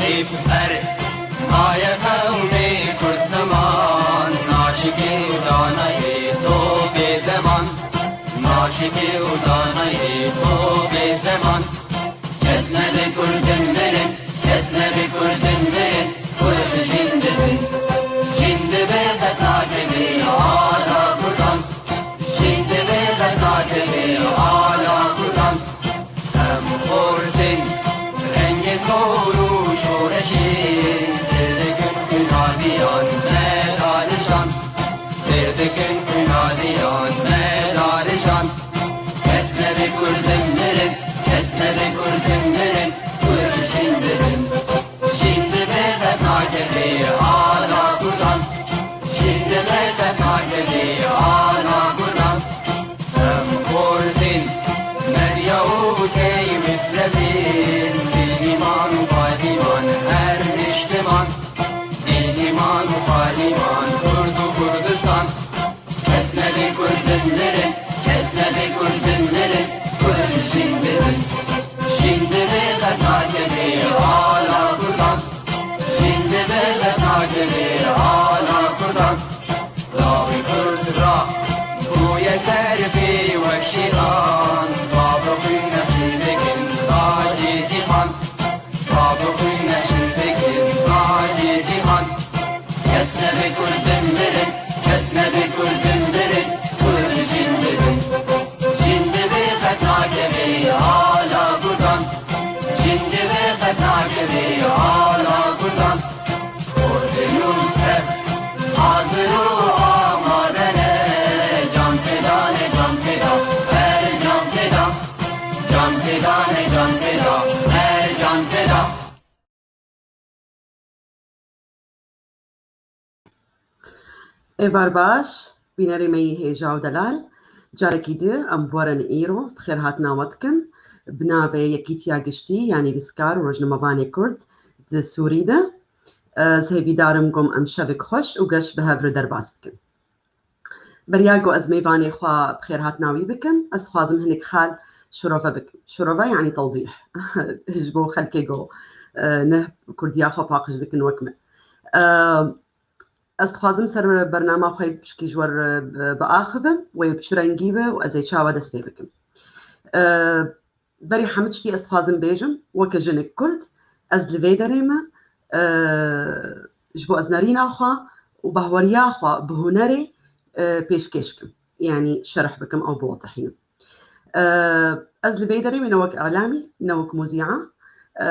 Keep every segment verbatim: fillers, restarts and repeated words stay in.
Hep her maye qewmê Kurd ziman, naşikê û danayê to bê zeman, naşikê û danayê to bê zeman. Kes nebe Kurdin mirin, kes nebe Kurdin mirin, Kurd jin dibin. Jin dibe qet nakeve ala Kurdan, jin dibe qet nakeve ala Kurdan. Em xortin rengê zor û şoreşê, sêr dikin xwînaliyan me darijan, sêr dikin xwînaliyan me darijan. Kes nebe Kurdin mirin, kes nebe Kurdin mirin, Kurd jin dibin. Jin dibe qet nakeve ala Kurdan, jin dibe qet nakeve ala Kurdan. Em xortin Medya û key Misrefîn, bênîman û balîman her niştiman, bênîman û balîman Kurd û Kurdistan. Kes nebe Kurdin mirin, kes nebe Kurdin mirin, Kurd jin dibin. Jin dibe qet nakeve ala Kurdan, jin dibe qet nakeve ala Kurdan. Lawê Kurd ra bûye serfê wek şêxan, bavê xwîn nexşî dikin tacê cîhan, bavê xwîn nexşî dikin tacê cîhan. Kes nebe Kurdin mirin, kes nebe Kurdin mirin, Kurd jin dibin. Jin dibe qet nakeve ala Kurdan, jin dibe qet nakeve ala Kurdan. Kurdê nû tev hazir û amade ne, can feda ne, can feda, her can feda. Can feda ne, can feda, her can feda. Êvar baş, bînerê me yî hêja û delal. Carekî di em bi we re ne îro, bi xêrhatina we dikin. Bi navê Yekîtiya Giştî ya Nivîskar û Rojnamevanê Kurd di Sûrî de. Ez hêvîdar im ku em şevek xweş û geş bi hev re derbas bikin. Beriya ku ez mêvanê xwe bi xêrhatina wî bikim, ez dixwazim hinek xal şirove bikim. Şirove yanî tewdîh. Ji bo xelkê ku, e, ne kurdiya xwe paqij dikin wek min. E, ez dixwazim ser bernama xwe pişkî ji we re, e, biaxivim, wê bi çi rengî be û ez ê çawa dest pê bikim. E, Berî hemî tiştî ez dixwazim bêjim, weke jinik Kurd, ez li vê derê me, e, ji bo ez nerîna xwe û bahweriya xwe bi hunerê, e, pêşkêş kim. Yanî şerh bikim ew biwetihînim. E, ez li vê derê me ne wek îlamî, ne wek muzîa, e,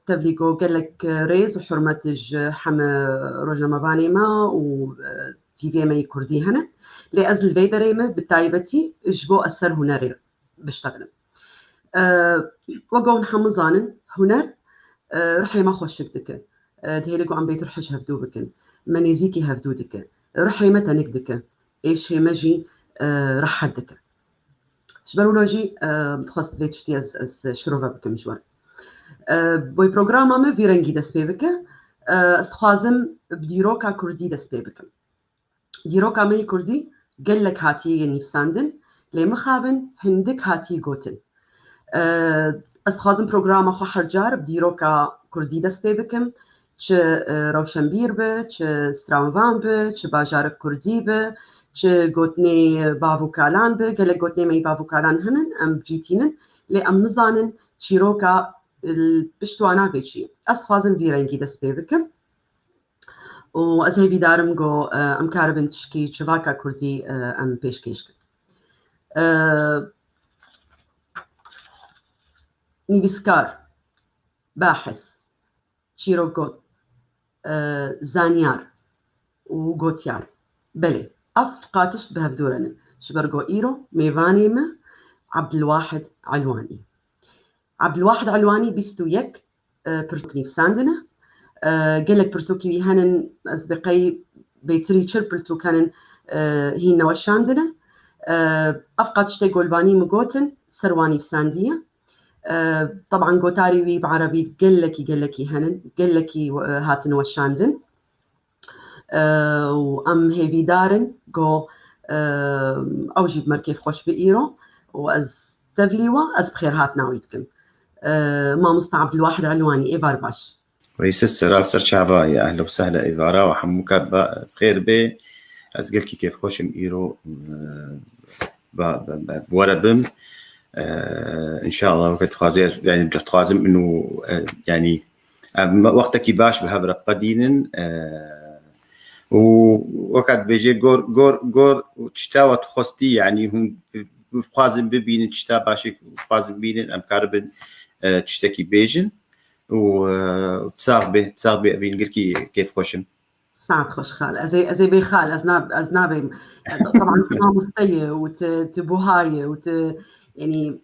tevlî ku gelek rêz û hurmet ji heme rojnamevanê me û, e, T V'yê me yê Kurdî hene. Lê ez li vê derê me bi taybetî ji bo ez ser hunerê biştexilin. E, wek hûn hemû zanin, huner, e, ruhê me xweşik dike. E, dihêle ku em bêtir hej hevdû bikin. Me nêzîkî hevdû dike. Ruhê me tenik dike. Êşê me jî, e, rehet dike. Ji ber wilo jî, e, dixwest vê tiştî ez, ez şirove bikim ji we. E, bo programa me vî rengî dest pê bike. E, ez dixwazim bi dîroka kurdî dest pê bikim. Dîroka me yê kurdî gelek hatiye nivîsandin, lê mixabin hindik hatiye gotin. E, ez dixwazim programa xwe her car bi dîroka kurdî dest pê bikim. Çi, e, rewşenbîr bi, çi stranvan bi, çi bajarik kurdî bi, çi gotinê bav û kalan bi. Gelek gotinê me yê bav û kalan hene, em bi cî tînin, lê em nizanin çîroka, e, pişt wana bê çi. Ez dixwazim vî rengî dest pê bikim. û ez hêvîdar im ku, e, em karibin tişkî civaka kurdî, e, em pêşkêş kin. E, nivîskar, bahis, çîrokgot, e, zanyar û gotyar. Belê, ev qatişt bi hevdû re ne. Ji ber ku îro mêvanê me Abdulwahid Elwanî. Abdulwahid Elwanî bîst û yek, e, pirtûk nivîsandine. E, gelek pirtûkî wî henin, ez bi qey bêtirî çil pirtûk henin, e, hîn neweşandine. E, ev qatiştê golvanî min gotin, ser wan nivîsandiye. E, teban gotarî wî bi erebî gelekî, gelekî henin, gelekî, e, hatin weşandin. E, û em hêvîdar in ku, e, ew jî bi me re kêfxweş bi îro û ez tevlî we, ez bi xêrhatina wî dikim. E, Mamosta Abdulwahid Elwanî, êvar baş. Weyse sera ser çava ya, ehla û sehla, êvara we hemû kat ba xêr bê. Ez gelkî kêfxweş im îro, e, ba, ba, ba, bi we re bim. E, înşallah weke dixwazê ez, yanî dixwazim inu, e, yanî, em wextekî baş bi hev re qedînin, e, û weke dibêje gor, gor, gor û tişta we dixwestî, yanî hûn bi, bixwazin bibînin, tişta başê dixwazin bibînin, em karibin, e, tiştekî bêjin. û, e, sax bê, sax bê, evîn gelkî kêfxweş im. Saet xweş xal. Ez ê, ez ê bê xal, ez na-, ez nabêm. Taban tu mamoste yî û tu, tu buha yî û tu, yanî,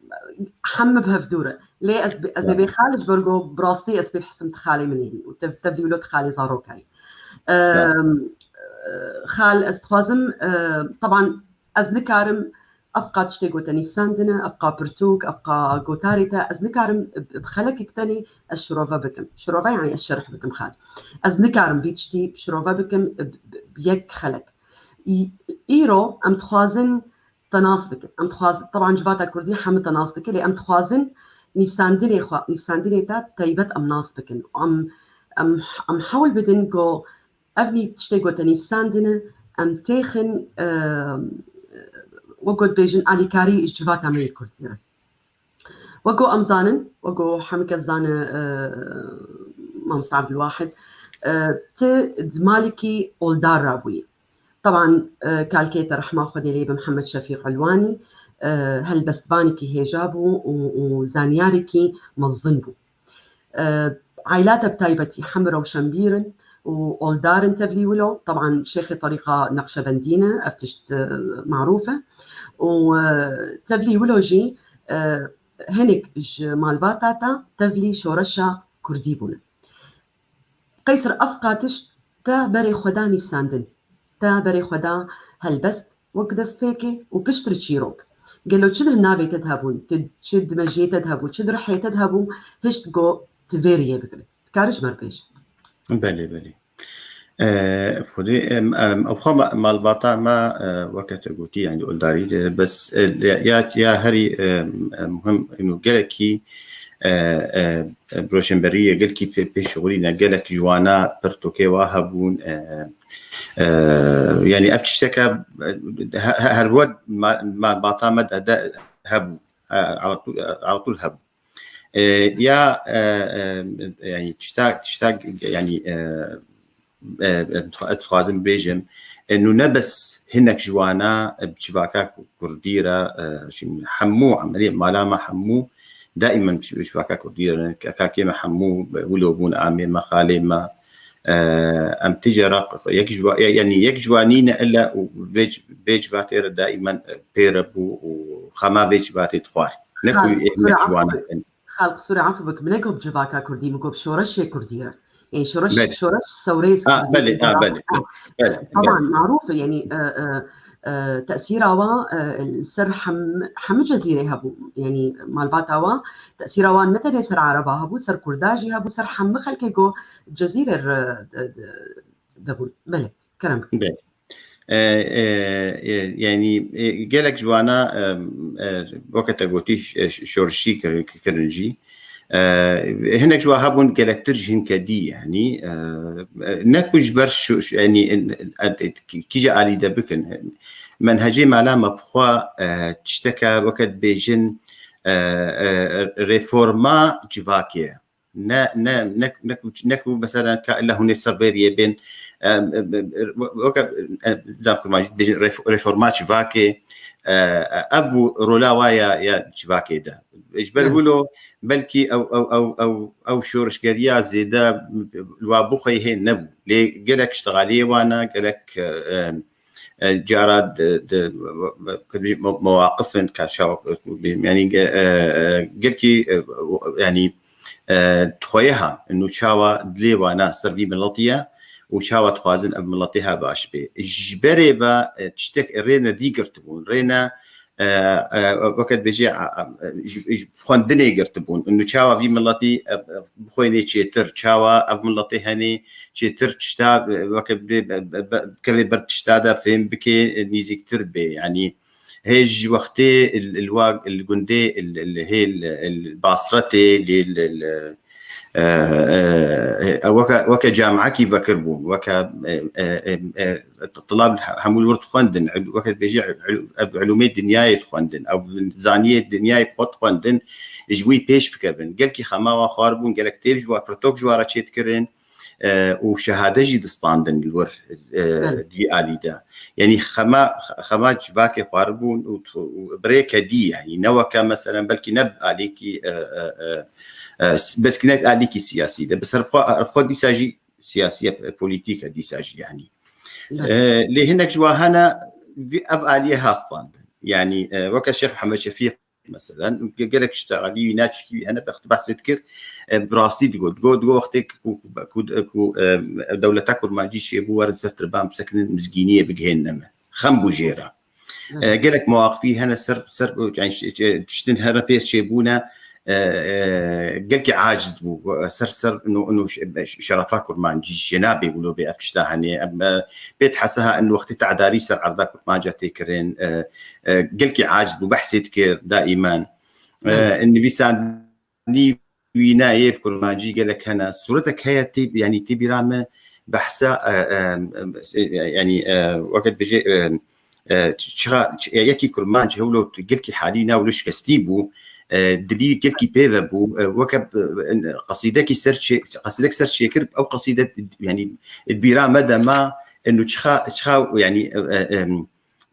hemî bi hev dûr e. Lê ez, ez ê bê xal, ji ber ku bi rastî ez pê dihisim tu xalê min î û te, tevlî wilo tu xalê zaroka yî. Sağ ol. Em, e, xal, ez dixwazim, e, taban ez nikarim ev qa tiştê ku te nivîsandine, ev qa pirtûk, ev qa gotarê te, ez nikarim bi, bi xelekek tenê ez şirove bikim. Şirove, yanî ez şerh bikim xal. Ez nikarim vî tiştî şirove bikim bi, bi, bi yek xelek. Î-, îro em dixwazin te nas bikin. Em dixwazin, teban civata kurdî hemî te nas dike, lê em dixwazin nivîsandinê xwe, nivîsandinê te bi taybet em nas bikin. Em, em, em hewl bidin ku ev nî tiştê ku te nivîsandine, em têxin, e, wek ku dibêjin, alîkarî ji civata me yê kurdî re. Wek ku em zanin, wek ku hemî kes zane, e, mamoste Abdulwahid, e, tu di malekî oldar re bûyî. Teban, e, kalkê te rehma Xwedê lê be Mihemed Şefîq Elwanî, e, helbestvanekî hêja bû û, û zanyarekî mezin bû. E, aîla te bi taybetî hemî rewşenbîr in û oldar in tevlî wilo. Teban şêxê terîqa Neqşebendî ne, ev tişt, e, marûf e. Û, e, tevlî wilo jî, e, hinek ji malbata te tevlî şoreşa kurdî bûne. Qeyser, ev qa tişt te berê xwe da nivîsandin, te berê xwe da helbest wek destpêkê û piştre çîrok. Gelo çi di navê te de hebûn, tu çi di mejiyê te de hebû, çi di rihê te de hebû, hişt ku tu vê riyê bigire? Dikare ji me re bêje. Belê, belê. E, Xwedê, em, em, ew xwe ma-, malbata me, e, weke te gotî, yanî oldarî de, bes, e, ya, ya herî, e, e, muhim, ino gelekî, e, e, e, roşenberî ye, gelkî pê, pêşxulî ne, gelek ji wana pirtûkê wa hebûn, e, e, yanî ev tişteke, e, he-, he-, her wek ma-, malbata me de, de hebû, e, ala tûl, ala tûl hebû. E, ya, e, e, yanî tişta, tişta, yanî, e, e, e, ez dixwazim bêjim, e, nû ne bes hinek ji wana, e, bi civaka kurdî re, e, şimdi hemû emeliyê mala me hemû daîmen bi civaka kurdî re, kalkê me hemû wilo bûn, amê me, xalê me, e, em tije re yek ji wa-, ya-, yanî yek ji wanî ne illa û vê c-, vê civatê re daîmen, e, pê re bû û xema vê civatê dixwar. Ne ku hinek ji wana. Xal, qisûrê efû bik, min got bi civaka kurdî, min got bi şoreşê kurdî re. Yanî şoreş, belê, şoreş sewrê kurdî. Belê, a, belê, belê. Teban, marûf e, yanî, e, e, e, tesîra wa, e, li ser hem-, hemû cezîrê hebû. Yanî malbata wa, tesîra wa ne tenê ser Ereba hebû, ser Kurda jî hebû, ser hemû xelkê ku cezîrê re de, de, de bûn. Belê. Kerem. Belê. E, e, e, yanî, e, gelek ji wana, e, e, weke te gotî, ş-, ş-, şorişî kir-, kirin jî. E, hinek ji wa hebûn gelektir ji hinke dî, yanî, e, e, ne ku ji ber şu-, şu-, yanî, e, e, e, kî-, kîje alî de bikin. Menhecê mala me bi xwe, e, tişteke weke dibêjin, e, e, reforma civakê ye. Ne, ne, ne, ne ku, ne ku mesela ka illa hûn ê ser vê riyê bên, em, em, em, weke, em, zaf kurmancî dibêjin ref-, reforma civakê, e, e, ev bû rola wa ya, ya civakê de. Ji ber wilo belkî ew, ew, ew, ew, ew şorişgeriya zêde li wa bixwe hê nebû. Lê gelek ştixaliyê wan e, gelek, e, em, e, cara di, di, mo-, mewaqifin ka çawa, yanî, e, e, gelkî, e, yanî, e, dixweyiha nû çawa dilê wana ser vî miletî ye û çawa dixwazin ev miletê ha baş bê. Ji berê ve, e, tiştek rêne dî girtibûn, rêne, e, e, weke dibêjê, a, a, ji, ji xwendinê girtibûn. Nû çawa vî miletî, e, e, bixwênê çêtir, çawa ev miletê henê çêtir tişta, e, weke bê, be, be, be, kevê ber tişta de fêm bike, e, nîzîktir bê. Yanî hê ji wextê il, il wa, il gundê, il, il hê, il, il Basretê, lê, il, il, e, e, e, weke, weke camekî vekir bûn, weke, e, e, e, e, tulab hemû li wir dixwendin, il-, weke dibêjî il-, ev ilûmê dinyayê dixwendin, ev zaniyê dinyayê bi xwe dixwendin, ji wî pêş bikevin. Gelkî xema wan xwar bûn, gelek têv ji wa, pirtok ji wa re çêdikirin, e, û şehade jî distandin li wir, e, Evet. di vî alî de. Yanî xema, xema civakê xwaribûn û tu-, û bi rêke dî, yanî ne weke meselen belkî ne bi alîkî, e, e, e, e, s-, belkî ne alîkî siyasî de. Bi ser xwe, xwe dîsa jî siyasî ye, polîtîk e dîsa jî yanî. Evet. E, lê hinek ji wa hene vî, ev aliyê ha standin. Yanî, e, weke Şêx Mihemed Şefîq meselen, ge-, gelek ji tealî wî naçikî wî hene, wextî behsê dikir, e, bi rastî digot. Digot, digot wextê ku, ku, ku, ku, e, dewleta kurmancî çêbû, werin ser tirban bisekinin, mizgîniyê bigihênine me. Xem bû jê re. Evet. E, gelek mewaqifî hene ser, ser, yani, ş-, ş-, tiştin hene pê çêbûne, e, e, gelkî aciz bû. Ser, ser, no, no, ş-, şerefa kurmancî jê nabê wilo bê ev tişta hene. Em, e, pê dihese ha, in wextê tedarî ser erda kurmanca tê kirin, e, e, gelkî aciz bû, behsê dikir daimen. E, Evet. nivîsandî wîna yê bi kurmancî gelek hene. Sûretek heye tê, yanî tê bîra me behsa, e, e, e, yanî, e, weke dibêje, e, e, çixa, ç-, yekî kurmanc hewlo gelkî halî na wilo şikestî bû, e, dilî gelkî pê ve bû, e, weke, e, qesîdekî ser çê-, qesîdek ser çêkir, ew qesîde, yanî, bîra me de ma, e, nu çixa, çixa, yanî, e, e, e,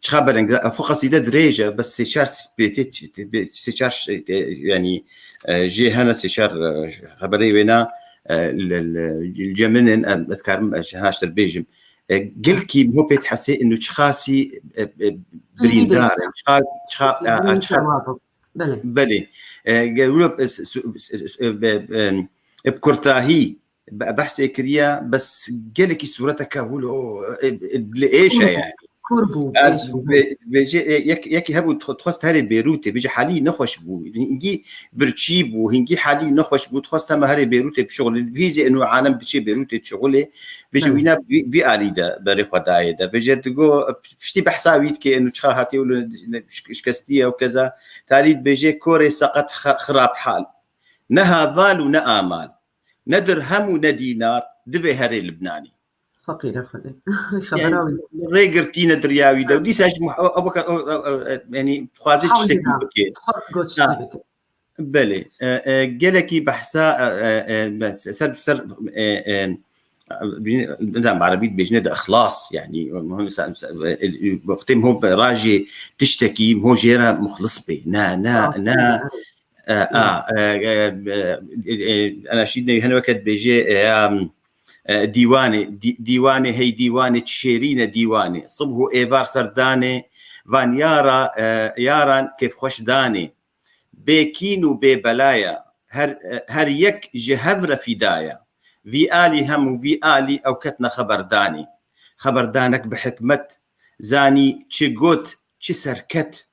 çiqa beleng, ev xwe qesîde dirêj e, bes sê çar bêtê, sê çar, e, yanî, e, jê hene sê çar, e, xeberê wêna, e, li, li, li cem min in, em, ez dikarim, e, ji hena ji te bêjim. E, gelkî ho pê dihesê, inu çiqasî, e, e, birîndar in, çiqa, çiqa, e, e, çiqa, Belê. Belê. E, ge-, wilo, e, s-, s-, s-, s-, e, be-, e, e, bi kurtahî, be-, behsê kiriye, bes gelekî sûreteke wilo, e, e, li êş e Kor bû, yani. Kor bû, Yani, êş bû. Be-, bêje, e, yek, yekî hebû dixwe-, dixwest herê Bêrûtê, bêje halî nexweş bû. Hingî birçî bû, hingî halî nexweş bû, dixwest hema herê Bêrûtê bişuxulê. Bihîzê inu alem diçê Bêrûtê dişuxulê, bêje Evet. wîna vî, vî alî de berê xwe dayê de. Bêje digo, piştî behsa wî dike, inu çiqa hatiye wilo şik-, şikestiye û keza. Talî dibêje, korê seqet xe-, xirab hal. Ne heval û ne amal. Ne dirhem û ne dînar, divê herê Libnanî. Feqîre Xwedê. Xebera wî. Rêgirtîne dirya wî de. Û dîsa ji muh-, ew, ew, ew, ew, ew, e, yanî, dixwaze Hewlê tiştekî da. bike. Dixwaz got Ha. tiştekî bike. Belê. E, e, gelekî behsa, e, e, e, ser, ser, e, e, nizam bi erebî dibêjine de ixlas, yanî, wextê ho rajê tiştekî, ho jê re muxlis bê. Ne, ne, Rastî ne. de, evet. E, a, e, e, e, e, e, Enaşî de hene weke dibêje, e, ya, e, dîwanê, dî-, dîwanê hey dîwanê, çi şêrîn e dîwanê. Sibh û êvar ser danê, van yara, e, yaran kêfxweş danê. Bê kîn û bê belaya, her, e, her yek ji hev re fîdaya. Vî alî hem û vî alî ew ketne xeberdanê. Xeberdanek bi hikmet, zanî çi got, çi serket.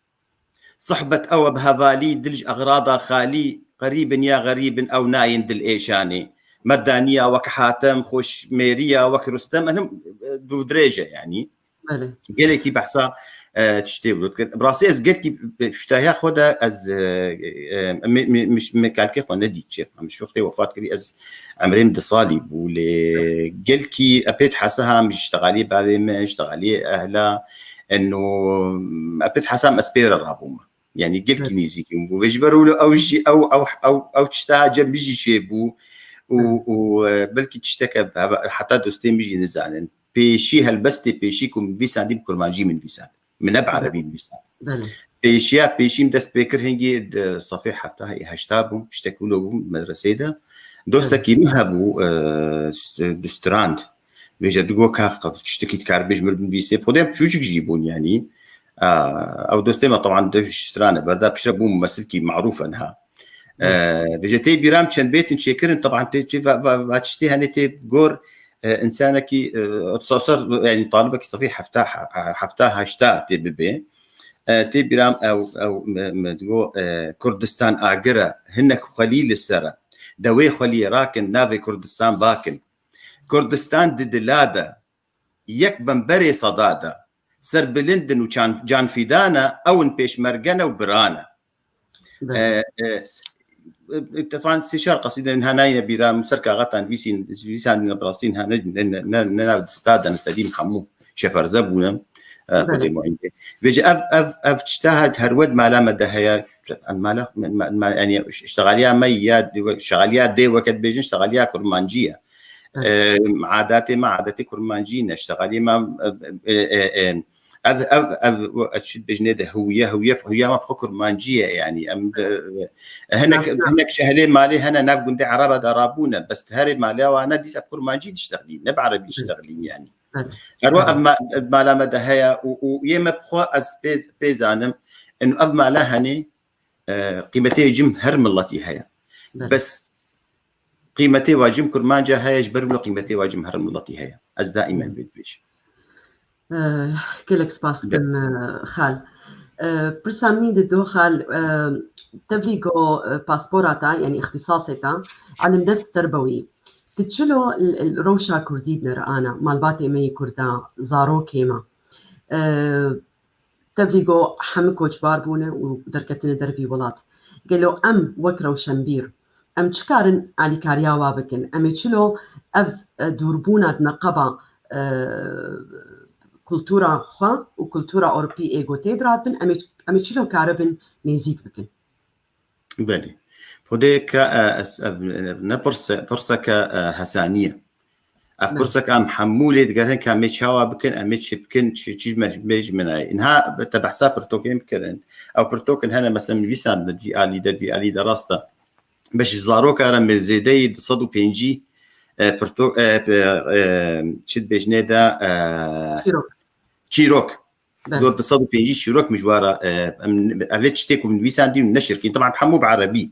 Sohbet ew e bi hevalî, dil ji exrada xalî, qerîb in ya xerîb in, ew nayên dil êşanê. Me daniya wek Hatem, xweş mêriya wek Rustem, enim, e, dû dirêj e, yanî. Belê. Gelekî behsa, e, tiştê wilo dikir. Bi rastî ez gelkî, e, ştahiya xwe de ez, e, e, me, me, me, me kalkê xwe nedît çêx. Em ji wextê wefat kirî ez emrê min du salî bû, lê gelkî e pê dihese ha em ji ştegaliyê bavê min, ştegaliyê ehla, eno, e pê dihese em ez pê re rabûm. Yani gelkî Evet. nêzîkî min bû. Vê ji ber wilo ew jî, ew, ew, ew, ew tişta cem min jî çêbû û, Evet. û, e, belkî tişteke heva-, heta dostê min jî nizanin. Pêşî helbestê pêşî ku min vîsandî bi kurmancî min vîsand. Min ne bi Evet. erebî nivîsand. Belê. Pêşiya pêşî min dest pê kir hingî di sefê hefta heşta bûm, tiştek wilo bûm medreseyê de. Dostekî Evet. min hebû, e, s-, Dustrand. Vêje digo ka qe-, tiştekî dikar bêj min binivîsê. Xwedê em çûçik jî bûn yanî. A, ew dostê me teban de ji strane berda piştre bû mumesilkî marûf e niha. E, Evet. vêje tê bîram çend bêtin çêkirin, teban tê, tê va, va, va tiştê hene tê gor, e, însanekî, e, ser, ser, yanî talibekî sefî hefta, he-, hefta heşta tê bibê. E, tê bîram ew, ew, me, me digo, e, Kurdistan agir e, hinek xwelî li ser e. Dewê xweliyê rakin, navê Kurdistan bakin. Kurdistan di dila de, yek bemberê seda de. Serbilind in û can, canfîdan e, ew in pêşmerge ne û biran e. Belê. E, e, e, e, teban sê çar qesîde niha nayîne bîra min ser kaxetan nivîsîn, nivîsandine bi rastî niha ne, ne, ne, ne, ne nav dista de ne tedîm hemû şeferze bûne. E, Xwedê muînê. Vêce ev, ev, ev tişta hat her wed mala me de heye. Em mala, me, me, me, yanî şexaliya me ya, şexaliya dê weke dibêjin, şexaliya kurmancî ye. E, adatê me, adatê kurmancî ne, şexaliyê me, e, e, e, e, ev, ev, ev, ez çi dibêjinê de hûye, hûye, hûya me bi xwe kurmancî ye, yanî em de, e, hinek, hinek şehlê malê hene nav gundê Ereba de rabûne, bes herê mala wane dîsa kurmancî diştexlîn, ne bi erebî diştexlîn yanî. Her wa ev ma-, ev mala me de heye û, û yê me bi xwe ez pê, pê zanim, eno ev mala henê, e, qîmetê cim her miletî heye. Bes qîmetê wa cim kurmanca heye, ji ber wilo qîmetê wa cim her miletî heye. Ez daîmen vê dibêjim. E, gelek spas dikim, e, xal. E, pirsa min di do xal, e, tevlî go, e, paspora ta, yanî îxtîsasê ta, elim dest ser be wî. Ti çilo l-, l-, rewşa kurdî dinere ana, malbatê me yê kurda, zarokê me. E, tevlî go hemû koçbar bûne û derketine dervî welat. Gelo em wek rewşenbîr, em çi karin alîkariya wa bikin? Em ê çilo ev, e, dûrbûna di neqeba, e, kultura xwe û kultura Ewropî ê go tê diratbin, em ê, em ê çilo karibin nêzîk bikin? Belê. Xwedê ke, e, ez, ev, ev ne pirse, pirseke, e, hesanî ye. Ev Ne. pirseke em hemû lê digerin ke em ê çawa bikin, em ê çi bikin, çi, çi me, me ji min ayê. Inha te behsa pirtokên bikirin. Ew pirtokin hene, mesela, nivîsandin di vî alî de, di vî alî de rast e. Beş ji zaroka re me zêdeyî du sed û pêncî, e, pirtok, e, e, e, çi dibêjinê de, e, Çîrok. çîrok. Belê. Dor du sed û pêncî çîrok min ji wa re, e, em, ev lê tiştê ku min nivîsandî û neşir kirî. Teban hemû bi erebî.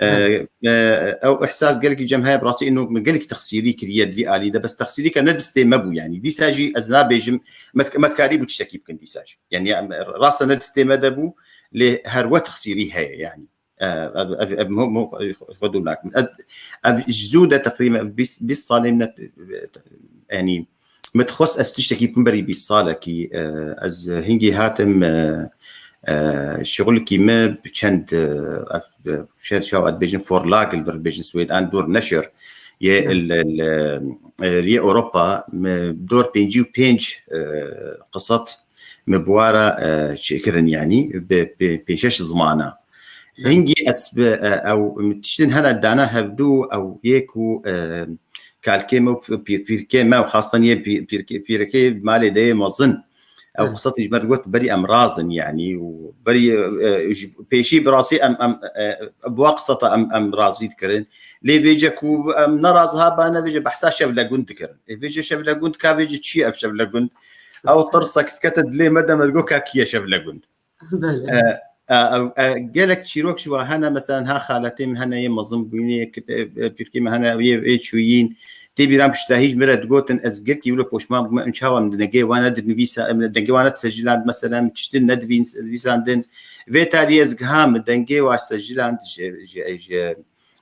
E, Belê. e, ew ihsas gelekî cem heye, bi rastî ino min gelekî texsîrî kiriye di vî alî de. Bes texsîrî ke ne distê me bû yanî. Dîsa jî ez nabêjim, me, me dikarî bû tiştekî bikin dîsa jî. Yanî em, rast e ne distê me de bû, lê her we texsîrî heye yanî. E, ev, ev, ev, mo, mo, xwe dûr nakim. Ev, ev ji zû de teqrîben ev bîst, bîst salê min e, yanî, min dixwest ez tiştekî bikim berî bîst salekî, e, ez hingî hatim, e, e, şixulkî min bi çend, e, ev, e, şer çawa dibêjin, forlag li vir dibêjin Swêd, an dor neşir yê, Hı. li, li, e, yê Ewropa, min dor pêncî û pênc, e, qisat min bi wa re, e, çêkirin, yanî bi, bi pêşeş zimana. Hı. Hingî ez bi, e, ew tiştin hene dana hevdû, ew yê ku, e, kalkê me û pî-, pîrkê me û xastan yê pî-, pîrkê, pîrekê malê de yê mezin. Ew Hı. qisatî ji me digot berî em razin, yanî û berî, e, ji pêşî bi rastî em, em, e, bi wa qisata em, em razî dikirin. Lê vêce ku em neraz ha bane, vêce behsa şevlegund dikirin. Ê, vêce şevlegund ka, vêce çi ye ev şevlegund? Ew tirsek dikete dilê me de, me digot ka kî ye şevlegund? Belê. E, e, e, e, gelek çîrok ji wa hene, mesela ha xaletê min hene yê mezin bûyînê, yê ki-, e, e, pîrkê min hene yê, yê çûyîn. Tê bîra min pişta hîj min re digotin, ez gelkî wilo poşman bûme, em çawa min dengê wan nedinivîsa, em dengê wan nediseciland, mesela min tiştin nedivîn-, divîsandin. Vê tarî ez giha min dengê wa seciland ji, ji, ji,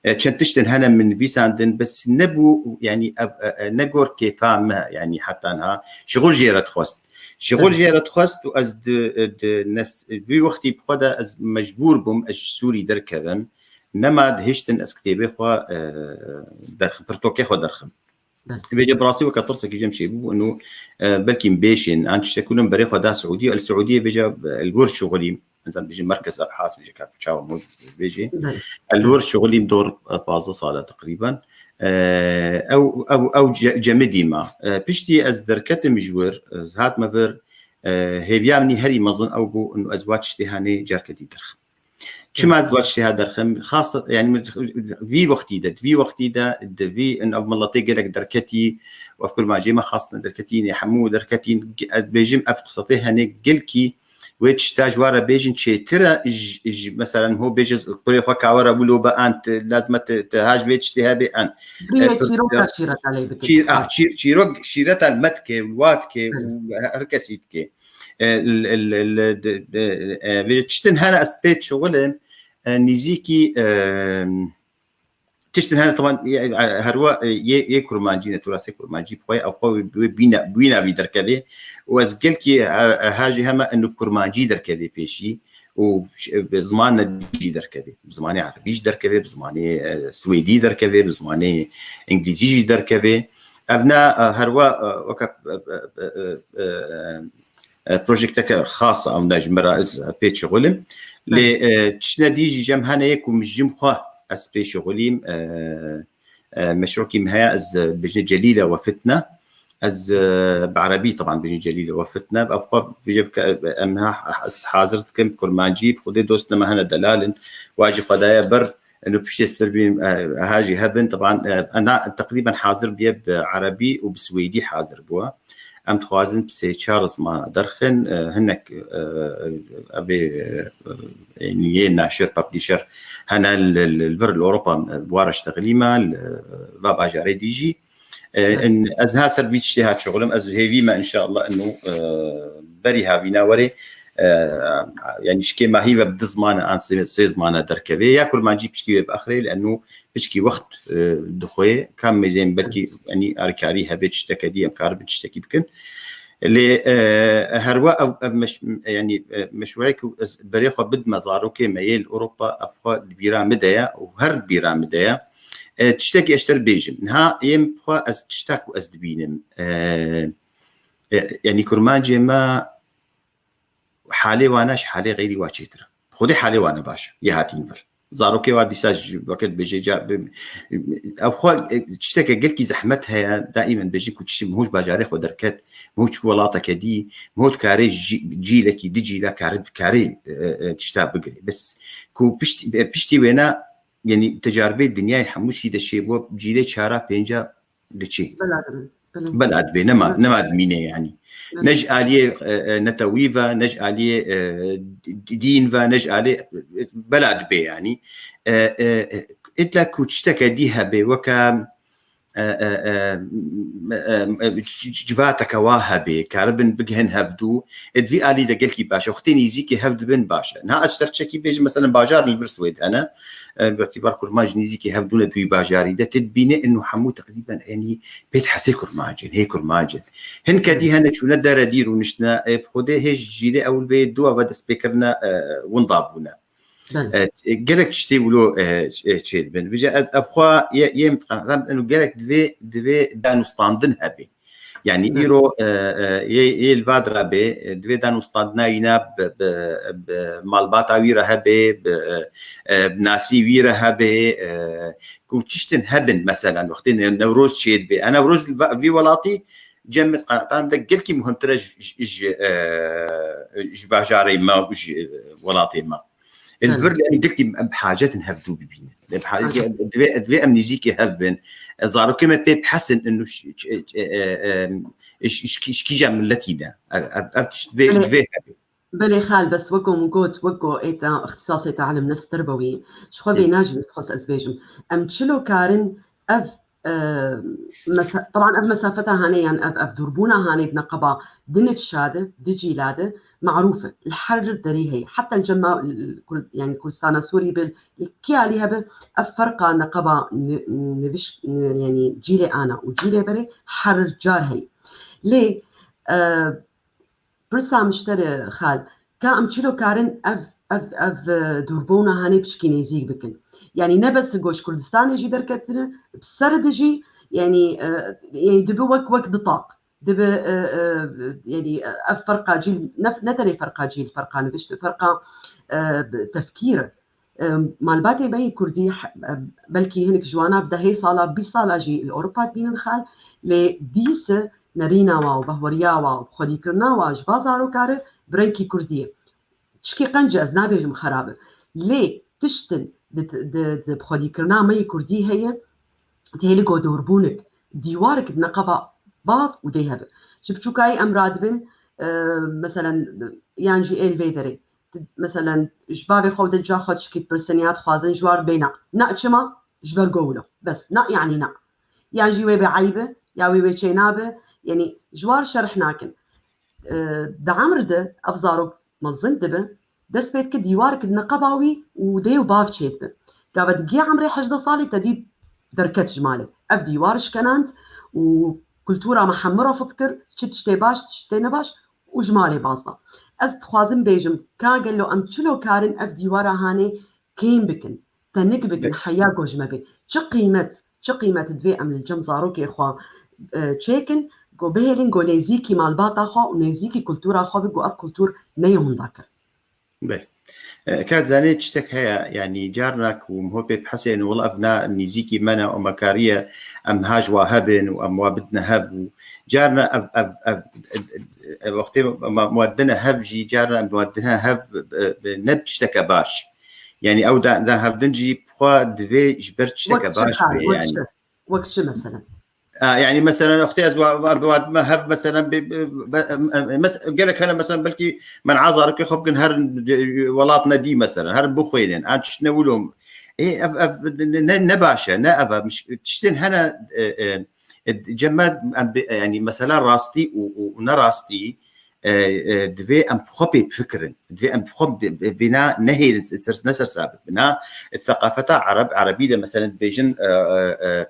e, çend tiştin hene min nivîsandin, bes nebû, yanî ev, e, e, ne gor kêfa me, yanî heta niha. Şixul jê re dixwest. Şixul Evet. jê re dixwest û ez di, di nefs-, vî wextî bi xwe de ez mecbûr bûm, ez ji Sûrî derkevim. Nema dihiştin ez kitêbê xwe, e, derxim, pirtokê xwe derxim. Evet. Vêce bi rastî weke tirsekî cem çêbû, û, e, belkî bêşên, an tiştek kulin berê xwe da Siûdî, el Siûdiyê vêce, e, el wir şixulî, Nizam bêjin merkez ebhas, bêjin ka çawa mû bêjî. Belê. El wir şixulîm dor, e, pazdeh sal e teqrîben. E, ew, ew, ew ce-, cemidî ma. E, piştî ez derketim ji wir, e, hatime vir, e, hêviya min herî mezin ew bû, û ez wa tiştê hanê carketî derxim. Çima ez wa tiştê ha derxim? Xas, yani, vî wextî de, vî wextî de, di vî, in ev miletê gelek derketî, û ev kurmancê me xastin derketî, ne hemû derketîn, ez bêjim ev qisatê henê gelkî, wê tişta ji wa re bêjin çêtir e, ji, ji, mesela, ho bêje z-, kurê xwe kawe re wilo be an, tu, lazim e tu, tu ha ji vê tiştê hebê an. Riyê E, çîroka e, şîreta lê bike. çîr-, ah, çîr-, çîrok şîreta li me dike, li wa dike û Belê. he-, her kesî dike. E, l-, l-, l-, de, de, e, vê tiştin hene ez pê şixulim, e, nîzîkî, e, Tiştin hene, teban, e, e, her wa, e, yê, yê kurmancî ne, turasê kurmancî bi xwe, ew xwe wê, wê bîna, bîna vî derkevê. Û ez gelkî, e, e, ha jî hema eno bi kurmancî derkevê pêşî. û ş-, bi zimanê din jî derkeve. Bi zimanê erebî jî derkeve, bi zimanê, e, swêdî derkeve, bi zimanê îngilîzî jî derkeve. Ev ne, e, herwa, e, weke, e, e, e, e, e, e, projekteke xas e, ew ne ji me re ez pê şixulim. Lê, e, tiştine dî jî cem hene ye ku min jim xwe ez pê şixulîm, e, e, meşrokî min heye, ez, e, bijî Celîle we fitne. Ez, e, bi erebî, teban, bijî Celîle we fitne. Ev xwe bijî ke-, em ha-, ez hazir dikim kurmancî, bi xwedê dostine me hene delal in. Wa jî xwe daye ber, eno piştê stir bîm, e, ha jî hebin. Teban, e, ena teqrîben hazir bûye bi erebî û bi swêdî hazir bûye. Em dixwazin bi sê çar zimana derxin, e, hinek, e, ev ê, e, e, yê neşir, publisher hene li, li, li vir li Ewropa, e, wara ştexilî me, li, va bajarê dî jî. E, in, ez ha ser vî tiştê ha şixulim, ez hêvî me înşallah eno, e, berî havîna werê, e, yanî ji kêma hî ve bi du zimane an sê, sê zimane derkeve. Ya kurmancî pişkî wê biaxirê, li eno pişkî wext, e, dixwe, kam mêzên belkî, yanî, alîkarî hebe, tişteke dî, em karibin tiştekî bikin. Lê, e, herwa ev, ev meş-, yanî, e, meşrueyek ku ez berê xwe bidime zarokê me yê li Ewropa, ev xwe di bîra min de ye û her di bîra min de ye. E, tiştekî ez ji te re bêjim. Niha yê min xwe ez tişta ku ez dibînim. E, e, yanî kurmancê me halê wan e, ji halê xeyrî wa çêtir e. Xwedê halê wan e baş e, yê hatîn vir. Zarokê wa dîsa ji weke dibêje ca, bi-, ev xwe, e, tişteke gelkî zehmet heye, daîmen dibêjin ku tiştê min hûn ji bajarê xwe derket, min hûn çû welateke dî, min hûn dikarê ji cîlekî, du cîla karê, karê, e, e, tişta bigirê. Bes ku pişt-, e, piştî wêna, yanî tecarbê dinyayê hemû şî de çêbû, cîlê çara, pênca diçî. Bela dibin. Bela. Bela dibê, nema, nema dimîne yanî. Bela. Ne ji aliyê, e, e, netewî ve, ne ji aliyê, e, d-, dîn ve, ne ji aliyê, e, bela dibê yanî. E, e, e, îtla ku tişteke dî hebe, weke, e, e, e, e, e, c-, c-, civateke wa hebe, karibin bigihin hevdû, e, di vî alî de gelkî baş e. Wextê nêzîkî hev dibin baş e. Niha ez ji te re çekî bêjim, meselen, bajar li vir Swêd hene, e, bi îtîbar kurmanc nêzîkî hev dû ne, di wî bajarî de, tu dibînî ino hemû teqrîben enî pêt hesê kurmanc in, hê kurmanc in. Hinke dî hene çûne dere dî rûniştine, e, bi xwedê hê ji cîlê ewil vê dû ve dest pê kirine, e, winda bûne. Belê. E, gelek tiştê wilo, e, e, çê dibin. Vêca ev, ev xwe yê, yê min diqeneqem, eno gelek divê, divê danûstandin hebe. Yanî Hı. îro, e, e, yê, yê li va dira bê, e, divê danûstandina wîna bi, bi, bi malbata wî re hebe, bi, e, e, bi nasî wî re hebe, e, ku tiştin hebin, meselen, wextê Ne-, Newroz çêdibe. E, Newroz li va-, vî welatî cem min diqeneqem de gelkî muhimtir e ji, ji, ji, e, ji bajarê me û ji, e, welatê me. Li Belê. vir, yanî, gelkî em bi hacet in hevdû bibînin. Em bi hacet, Belê. divê, divê em nêzîkî hev bin. Zarokê me pê bihesin ino ş-, ş-, e, e, e, ş-, ş-, ş-, kîja miletî ne. Ev, ev, ev tişt divê, Belê. divê hebe. Belê xal, bes weko min got, weko ê te îxtisasê te ilim nefs terbewî. Ji xwe Hı. vê najim dixwest ez bêjim. Em çilo karin ev, e, mesa-, teban ev mesafeta hanê yan ev, ev dûrbûna hanê di neqeba di nifşa de, di cîla de, marûf e. Li her derî heye. Heta li cem ma-, li Kur-, yanî Kurdistana Sûrî be, li kê alî hebe, ev ferqa neqeba ni-, niviş-, ni-, yanî cîlê ana û cîlê berê her car heye. Lê, e, pirsa min ji te re xal, ka em çilo karin ev, ev, ev, e, dûrbûna hanê piçkî nêzîk bikin. Yanî ne bes go ji Kurdistanê jî derketine, bi ser de jî, yanî, e, yanî dibe wek, wek du taq. Dibe, e, e, yanî, e, ev ferqa cîl, ne, ne tenê ferqa cîl, ferqa nivişt, ferqa, e, tefkîr e. E, malbatê me yê Kurdî, he-, e, belkî hinek ji wana bi dehê sala, bîst sala jî li Ewropa dibînin xal, lê dîse nerîna wa û behweriya wa û xwedîkirina wa ji va zaroka re bi rengkî Kurdî ye. Tişkî qenc e, ez nabêjim xerab e. Lê tiştin di, di, di bixwedîkirina me yê Kurdî heye, tê li godûrbûnik, dîwarik di neqeba bav û dê hebe. Ji biçûkayî em radibin, e, meselen, yan jî ê li vê derê. Tu, meselen, ji bavê xwe û didca xwe tişkî dipirsin ya dixwazin ji war bê na. Na çima? Ji ber go wilo. Bes, na, yanî na. Yan jî wê bê eyb e, ya wê wê çê nabe. Yanî ji war şerh nakin. E, di emr de ev zarok mezin dibe, dest pê dike dîwarek di neqeba wî û dê û bav çêdibe. Gava digê emrê hejdeh salî te dî derket ji malê. Ev dîwar şkenand û kultura me hemû refd kir, çi tiştê baş, tiştê nebaş û ji malê baz da. Ez dixwazim bêjim, ka gelo em çilo karin ev dîwara hanê kêm bikin, tenik bikin, heya ku ji me bê. Çi qîmet, çi qîmet divê em li cem zarokê xwe, e, çêkin, ku bihêlin ku nêzîkî malbata xwe û nêzîkî kultura xwe bin, ku ev kultur neyê hunda kir. Belê. E, ka zanê tiştek heye, yanî carna ku em ho pê bihesên, wela ev na nîzîkî me ne, û me kariye em ha ji wa hebin û em wa bidine hev û carna ev, ev, ev, ev, ev wextê me, me wa dine hev jî, carna em wa dine hev, e, e, ne bi tişteke baş. Yanî ew da, da hevdin jî bi xwe divê ji ber tişteke Wek çi baş xal, bê wek yanî. çi? Wek çi mesela? A, yanî mesela wextê ez wa, wa, wa dime hev mesela bi, bi, bi, em, em, mes-, gelek hene mesela belkî men'a zarokê xwe bikin herin, e, welatine dî mesela, herin bixwênin, an tiştine wilo. Ê, ev, ev ne, ne, ne baş e, ne ev e, miş-, tiştên hene, e, e, e, cem me, em bi, yanî mesela rastî û, û, û ne rastî, e, e, divê em bi xwe pê bifikirin. Divê em bi xwe bi, bi, bina nehêlin, ser, ne sersabit bina. Seqafeta Ereb, Erebî de mesela dibêjin, e, e, e,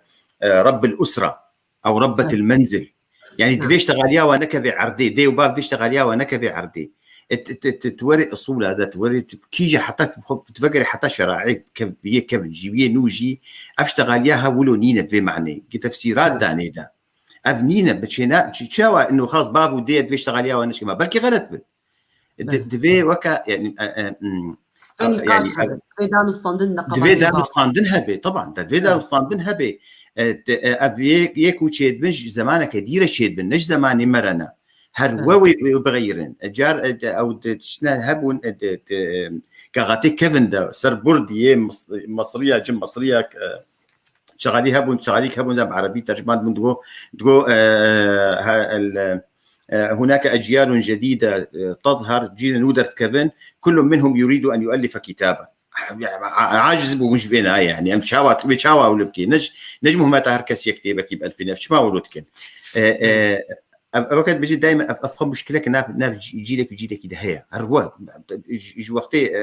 e, Rebbil Usra ew Rebbetil Menzil. Yanî divê ştexaliya we nekeve erdê, dê û bav divê ştexaliya we nekeve erdê. E, tu, tu, tu, tu werê usûla de, tu werê tu, kîje heta tu, tu vegerê heta şeraê kev, biyê kevin jî, wiyê nû jî, ev ştexaliya ha wilo nîne bi vê manê. Ki tefsîrat danê de. Ev nîne, bi çêna, çi-, çawa ino xas bav û dê divê ştexaliya we neşkema. Belkî xelet bin. Di-, Belê. divê weke, yani, e, e, mm, Yanî yani, qas hebe, divê danûstandin neqebanê Divê bav. danûstandin hebe, taban, de divê Evet. danûstandin hebe. E, te, e, ev yê, yê ku çêdibin ji zemaneke dîre çêdibin, ne ji zemanê me re ne. Her Evet. we wê, wê bixeyirin. E, car, e, de, ew de tiştine hebûn, e, de, de, e, kaxatê kevin de, ser burdiyê, Mis-, Misriya, cin Misriya, e, Çixalî hebûn, çixalîk hebûn, zem erebî tercüman dibûn, digo, digo, e, he, el, e, hunake eciyalun cedîde, e, tezher, cîlên nû derdikevin, kullun minhum yurîdu en yuellife kitaben. Ya, a-, aciz bûbûn ji vê nayê, yani, em çawa, wê çawa wilo bikê? Ne ji, ne ji muhimeta her kes yek têbekî bielfîne, ev çima wilo dikin? E, e, Ev, ev weke dibêje daîmen ev, ev xwe muşkileke nav, nav cî-, cîlek û cîlekî de heye. Her we, ji, ji wextê, e,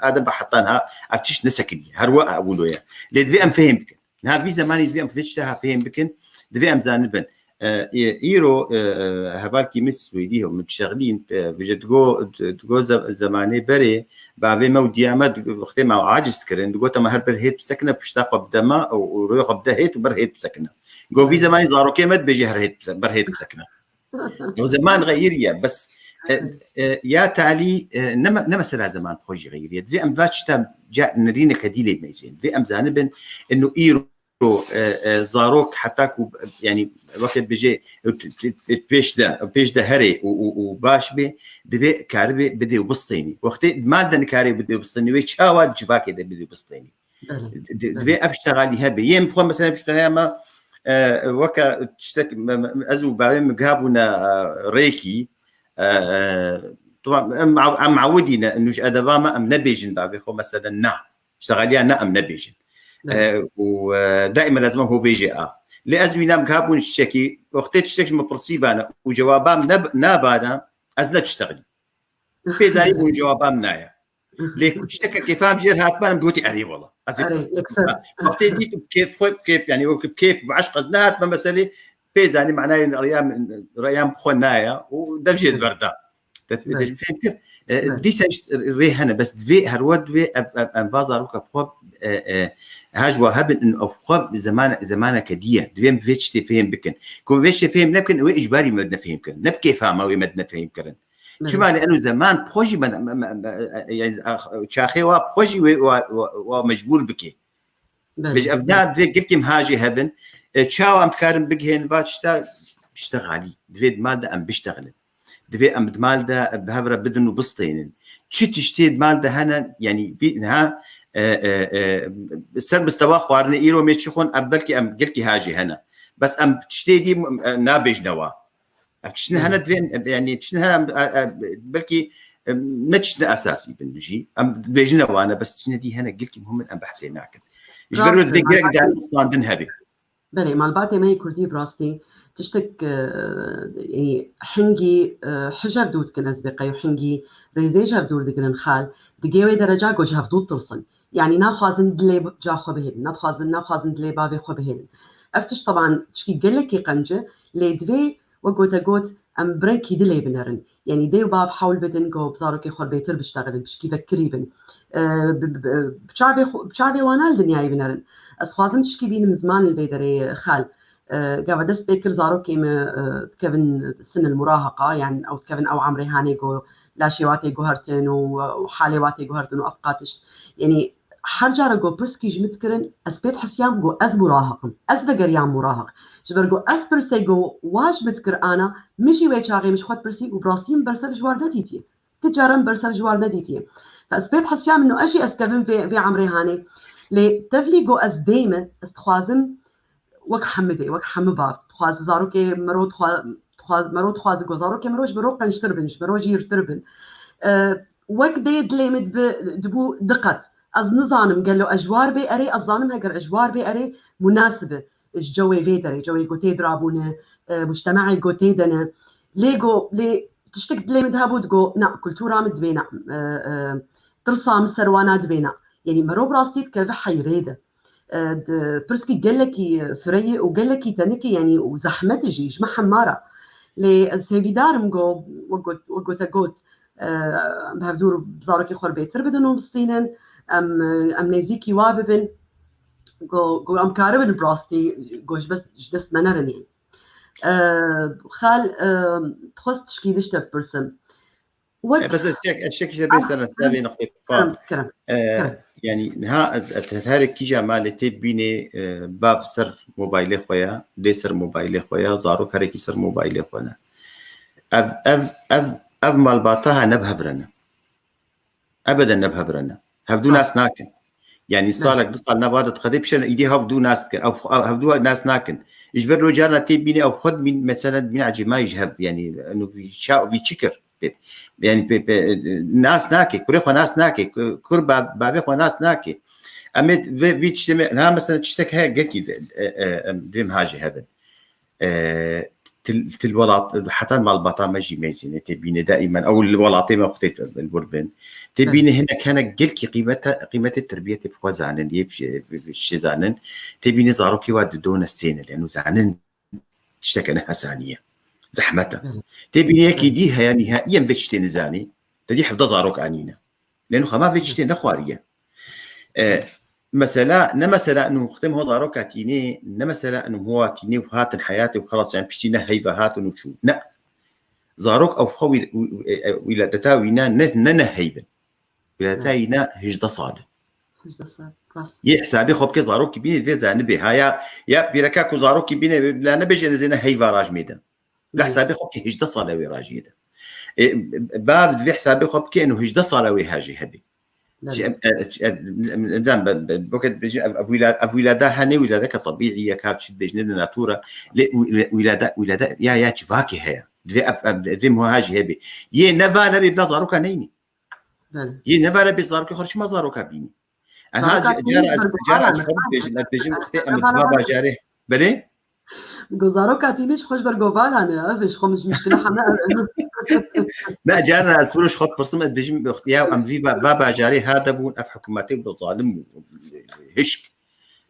Adem ve heta niha ev tişt nesekiniye. Her we wilo ye. Lê divê em fêm bikin. Niha vî zemanî divê em vê tişta ha fêm bikin. Divê em zanibin. E, e, îro, e, e, hevalkî min Swêdî ye, min şexlîn, e, bije digo, digo ze-, zemanê berê, bavê me û diya me, digo, wextê me aciz dikirin, digote me her ber hêt bisekine, pişta xwe bide me û, û rûyê xwe bide hêt û ber hêt bisekine. Go vî zemanî zarokê me dibêje her hêt bise-, ber hêt bisekine. O zeman xeyiriye, bes, e, e, ya talî, e, ne me-, ne mesela zeman bi xwe jî xeyiriye. Divê em va tişta ca-, nerîneke dî lê meyzên. Divê em zanibin, ino îro, e, e, zarok heta ku, yani, weke dibêje, e, t-, t-, t-, pêş de, pêş de herê û, û, û baş bê, divê karibê bidê û bistênî. Wextê mal de nikarê bidê û bistênî, wê çawa di civakê de bidê û bistênî. Belê, Di-, di-, belê. Divê ev ştexalî hebe. Yên bixwe mesela ev ştexaliya me, e, weke tiştek me, me, ez û bavê min giha bûne, e, rêkî, e, e, tamam, em, em ewidî ne, nûj edeba me, em nebêjin bavê xwe mesela na. Ştexaliya na em nebêjin. Belê. E, û, e, daîmen ez me ho bêjê a. Lê ez wî nam giha bûn tiştekî, wextê tiştek ji min pirsî bane û cewabam ne, nabane, ez ne tiştexilî. Pê zanî bûn cewabam naya. Lê ku tişteke kêfam jêr hatman em gotî erê wala. Ez ê Erê, yekser. Ha, wextê dît bi kêf xwe, bi kêf, yani wek bi kêf, bi eşq ez nehatme meselê, pê zanî manayê reyam, reyam xwe naya û dev jê Evet. berda. Te, te Evet. fêm kir. E, Evet. dîsa işte rê hene, bes divê, her we divê ev, ev, em va zaroka xwe, e, e, ha ji wa hebin in ev xwe zeman, zemaneke diye. Divê em vê tiştê fêm bikin. Ku vê tiştê fêm nekin, wê icbarî me ne fêm kirin. Ne bi kêfa me wê me ne fêm kirin. Evet. Çima ne eno zeman bi xwe jî me, me, me, me, yani, ah, çaxê wa bi xwe jî wê wa, wa, wa mecbûr bike. Belê. Bêje, ev na divê girkî em ha jê hebin. E, çawa em dikarin bigihên va tişta, tişta xalî. Divê di mal de em biştexilin. Divê em di mal de bi hev re bidin û bistênin. Çi tiştê di mal de hene, yani, bî, niha, e, e, e, ser mistewa xwarinê îro mê çi xwin, em belkî em girkî ha jê hene. Bes em tiştê dî, e, nabêjne wa. Ev tiştin hene divê, yani tiştin hene, e, e, belkî, e, ne tiştin esasî bin jî. Em dibêjine wane, bes tiştin dî hene, gelkî muhim in, em behsê nakin. Ji ber wê Rast e, divê gerek malbatê danûstandin hebe. Belê, malbatê me yê Kurdî bi rastî tiştek, e, e, hingî, e, hije ev dû dikin ez bê qey û hingî rêzê ji ev dûr digirin xal. Digê wê dereca ku ji hev dû tirsin. Yani naxwazin dilê ca xwe bihêlin, naxwazin, naxwazin dilê bavê xwe bihêlin. Ev tişt teban tişkî gelekî qenc e, lê divê wek gote got, em bi rengkî dilê binerin. Yanî dê û bav hewl bidin ku bi zarokê xwe bêtir biştexilin, pişkî vekirî bin. E, bi, bi, bi çavê xwe, bi çavê wana li dinyayê binerin. Ez dixwazim tişkî bînim ziman li vê derê xal. E, gava dest pê kir zarokê me, e, dikevin sin il murahaqa, yani ew dikevin ew emrê hanê ku laşê wa tê guhertin û, û halê wa tê guhertin û ev qatiş. Yani her cara ku pirskî ji min dikirin, ez pê dihisiyam ku ez murahaq im. Ez vegeriyam murahaq. Ji ber ku ev pirsê ku wa ji min dikir ana, min jî wê çaxê min ji xwe dipirsî û bi rastî min bersev ji war nedîtiye. Ti cara min bersev ji war nedîtiye. Fe ez pê dihesiyam ino ez jî ez kevim vê, vê emrê hanê. Lê tevlî ku ez dê me, ez dixwazim wek hemî dê, wek hemî bav. Dixwaze zarokê mero dixwa-, dixwa-, mero dixwaze ku zarokê mero ji mero qençtir bin, ji mero jî yirtir bin. E, wek dê dilê min dibi, dibû diqet. Ez nizanim gelo ez ji war bê erê, ez zanim heger ez ji war bê erê munasib e. Ji cewê vê derê, cewê ku tê dirabûne, e, mujtema'ê ku tê de ne. Lê ku, lê tiştek dilê min de hebû digo, na, kultura min divê na, e, e, tirsa min ser wana divê na. Yanî mero bi rastî dikeve heyrê de. E, di, pirskî gelekî fireyê û gelekî tenekê, yanî û zehmet jî, ji me hemara. Lê ez hêvîdar im ku, wek got, wek ku te got, e, em bi hevdû zarokê xwe bêtir bidin û bistînin, em, em nêzîkî wa bibin, ku, ku em karibin bi rastî, ku ji bes, ji dest me nerin yên. E, xal, e, dixwest tişkî diş te bipirsim. Wek E, bes ez şek, ez şek işte Ha, bê ser, ser vê noqtê xwe. Kerem, kerem, E, kerem. Yani niha ez, ez her kîja malê tê bînê, e, bav ser mobaylê xwe ya, dê ser mobaylê xwe ya, zarok herekî ser mobaylê xwe ne. Ev, ev, ev, ev malbata ha ne bi hev re ne. Ebeden ne bi hev re ne. Hevdû Ha. nas nakin. Yani Belê. salek, du sal nava de dixedê pişe îdî hevdû nas dikin. Ev, ev hevdû nas nakin. Ji ber lo carna tê bînê ew xwe dibîn, mesela dibîn ecêmayî ji hev. Yani eno vî ça, vî çi kir? Pê, yani pê, pê, nas nake, kurê xwe nas nake, ku-, kur ba-, bavê xwe nas nake. Em ê vê, vî tiştê me, ha mesela tiştek heye gelkî de, e, e, em divê em ha jî hebin. E, til, til welat, heta malbata me jî mêzîne tê bîne daîmen. Ew li welatê me xwe tê li wir bin. Tê Hı. bîne hinek, hinek gelkî qîmete, qîmetê terbiyetê bi xwe zanin, yê bi, bi, bi şê zanin. Tê bîne zarokê wa didone sêne, lê eno zanin tişteke ne hesanî ye. Zehmet e. Hı. Tê bîne yekî Hı. dî heye nîhaiyen vê tiştê nizanî. Te dî hevdeh zarok anîne. Lê nû xema vê tiştê nexwariye. E, mesela, ne mesela, nû xtim ho zaroka tînê, ne mesela, nû hoa tînê û hatin heyatê û xelas, yani piştî ne heyva hatin û çû. Ne. Zarok ew xwe wî-, wî-, e, e, wîladeta wî ne, ne, ne, ne heyvin. Wîladeta Hı. wî ne hejdeh sal e. Hejdeh sal, rast. Yê hesabê xwe bike zarokî bînê vê zanibê. Ha ya, ya pîreka ku zarokî bînê, la nebêje nizêne heyva rajmê de. La Hı. hesabê xwe bike hejdeh sal e wê rajiyê de. E, bav divê hesabê xwe bike eno hejdeh sal e wê hajê hebê. Belê. Em, e, e, em, em, em, be, be, boke dibêjin, ev, ev wîla-, ev wîlada hene wîladeke tebîî ye, ka çi dibêjin, ne natura. Lê wî-, wî-, wîlada, wîlada ya, ya civakê heye. Divê ev, ev, divê muha jî hebe. Yê ne va nebê bila zaroka neyne. Belê. Yê ne va nebê zarokê xwe çima zaroka bînî? Enha Zaroka ca-, tînî cara ez, cara ez bergovalan xwe e. Bibêjin, ez dibêjim wextê em Zaroka diva bajarê. Belê? Go zaroka tînî ji xwe ji bergovalan e. Ev ji xwe mişkile heme ev e. Ne, carna ez wilo ji xwe dipirsim, ez dibêjim, ya em vî va, va bajarê ha de bûn, ev hikûmetê wilo zalim bû, hişk.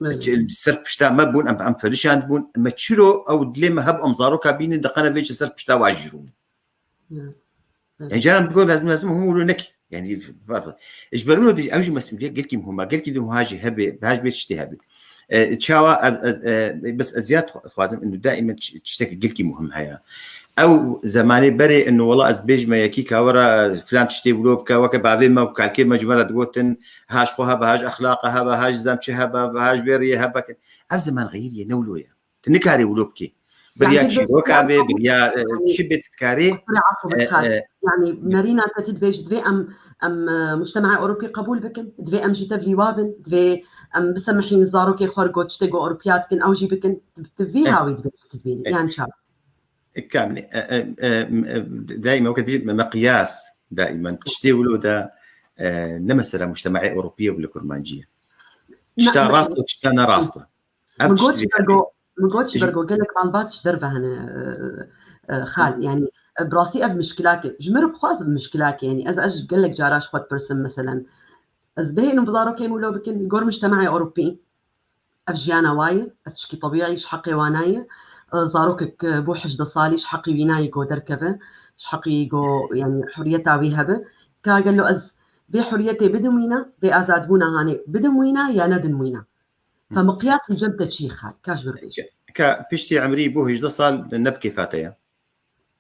Evet. Li ser pişta me bûn, em, em felişand bûn. Me çiro ew dilê me hebû, em zaroka bînin, diqene vê ji ser pişta wa jî rûnin. Evet. Evet. Yani caran bi got lazim, lazim hûn wilo nekî. Yani, ji ber min ew jî mesûliyet gelkî muhim e. Gelkî di muha jî hebe, bi haj bê tiştê hebe. E, çawa, e, ez, e, bes ez ziyad xwazim, inu daîmen tiş-, tiştekî gelkî muhim heye. Ew zemanê berê, inu wela ez bêjime yekî ka were filan tiştê wilo bike, weke bavê me û kalkê me ji me re digotin, haj xwe hebe, haj exlaqa hebe, haj zem çi hebe, haj vê riyê hebe. Ev zeman xeyirî ye, ne wilo ye. Tu nikarî wilo bikî. Biriya çîroka bê, biriya, e, çi bê tu dikarî, e, e, Yani merîna te tu dibêjî divê em, em, e, mujtemaê Ewropî qebûl bikin, divê em jî tevlî wa bin, divê em bisemihîn zarokê xwe got tiştê ku Ewropiya dikin, ew jî bikin. Tu, tu vî Eh. hawî dibêjî tu dibînî. Eh. Yan çawa? E, kamilî, e, e, e, e, daîma wekî dibêjin, me, miqyas, daîmen. Tiştê wilo de, e, ne mesela mujtemaê Ewropî ye wilo kurmancî ye. Tişta rast e, tişta ne rast e. Ev Min got tişt ji ber go, min got ji ber go gelek malbat ji derve hene, e, e, xal. Hı. Yani, e, bi rastî ev mişkilak e. Ji min re bixwaz bi mişkilak e. Yani, ez, ez gelek cara ji xwe dipirsim, meselen. Ez bihêlim bi zarokê min wilo bikin, gor mujtemaê Ewropî. Ev jiyana wa ye, ev tişkî tebîî, ji heqê wana ye. Zarokek bo hejdeh salî ji heqî wî nayê ku derkeve, ji heqî ku, yanî, huriyeta wî hebe. Ka gelo ez vê huriyetê bidim wîna, vê azadbûna hanê bidim wîna ya nedim wîna? Fe miqyasî cem te çi ye xal? Ka ji vir bêje. Ka piştî emrî bo hejdeh sal ne bi kêfa te ye?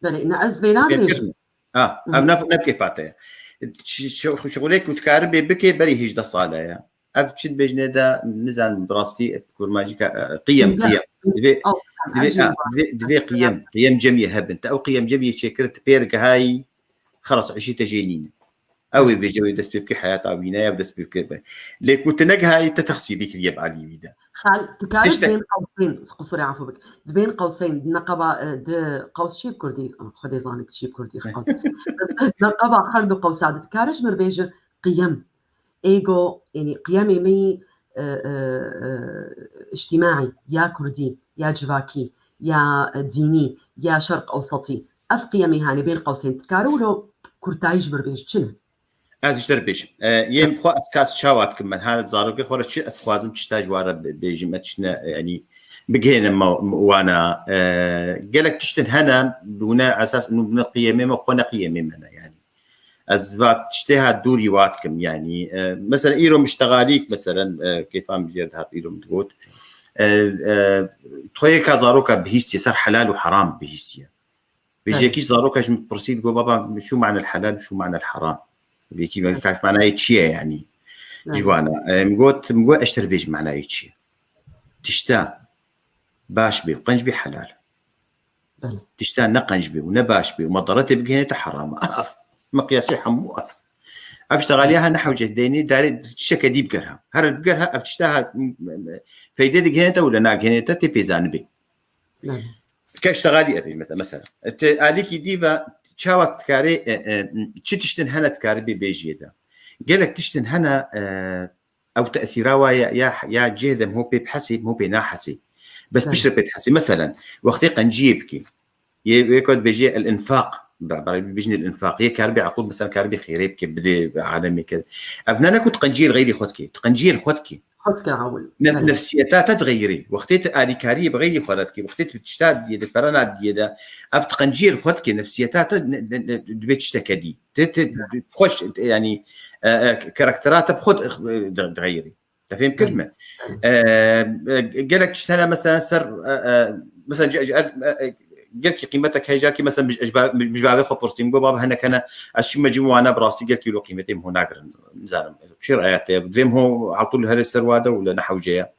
Belê, ne ez vêran Fêm bêjim. Kir mi? Ha, Hı. ev ne, ne bi kêfa te ye. Ş-, ş-, şixulê ku dikaribê bikê berî hejdeh sal e ya. Ev çi dibêjine de nizanim bi rastî, kurmancî ka, e, qiyem, Qiyem. qiyem. Divê, Ew, divê, ew ha, jî divê, divê qiyem, qiyem cemiyê hebin. Te ew qiyem cemiyê çêkir, tu pêr gihayî, xelas, îşî te jê nîne. Ew ê vêce wê dest pê bike, heyata wî ne, ew dest pê bike. Lê ku tu negihayî, te texsîrî kiriye bi alî wî de. Xal, tu karin Tiştek. Dibên qewsên, qusurê afû bik. Dibên qewsên, neqeba, e, di qews çi bi kurdî? Xwedê zanik çi bi kurdî qews. Neqeba her du qewsa di. Tu karin ji mir bêje qiyem. Ego, yanî qiyemê me yî, e, e, e, îctîmaî, ya kurdî, ya civakî, ya, e, dînî, ya şerq ewsetî. Ev qiyemê hanê bên qewsên dikare wilo kurtayî ji bir bêj çi ne? Ez ji te re bêjim. E, yên xwe ez kas çawa dikim min. Ha, zarokê xwe re çi ez xwazim tişta ji wan re bi-, bêjim, ez tiştine, yanî bigihênim me, wana, e, gelek tiştin hene, bûne esas, bûne qiyemê me, xwe ne qiyemê me ne, yanî. Ez va tiştê ha dûrî wa dikim, yanî, e, mesela îro miştexalîk, mesela, e, kêfa min jêr dihat îro min digot. E, e, toyê ka zaroka bihîstiye, ser helal û heram bihîstiye. Vêcekî zaroka ji min pirsî digot, "Baba, şu ma'nel helal, şu ma'nel haram?" Vêkî me kaş manayê çi ye, yanî? Ji wana. E, min got, min got, "Ez ji te re bêjim manayê çi ye? Tişta baş bê û qenc bê helal. Belê. Tişta ne qenc bê û ne baş bê û medaretê bigihêne te heram e." Ev miqyasê hemû ev. Ev ştexaliya ha ne hewce deynê darê tişteke dî bigerha. Her bigerha ev tişta ha, m-, m-, feyde digihêne te û le nagihêne te tê pêzanibê. Belê. Ke ştexalî ev, mesela, mesela. Te alîkî dî ve çawa dikarê, e, e, çi tiştin hene dikarî bê bêjiyê de. Gelek tiştin hene, e, ew tesîra wa ya, ya, ya cih de ho pê bihesê, ho pê nahesê. Bes Belê. Piştre pê dihesê. Mesela, wextê qenciyê bikê. Yê, yê ku dibêjê el-infaq. Be-, berê bibêjin el-infaq. Yê karibê eqûl, mesela, karibê xêrê bike, bidê alemê ke. Ev ne, ne ku tu qenciyê li xeyrê xwe dikê. Tu qenciyê li xwe dikê. Xwe dike ewil. Ne-, Belê. Nefsiyeta te dixeyirê. Wextê tu alîkariyê bi xeyrê xwe re dikî, wextê tu tişta diyê de, perena diyê de, ev tu qenciyê li xwe dikê, nefsiyeta te ne, ne, ne, dibê tişteke dî. Te, te, Evet. Xweş, yanî, e, e, karaktera te bi xwe di-, di-, dixeyirê. Te fêm kir Evet. mi? Evet. E, e, gelek tişt hene, mesela ser, e, e, mesela ce-, ce-, e, e, gelkî qîmetek heye, carkî mesela mij-, ji ba-, mij-, ji bavê xwe pirsîm, got, "Baba, hinek hene, ez çi mecim wana bi rastî gelkî lo qîmetê min ho nagirin." Nizanim, çi raya te ye? Divêm ho altul here ser wade û le ne hewce ye.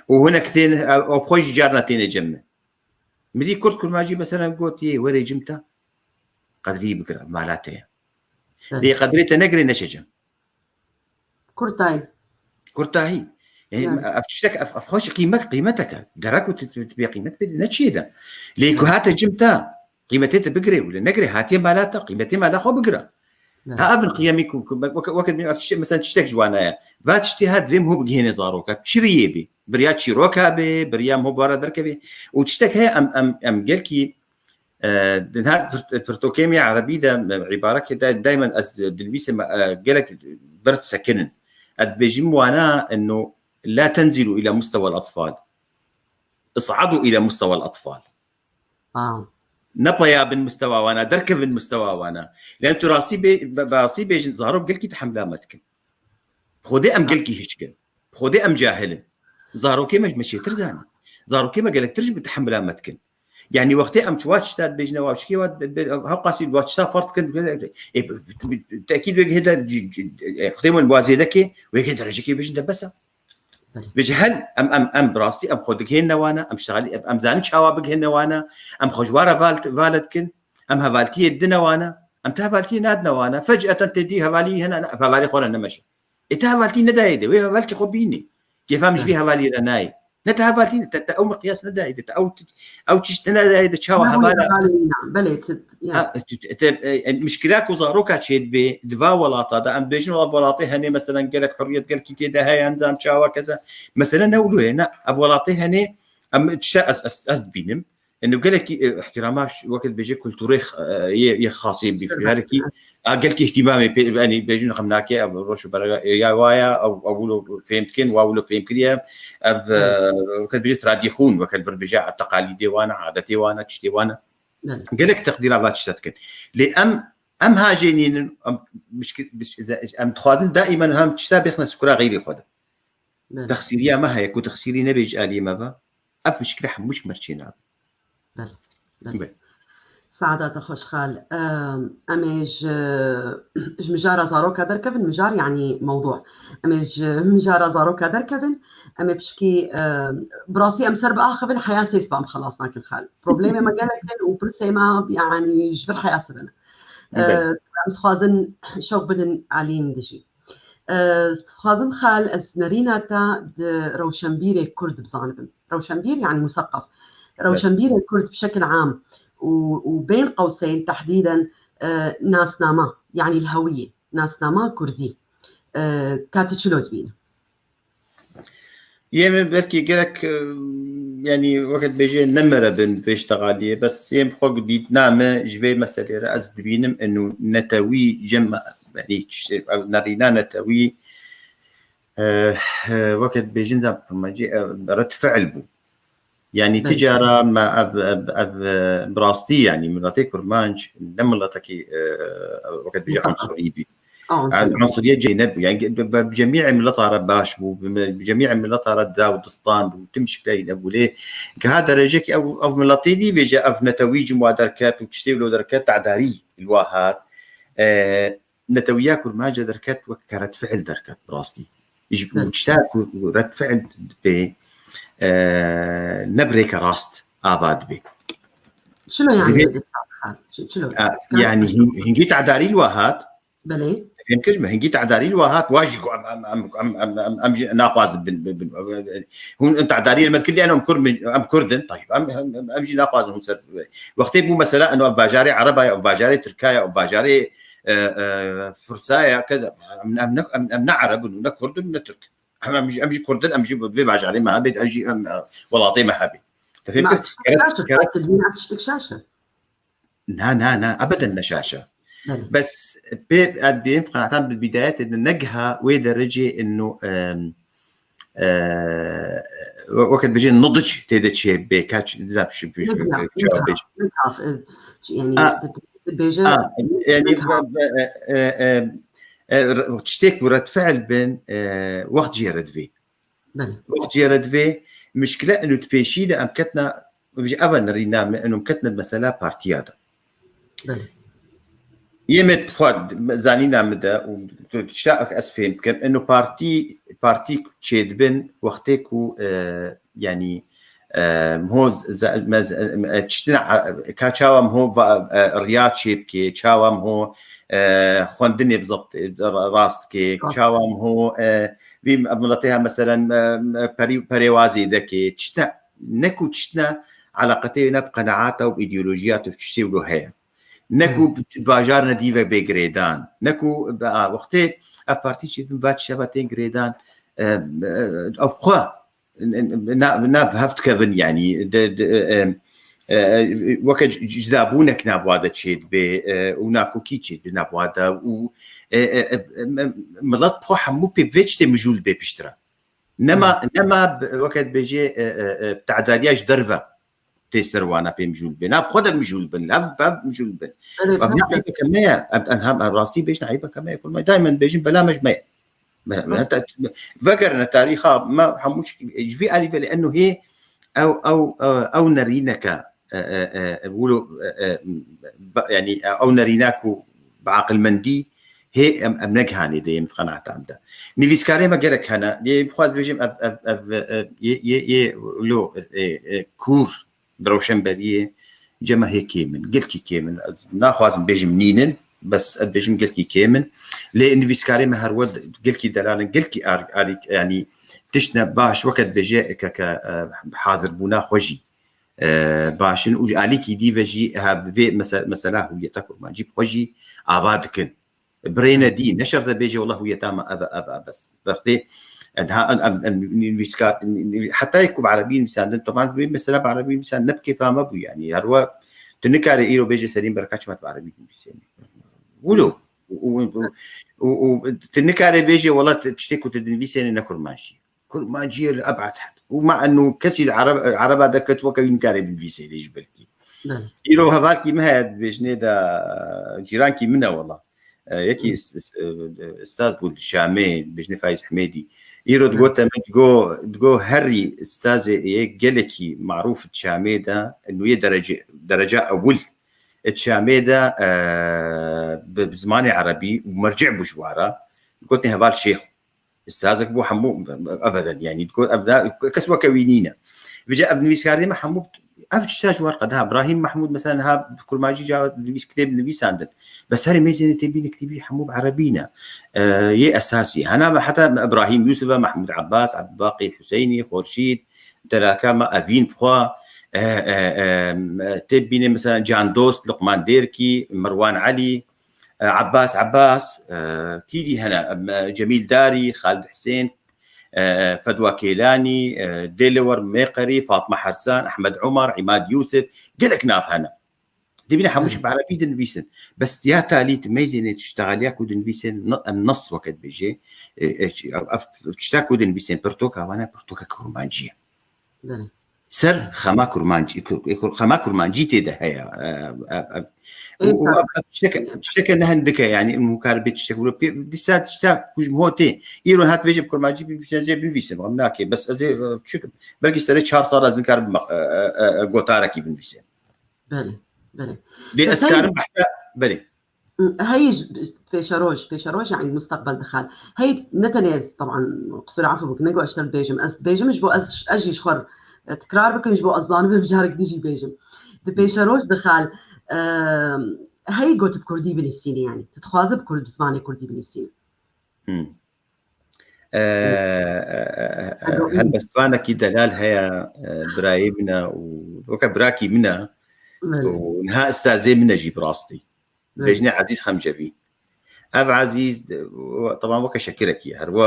Û hinek tên, ew xwe jî carna têne cem me. Mirî kurd kurmacî mesela gotiye, "Were cim te, qedrî bigire, mala te ye." Evet. Lê qedrê te negirê neçe cem. Kurtayî. Kurtahî. Yani, Yani. Ev tiştek, ev, ev xweş qîmet, qîmeteke. Derek û tu, tu, tu bê qîmet bê, ne çiyê de. Lê ku Yani. hate cim te, qîmetê te bigire û le negire, hatiye mala te, qîmetê mala xwe bigire. Evet. Ha, ev in qiyemî ku, ku, wek, wek, wek, ev tiştek, mesela tiştek ji wan heye. Va tiştê ha divêm ho bigihêne zaroka. Çi riyê bê? Biriya çîroka bê, biriya ho bara derkevê. Û tiştek heye em, em, em gelkî, e, di her pir-, pirtokê me erebî de, e, îbarekê de daymen ez dilwîsim, e, gelek ber disekinin. Ez dibêjim wana, enno la tenzilu ila mustewa al-atfal. Is'adu ila mustewa al-atfal. Wow. Nepeya bin mustewa wana, derkevin mustewa wana. Lê tu rastî bê-, bi, bi rastî bêjin, zarok gelkî tehemla me dikin. Xwedê em gelkî hişk in. Xwedê em cahil in. Zarokê me ji me çêtir zanin. Zarokê me gelektir ji bi tehemla me dikin. Yani wextê em çi wa tişta dibêjine, wa çikê wa, be-, be-, hewqasî wa tişta fert dikin, e, bi, bi, bi, tekîd wê gihê de, c-, c-, e, Xwedê min wa zêde kê, wê gihê derecekê bêjin de bes e. Belê. Vêce hel, em, em, em bi rastî, em xwe digihênine wana, em şixalî, em, em zanin çawa bigihênine wana, em xwe ji wa re val-, vale dikin, em hevaltiyê didine wana, em ti hevaltiyê nadine wana, fec'eten tê dî hevalî hene, ne, hevalê xwe re nemeşe. Ê ti hevaltî nedayê de, wê hevalkê xwe bînê. Kêfa min ji vî Belê. hevalî re nayê. Ne ti hevaltî, te, te ew miqyas nedayê de, te ew, ew tişt nedayê de, çawa Nabûyê hevala hevalê wî ne, belê, ti, ya. Ha, tu, te, te, e, e, mişkila ku zaroka çêdibe, di va welata de, em dibêjin, ev welatê hene, meselen, gelek hurriyet, gelkî tê de heye, nizam çawa kese. Mesele ne wilo ye, ne, ev welatê hene, em tişta ez, ez, ez dibînim. Eno gelekî, e, ihtirama ş-, weke dibêje kulturê x-, e, yê, yê xasê bî. Herekî, a, gelkî ihtimamê pê, yanî bêjin xem nake, ev roş û berega, e, ya waya, ew, ew wilo fêm dikin, wa wilo fêm kiriye, ev, e, weke dibêje tradixûn, weke vir bêje teqalîdê wana, adetê wana, tiştê wana. Gelek teqdîra va tişta dikin. Lê em, em hajê nînin, em bişki-, biş-, em dixwazin daîmen hem tişta bêxne sikura xeyrê xwe de. Texsîriya me heye, ku texsîrî nebe ji aliyê me ve, ev mişkile hemû ji me re çênabe. Belê, belê. Saada te xweş xal. Em, em ê ji, ji mijara zaroka derkevin, mijar yanî mewdû. Em ê ji mijara zaroka derkevin, em ê pişkî, em, bi rastî em ser biaxivin, heya sê siba em xelas nakin xal. Problemê me gelek in û pirsê me, yanî ji vir heya sibe ne. Belê. Em dixwazin şewq bidin aliyên dijî. Ez dixwazim xal ez nerîna te di rewşenbîrê Kurd bizanibim. Rewşenbîr, yanî museqef. Rewşenbîrê Kurd bi şekil am û, û bên qewseyn tehdîden, e, nasnama, yanî li hewiyê, nasnama Kurdî. E, ka tu çilo dibînî? Yê min belkî gerek, e, yanî weke dibêje ne mere bin pêştegaliyê, bes yê min xwe dîtina min ji vê meselê re ez dibînim eno netewî cem, yanî tiştê, ev nerîna netewî, e, e, weke dibêjin zam kurmancî, e, red fiil bû. Yanî ti cara me ev, ev, ev, e, bi rastî yanî miletê kurmanc ne miletekî, e, weke dibêje unsurî bî. Unsurî. Yanî unsuriyê cê nebû. Yanî bi, bi cemî mileta re baş bû, bi, bi cemî mileta re da û distan bû, tim şikayî nebû. Lê giha derecekî ew, ev miletê dî vêce ev netewî cim wa derket û tiştê wilo derket, te'darî li wa hat. E, netewiya kurmanc derket wek ke red fiil derket bi rastî. Ji, tişta ku red fiil dibê, e, ne bi rêke rast ava dibê. Çilo yanî? Dibê, çilo? E, yanî hin-, hingî te'darî li wa hat, Belê. Fêm kir me, hingî te'darî li wa hat, wa jî ku em, em, em, em, em, em, em jî naxwazin bin, bin, bin, hûn em te'darî li me dikir, lê em Kurd, em Kurd in, tayîb, em, em, em, em jî naxwazin hûn ser. Wextê bû mesela, eno ev bajarê Ereba ye, ev bajarê Tirka ye, ev bajarê, e, e, Firsa ye, keza, em, em ne, em, em ne Ereb in, ne Kurd in, ne Tirk. Em, em jî, em jî Kurd in, em jî vê bajarê me hebê, em jî, em, e, welatê me hebê. Te fêm kir? Keret, şaş e, keret. Şaş e, şaş e. Na, na, na, ebeden ne şaş e. Belê. Bes pê, ez bêjim, qenaetan bi bidayetê de negiha wê derecê ino, em, e, we-, weke dibêjin nudc tê de çê bê, kaç, nizam şu, şu, Negiha, şu, negiha, bêj- negiha, e, yanî, A, dibêje a, yanî, negiha. Ve, ve, e, e, e, e, r-, tiştê ku red fiil bin, e, wext jê re divê. Belê. Wext jê re divê, mişkile ino di pêşî de em ketna, ji eva nerîna me, ino em ketne di mesela partiya de. Belê. Yê me xwe zanîna min de û tişta ez fêm bikim, ino partî, partî çêdibin wextê ku, e, yanî, e, mho z-, z-, me z-, e, tiştina, e, ka çawa mho va, e, riya çêbike, çawa mho, e, xwendinê bi zebt, rast ke, Rast. Çawa mho, e, vî miletê ha, meselen, e, perî-, perêwazê deke, tiştine, ne ku tiştine eleqetê ne bi qenaata û bi îdeolojiya tu tiştê wilo heye. Ne ku Hmm. bi bajar ne dîve bê girêdan. Ne ku, a, wextê ev partî çêdin va tişteva tên girêdan, e, e, ev xwe n-, n-, na-, nav hev dikevin, yanî, de, de, e, e, e, weke c-, cudabûnek nav wa de çêdibe, e, û nakokî çêdibe nav wa de û, e, e, e, e, milet bi xwe hemû pê vê tiştê mijûl bê piştre. Nema, Hmm. nema b-, weke dibêje, e, e, e, te'dariya ji derve tê ser wana pê mijûl bê. Nav xwe de mijûl bin, nav, nav mijûl bin. Belê, Ev ne belê. Eybeke me ye. Em, em, hem, em rastî bêjin eybeke me ye. Kurmay daîmen bêjin bela me ji me ye. Me, me, Rast. heta, vegerine tarîxa me hemû şik-, ji vî alî ve lê eno hê ew, ew, ew, ew nerîneke, e, e, e, wilo, e, e, ba-, yanî, e, ew nerîna ku bi aqilmendî hê em, em negihanê de yê min qenaeta min de. Nivîskarê me gelek hene. Yê bixwaz bêjim ev, ev, ev, e, yê, yê, yê wilo, e, e, kûr, bi rewşenberiyê cema hê kêm in, gelkî kêm in. Ez naxwazim bêjim nînin, bes ez bêjim gelkî kêm in. Lê nivîskarê me her wed gelkî delal in, gelkî ar-, arîk, yanî tiştine baş, weke dibêje ke, ke, e, hazirbûna xwe jî, e, baş in û ji alîkî dî ve jî, ha, vê mese-, mesela hewiyeta kurmancî bi xwe jî ava dikin. Birêne dî, ne şert e bêje, "Wela hûyeta me ev e, ev e, bes." Wextê Em ha, em, em, em, nivîskar, heta yek ku bi erebî nivîsandin, teban, vê mesela bi erebî nivîsandin ne bi kêfa me bû, yanî, her we, tu nikare îro bêje Selîm Bereka çima tu bi erebî dinivîsênî. Wilo. Û, û, û, û, û tu nikare bêje, wela, tu, tiştê ku tu dinivîsênî ne kurmancî. Kurmancî ye li eb'ed hed. Û ma enû kesî li Ereb-, Ereba de ket weke wî nikare binivîsênî jî belkî. Belê. Îro hevalkî min heye, dibêjinê de, cîrankî min e, wela. E, yekî s-, s-, e, staz bû li Şamê, dibêjinê Faiz Hemêdî. Îro digote min, digo, digo herî stazê yê gelekî marûf di Şamê de, nûyê derece, dereca ewil di Şamê de, e, bi, bi zimanê erebî û mercî bû ji wara. Gotê heval Şêx. Stazek bû hemû, ebeden, yanî, digot, ev da, kes weke wî nîne. Vêca ev nivîskarê me hemû, ev tişta ji wer qeda. Brahîm Mehmûd, mesela, niha bi kurmancî ca nivîs, kitêb nivîsandin. Bes herê mêzênê tê bîne kitêbî hemû bi erebî ne. E, yê esasî. Hena me heta Ibrahîm Yûsif e, Mehmûd Abbas, Ebdulbaqî Huseynî, Xorşîd, Delaka me Evîn Bixwe, e, e, e, tê bîne, mesela, Can Dost, Luqman Dêrkî, Merwan Elî, e, Abbas Abbas, e, kî dî hene, e, Cemîl Darî, Xalid Hisên, e, Fedwa Kêlanî, e, Dêlewer Mêqerî, Fatma Hersan, Ehmed Umar, Îmad Yûsif, gelek nav hene. Dibîne hemû jî bi erebî dinivîsin. Bes ya talî tu meyzênê tu ştexaliya ku dinivîsên, n-, em nas weke dibêjê, e, e, ev, ev tişta ku dinivîsên pirtoka wana pirtoka kurmancî ye. Belê. Ser xema kurmancî, kur-, kur-, xema kurmancî tê de heye. E, e, e, û, û ev, ev tişteke, tişteke ne hindik e, yanî, em hûkar bê tiştek wilo bike. Dîsa tişta ku ji min hotê, îro hat bêje bi kurmancî bivîse, jê bivîsim, em nake. Bes ez ê, e, çikim. Belkî serê çar sal ez nikarim, e, e, e, e, gotarekî binivîsim. Belê, belê. Bê ez karim behsa, belê. Hey, pêşeroj, pêşeroj, yani mustaqbel dixal. Hey, ne tenê ez, teban, qisûra efû bik, ne got ez te dibêjim. Ez dibêjim ji bo ez, ez jî ji xwe, e, tikrar bikim, ji bo ez zanibim carek dî jî bêjim. Di pêşeroj dixal, e, hey got bi kurdî binivîsînî, yani. Tu dixwaze bi kurd, bi zimanê kurdî binivîsînî. Hmm. E, e, e, e, helbestvanekî delal heye, e, birayê min e û weke birakî min e. Belê. Û niha estazê min e jî bi rastî. Belê. Bêjinê Ezîz Xemcevî. Ev Ezîz, de, teban weke şekirekî ye. Her we,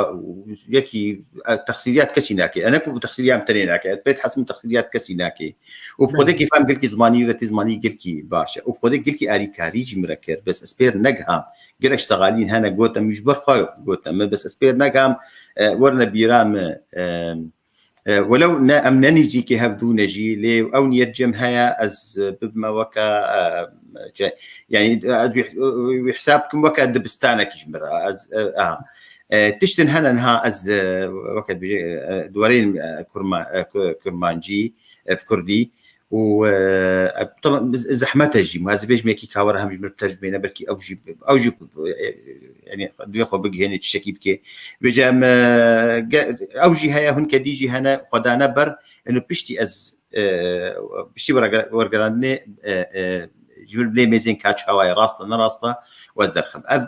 yekî, e, texsîriyat kesî nake. Ene ku texsîriya min tenê nake. Ez pê dihezim texsîriyat kesî nake. Û bi xwedê kêfa min gelkî zimanî re tê zimanî gelkî baş e. Û bi xwedê gelkî alîkarî jî min re kir. Bes ez pêr negiham. Gelek ştexalîn hene gote min ji ber xwe gote min. Bes ez pêr negiham, e, werine bîra min, e, e, welew ne, em ne nêzîkê hev dû ne jî, lê ew niyet cem heye, ez, e, bibime weke, e, ce-, yani ez wî, wî hesab bikim weke dibistanekî ji min re. Ez, e, a. E, tiştin hene niha ez, e, weke dibêje, e, di warên, e, kurma-, e, ku-, kurmancî, e, bi kurdî û, e, e, taban, zehmet e jî. Ez bêjim yekî ka were hem ji min tercumeyne, belkî ew jî, ew jî, e, yani, divê xwe bigihêne, tiştekî bike. Vêca em, e, ge-, ew jî heye, hûn kedî jî hene, xwe dane ber, eno piştî ez, e, piştî werge-, wergerandinê, e, e, ji min bilê mêzên ka çawa ye, rast e, ne rast e, û ez derxim. Ev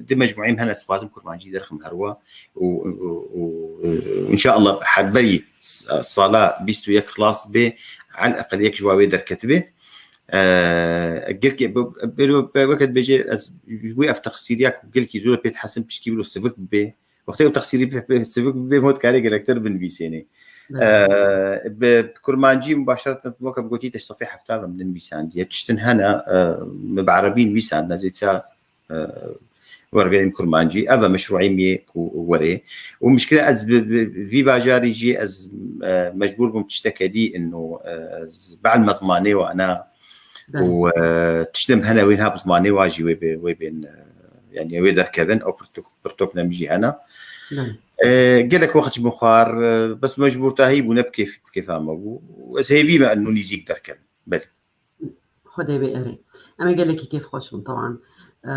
di mecmueyê min hene, ez dixwazim kurmancî derxim herwa û, û, û, û, înşallah hedberî s-, sala bîst û yek xilas bê, al eqel yek ji wa wê derketibe. E, gelkê, be-, be-, be-, weke dibêje, ez ji bo ev texsîriya ku gelkî zor pê dihezim pişkî wilo sivik bibe. Wextê ew texsîrî pê, pê sivik bibe, hot karê gelektir binivîsênê. Evet. E, bi kurmancî mubaşereten weke bi gotî te ji sefê hefta ve min dinivîsandiye. Tiştin hene, e, min bi erebî nivîsandine, ez ê ça, e, wergerên kurmancî. Ev e meşruîm yê ku werê. Û mişkile ez bi, bi vî bajarî jî ez, e, mecbûr bûm tişteke dî ino, e, ez bel me zimanê wana. Belê. Û, e, tiştên hene wê niha bi zimanê wa jî wê bê, wê bên, e, yani wê derkevin, ew pirtûk, pirtûk ne min jî hene. Belê. E, gelek wext ji min xwar, e, bes mecbûrtahî bû, ne bi kêf, bi kêfa me bû. Ez hêvî me eno nîzîk derkevin. Belê. Xwedê bê erê. Em ê gelekî kêfxweş bin, teban. E,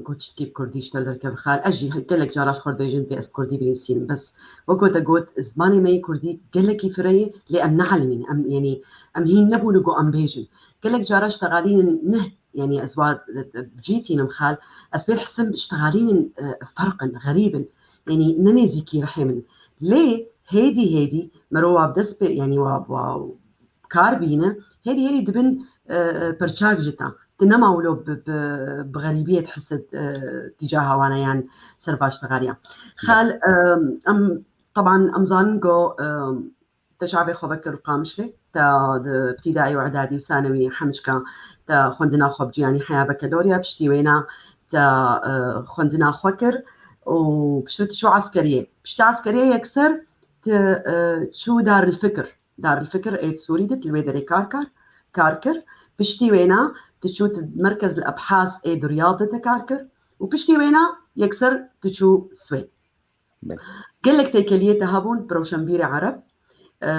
ku tiştekî bi kurdî ji te derkeve xal. Ez jî gelek cara ji xwe dibêjin, pê ez kurdî binivîsînim. Bes wek te got, zimanê me yê kurdî gelekî fireyê, lê em neelimîn. Em, yanî, em hîn nebûne ku em bêjin. Gelek cara ştexalînin ne, yanî ez wa, e, cî tînim xal. Ez pê dihisim ştexalînin, e, ferq in, xerîb in. Yanî ne nêzîkî rihê min. Lê hêdî hêdî mero wa bi dest pê, yanî wa, wa kar bîne, hêdî hêdî dibin, e, e, pirçak ji te. Tu nema wilo bi, bi, bi xerîbiyê dihise, e, tîcaha wan e yan ser va ştexaliya. Xal, e, em Teban em zanin ku, e, te çavê xwe vekir Qamişlê, te di îbtîdayî û îdadî û sanewî hemî çika te xwendina xwe bi cî, yanî heya bakalorya, piştî wêna te, e, xwendina xwe kir û piştî tu çû eskeriyê. Piştî eskeriyê yekser tu, e, çû Darülfikir. Darülfikir ê di Sûrî de tu li wê derê kar kar, kar kir. Piştî wêna tu çû tu Merkez el Ebhas ê di Riyad de te kar kir û piştî wêna yekser tu çû Swêd. Belê. Gelek têkeliyê te hebûn bi rewşenbîrê Ereb, e,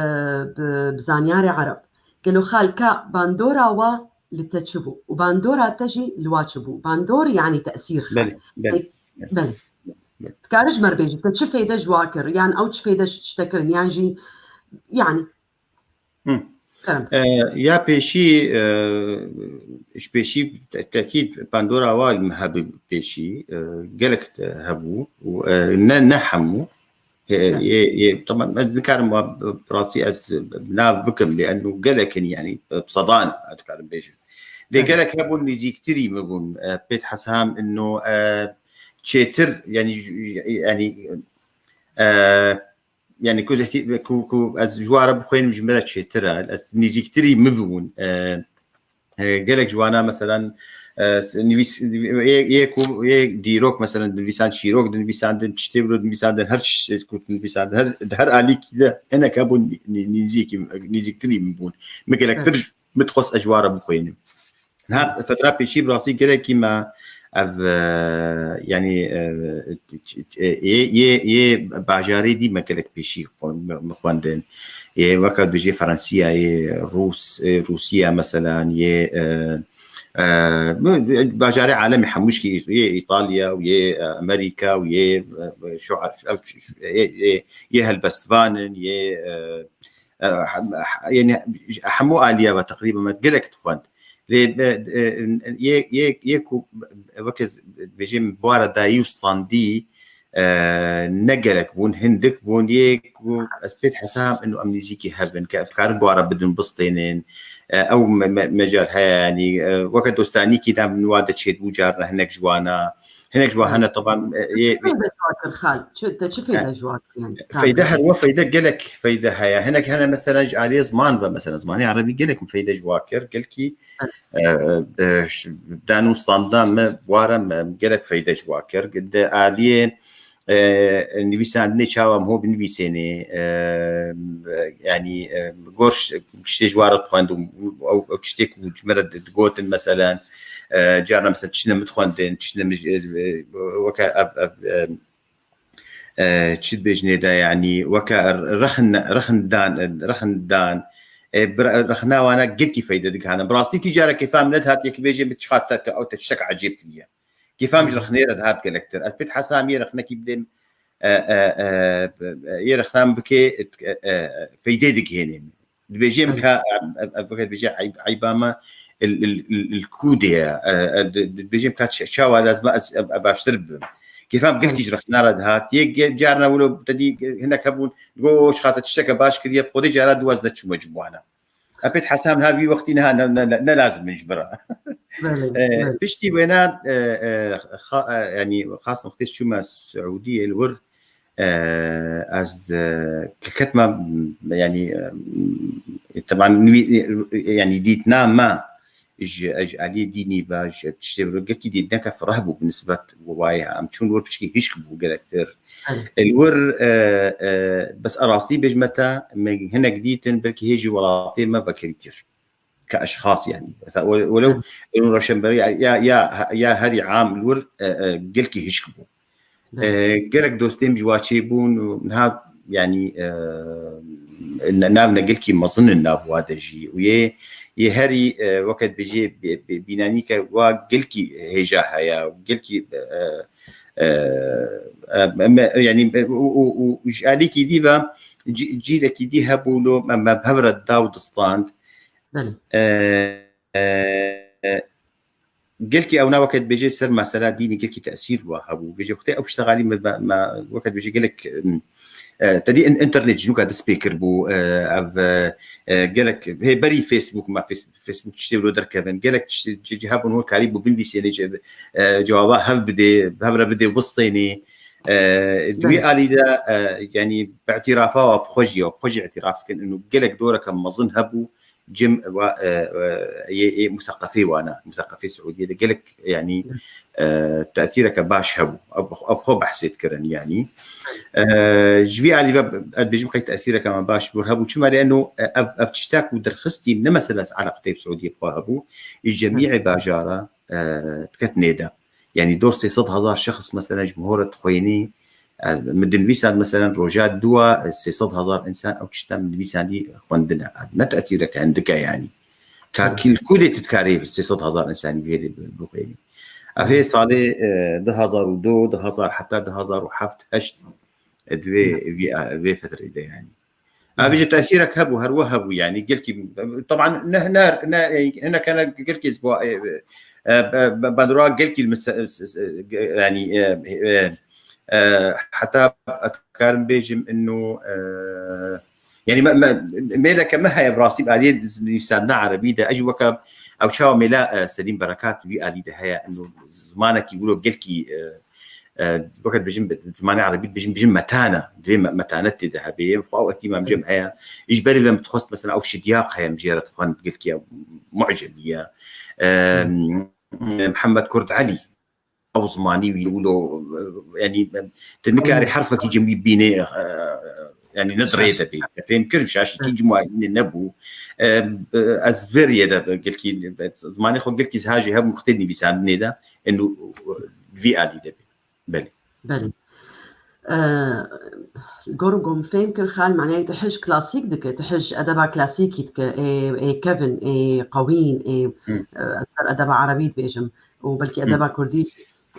bi, bi zanyarê Ereb. Gelo xal ka bandora wa li te çi bû? Û bandora te jî li wa çi bû? Bandor yanî tesîr xal. Belê, belê, Te-, belê. belê. Belê. Dikare ji me re bêjî, te çi feyde ji wa kir? Yan ew çi feyde ji te kirin? Yan jî, yanî, Hı. Kerem. E, ya pêşî, e, ji pêşî te-, tekî bandora wa hebû pêşî, e, gelek te hebû û, e, ne, ne hemû. E, Evet. yê, yê, tamam, ez dikarim wa, rastî ez nav bikim, lê eno gelek in, yanî, bi sedan ez dikarim bêjim. Lê Evet. gelek hebûn nêzîktirî min bûn, e, pêt hesam ino, e, çêtir, yanî, yanî, e, yanî ku ez, ku, ku ez ji wan re bixwînim ji min re çêtir e, ez nêzîktirî min bûn. E, e, gelek ji wana, meselan, e, nivîs, yê, yê ku, yê dîrok, meselan, dinivîsan çîrok, dinivîsandin, tiştê biro dinivîsandin, her tişt ku dinivîsandin, her, her alîkî de hinek hebûn nî-, nî-, nîzîkî, nîzîktirî min bûn. Min gelektir Evet. min dixwest ez ji wan re bixwînim. Niha fetra pêşî bi rastî gelekî me ev, e, yanî, e, ç-, ç-, e, yê, yê, yê bajarê dî me gelek pêşî xwe-, me, me xwendin. Yê weke dibêjê Fransiya, yê Rûs, yê Rûsiya meselan, yê, e, e, bajarê alemê hemû jî, yê Îtalya û yê, e, Amerîka û yê, e, şu, şu, ev, şu, yê, yê, yê helbestvan in, yê, e, e, hem-, he-, yanî hemû aliya ve teqrîben me gelek dixwend. Lê, e, e, yê, yê, yê ku weke z-, dibêjim bi wan re dayî û standî, e, ne gelek bûn, hindik bûn, yê ku ez pêt hesam ino em nêzîkî hev in, ke em dikarin bi wan re bidin, bistênin. E, ew me-, me-, mecal heye, yanî, e, weke dostanîkî de min wan de çêdibû carna hinek ji wana. Hinek ji wan Evet. hene, teban, e, Te yê, çi feyde ji wan kir xal? Çi, te çi feyde E, ji wan kir yani? Feyde Tamam. her we feyde gelek feyde heye. Hinek hene mesela ji aliyê ziman ve mesela zimanê erebî gelek min feyde ji wa kir. Gelkî, Evet. e, e, ş-, dan û standan me ware me gelek feyde ji wa kir. Di aliyê, e, nivîsandinê çawa em ho binivîsênê, e, e, yanî, e, gor ş-, tiştê ji wa re dixwend û ew, ew tiştê ku ji me re di-, digotin meselen, e, carna mesela tiştine min dixwendin, tiştine min, e, e, weke ev, ev, e, e, çi dibêjinê de, yanî weke rexin-, rexindan, rexindan, e, bi re-, rexina wana gelkî feyde digihane. Bi rastî tî cara kêfa min nedihat yekî bêje min çiqas te, te, ew te tiştek ecêb kiriye. Kêfa min ji Hı. rexinê re dihat gelektir. Ez pê hesam yê rexinekî bidêm, e, e, e, yê rexina min bike, e, e, e, feydê digihênê min. Dibêjê min Evet. ka, em, em, em, weke dibêje eyb-, eyba me il, il, il, il kûdê ye. E, e, di, di, dibêjê min ka ç-, çawa lazim e ez, em, em baştir bibim. Kêfa min Evet. gelkî ji rexna re dihat. Yê ge-, carna wilo te dî hinek hebûn, digo, "O, ji xatir tişteke baş kiriye, bi Xwedê cara dû ez neçûme cimwana." Em pê hesam ha vî wextî niha ne, ne, ne, ne lazim in ji bira. Belê, E, belê. Piştî wêna, e, e, xa-, e, yanî xas nextê çûme Siûdiyê li wir, e, ez, e, ke ketme, yanî, e, teban nivî-, yanî dîtina me ji, ji aliyê dînî ve, ji tiştê ve, gelkî dîtineke fireh bû bi nisbet wayê. Em çûn wir piçkî hişk bû gelektir. Evet. Li wir, e, e, bes a rastî bêjme te, me hinek dîtin, belkî hê jî welatê me vekirîtir. Ke eşxas yanî. Mesela, we-, welew Evet. êno roşenbîrî ya, ya, ya herî am li wir, e, e, gelkî hişk bû. Evet. E, gelek dostê min ji wa çêbûn û niha, yanî, e, ne-, nav ne gelkî mezin in nav wa de jî. Û yê, yê herî, e, weke dibêjê bê-, bê-, bînanîke wa gelkî hêja heye û gelkî, e, e, e, me, yanî, e, û, û, û ji alîkî dî ve cî-, cîrekî dî hebû lo me, me bi hev re da û distand. Belê. E, e, e, gelkî ewna weke dibêje ser mesela dînî gelkî tesîr wa hebû. Bêje wextê ew ştegalî me, me, me weke dibêje gelek, em, e, te dî in-, internet ji nûka dest pê kiribû, e, ev, e, e, gelek hê berî Facebook, me Face-, Facebook tiştê wilo derkevin. Gelek tişt-, ci, ci hebûn hûn karî bû binivîsê lê ce-, e, cewaba hev bidê, hev re bidê û bistênê. E, di wî alî de, e, yanî bi îtîrafa wa bi xwe jî, wa bi xwe jî îtîraf dikin, inu gelek doreke mezin hebû, cem wa, e, e, yê, yê museqefê wana, museqefê Siûdiyê de gelek, yanî, e, tesîreke baş hebû. Ew, ew bi xwe behsê dikirin, yanî. E, ji vî alî ve ez dibêjim qey tesîreke me baş bûr hebû. Çima lê eno, e, ev, ev tişta ku derxistî ne mesele eleqetê bi Siûdiyê bi xwe hebû, î cemîê bajara, e, diket nêde. Yanî dor sê sed hezar şexs, meselen, ji mihor re dixwênî, e, min dinivîsand, meselen, roja dû wa, e, sê sed hezar însan ew tişta min nivîsandî xwendine. E, ne tesîreke hindike, yanî. Ka Hı. kî li ku dê tu dikarî sê sed hezar însanî vê rê bi-, bixwênî. Ev hê salê, e, du hezar û du, du hezar heta du hezar û heft heşt, e, di vê, Hı. vê, vê fetrê de, yanî. Ev jî tesîrek hebû, her wiha hebû, yanî gelkî, teban ne, ne, ne, hinek hene gelkî ji bo, e, e, e, bandora gelkî li min se-, se-, se-, yanî, e, e, e, heta ez karim bêjim inu, e, yanî me, me, mêleke me heye bi rastî bi aliyê nivîsandina erebî de, ez jî weke ew çawa mêla, e, Selîm Berekat wî alî de heye, inu zimanekî wilo gelkî, e, e, weke dibêjin bi zimanê erebî dibêjin, dibêjin metane. Divê me-, metanet tê de hebe. Yê xwe ew îhtîmam cem heye. Ji berî ve min dixwest, mesela, ew Şidyaq heye, min jê re dixwend, gelkî mucebî ye. E, Mihemed Kurd Elî. Ew zimanî wî wilo, e, yanî, e, tu nikarî herfekî cem wî bînê, e, yanî ne di rê de bê. Fêm kir, şaşîtî cem wî nebû. E, ez vê riyê de gelkî, zimanê xwe gelkî ziha jî hebû, wextê nivîsandinê de, inu vî alî de bê. Belê. Belê. Eee, gor gom fêm kir xal, manayê tu hij klasîk dike, tu hij edeba klasîkî dike, ê, ê kevin, ê qewîn, ê, Hı. eee, ez ser edeba erebî dibêjim û belkî Hı. edeba kurdî.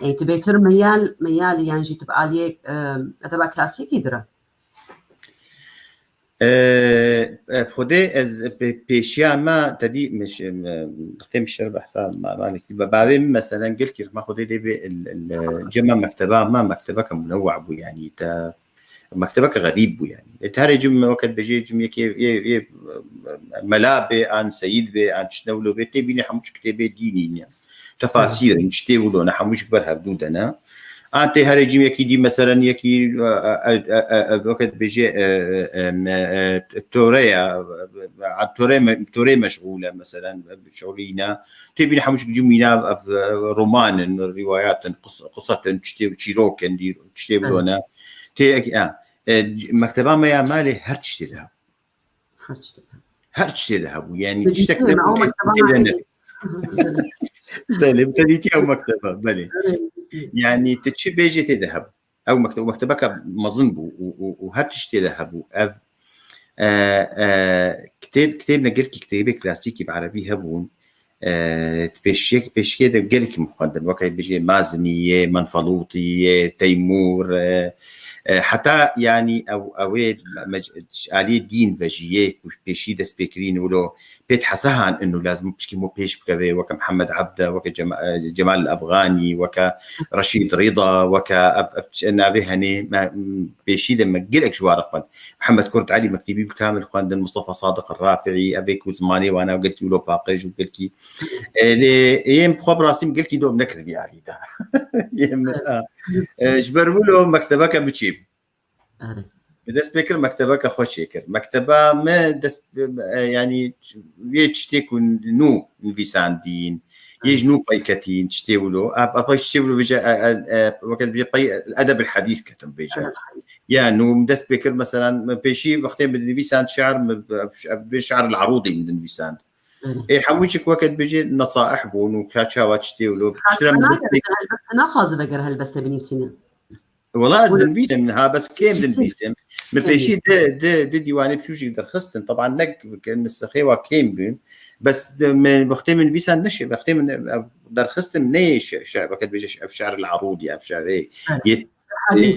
Ê, tu bêtir meyal, meyalî yan jî tu bi aliyê, eee, edeba klasîkî dire? E, e, Xwedê ez pê-, pêşiya me te dî, min ş-, em, wextê min şer behsa ma-, malekî, be-, bavê min meselen gelkî rihma Xwedê lê bê, el, el, cema mekteba me, mektebeke munewwe bû, yanî te, mektebeke xerîb bû, yanî. E, te herê cim, weke dibêjê cim yekê, yê, yê, mela bê, an seyîd bê, an çi ne wilo bê, tê bînê hemû çi kitêbê dînî ne. Tefasîr in, tiştê wilo ne, hemû ji ber hevdû de ne. An tê herê cim yekî dî, meselen, yekî, e, e, e, e, e, weke dibêjê, e, e, e, me, e, tore ya, e, e, tore me-, torê meşgûl e, meselen, şolî ne. Tê bînî hemû ji cim wîna, ev, e, roman in, rîwayat in, qis-, qisat in, tiştê, çîrok in, dî-, tiştê wilo ne. Tê ek-, e, e, c-, mekteba me ya malê her tiştê de. Her tiştê de. Her tiştê de hebû. Yanî Te tiştek dîtiye me, ew mekteba tê de me ne. Belê, te dîtiye ew mekteba, belê. Belê. Yanî tu çi bêjê tê de hebû. Ew mekte-, mektebeke mezin bû û, û, û her tiştê de hebû. Ev, e, e, kitêb, kitêb ne gelkî kitêbê klasîkî bi erebî hebûn. E, pêşiyek-, pêşiyê de gelek min xwendin, weke bijê Mazinî yê, Menfelûtî yê, Teymûr, e, e, heta, yanî, ew, ew ê me-, me-, aliyê dîn ve jî yê ku pêşî dest pê kirîn wilo pêt hesehan inu lazim pişkî mo pêş bikeve, weke Mihemed Ebde, weke Cema-, e, Cemal Efganî, weke Reşîd Rîda, weke ev, ev ç-, navê henê me, m-, pêşî de me gelek ji wan re xwend. Mihemed Kurd Elî mektebî bi kamil xwendin, Mustafa Sadiq Rafi'î, ev ê ku zimanê wana gelkî wilo paqij û gelkî, e, lê êm bi xwe bi rastî min gelkî dom nekir vî alî de. Êm, e, e, ji ber wilo mektebeke min çê bû. Erê. Min dest pê kir, mektebeke xwe çêkir. Mekteba me dest, e, yanî yê tiştê ku nû nivîsandîn, yê ji nû pey ketîn, tiştê wilo. A, a pey tiştê wilo vêje, e, e, e, weke dibêje pey edeb el hadîs ketim vêje. Edeb el hadîs. Ya nû min dest pê kir, meselan, min pêşî wextê min dinivîsand şi'r, min, ev, ev dibê şi'r el arûdî min dinivîsand. Hı. Ê hemû çik weke dibêje nesaih bûn û ka çawa tiştê wilo. Piştre min dest pê naxwaze veger helbestê binivîsîne. Wela ez dinivîsim, ha, bes kêm dinivîsim. Min pêşî di, di, di dîwanê biçûçik derxistin. Teban ne nisixê wa kêm bûn. Bes min wextê min nivîsan neşe, wextê min, e, derxistin neyê şi-, şi-, weke dibêje şi-, ev şi'r el arûdî, ev şi'rê yê, yê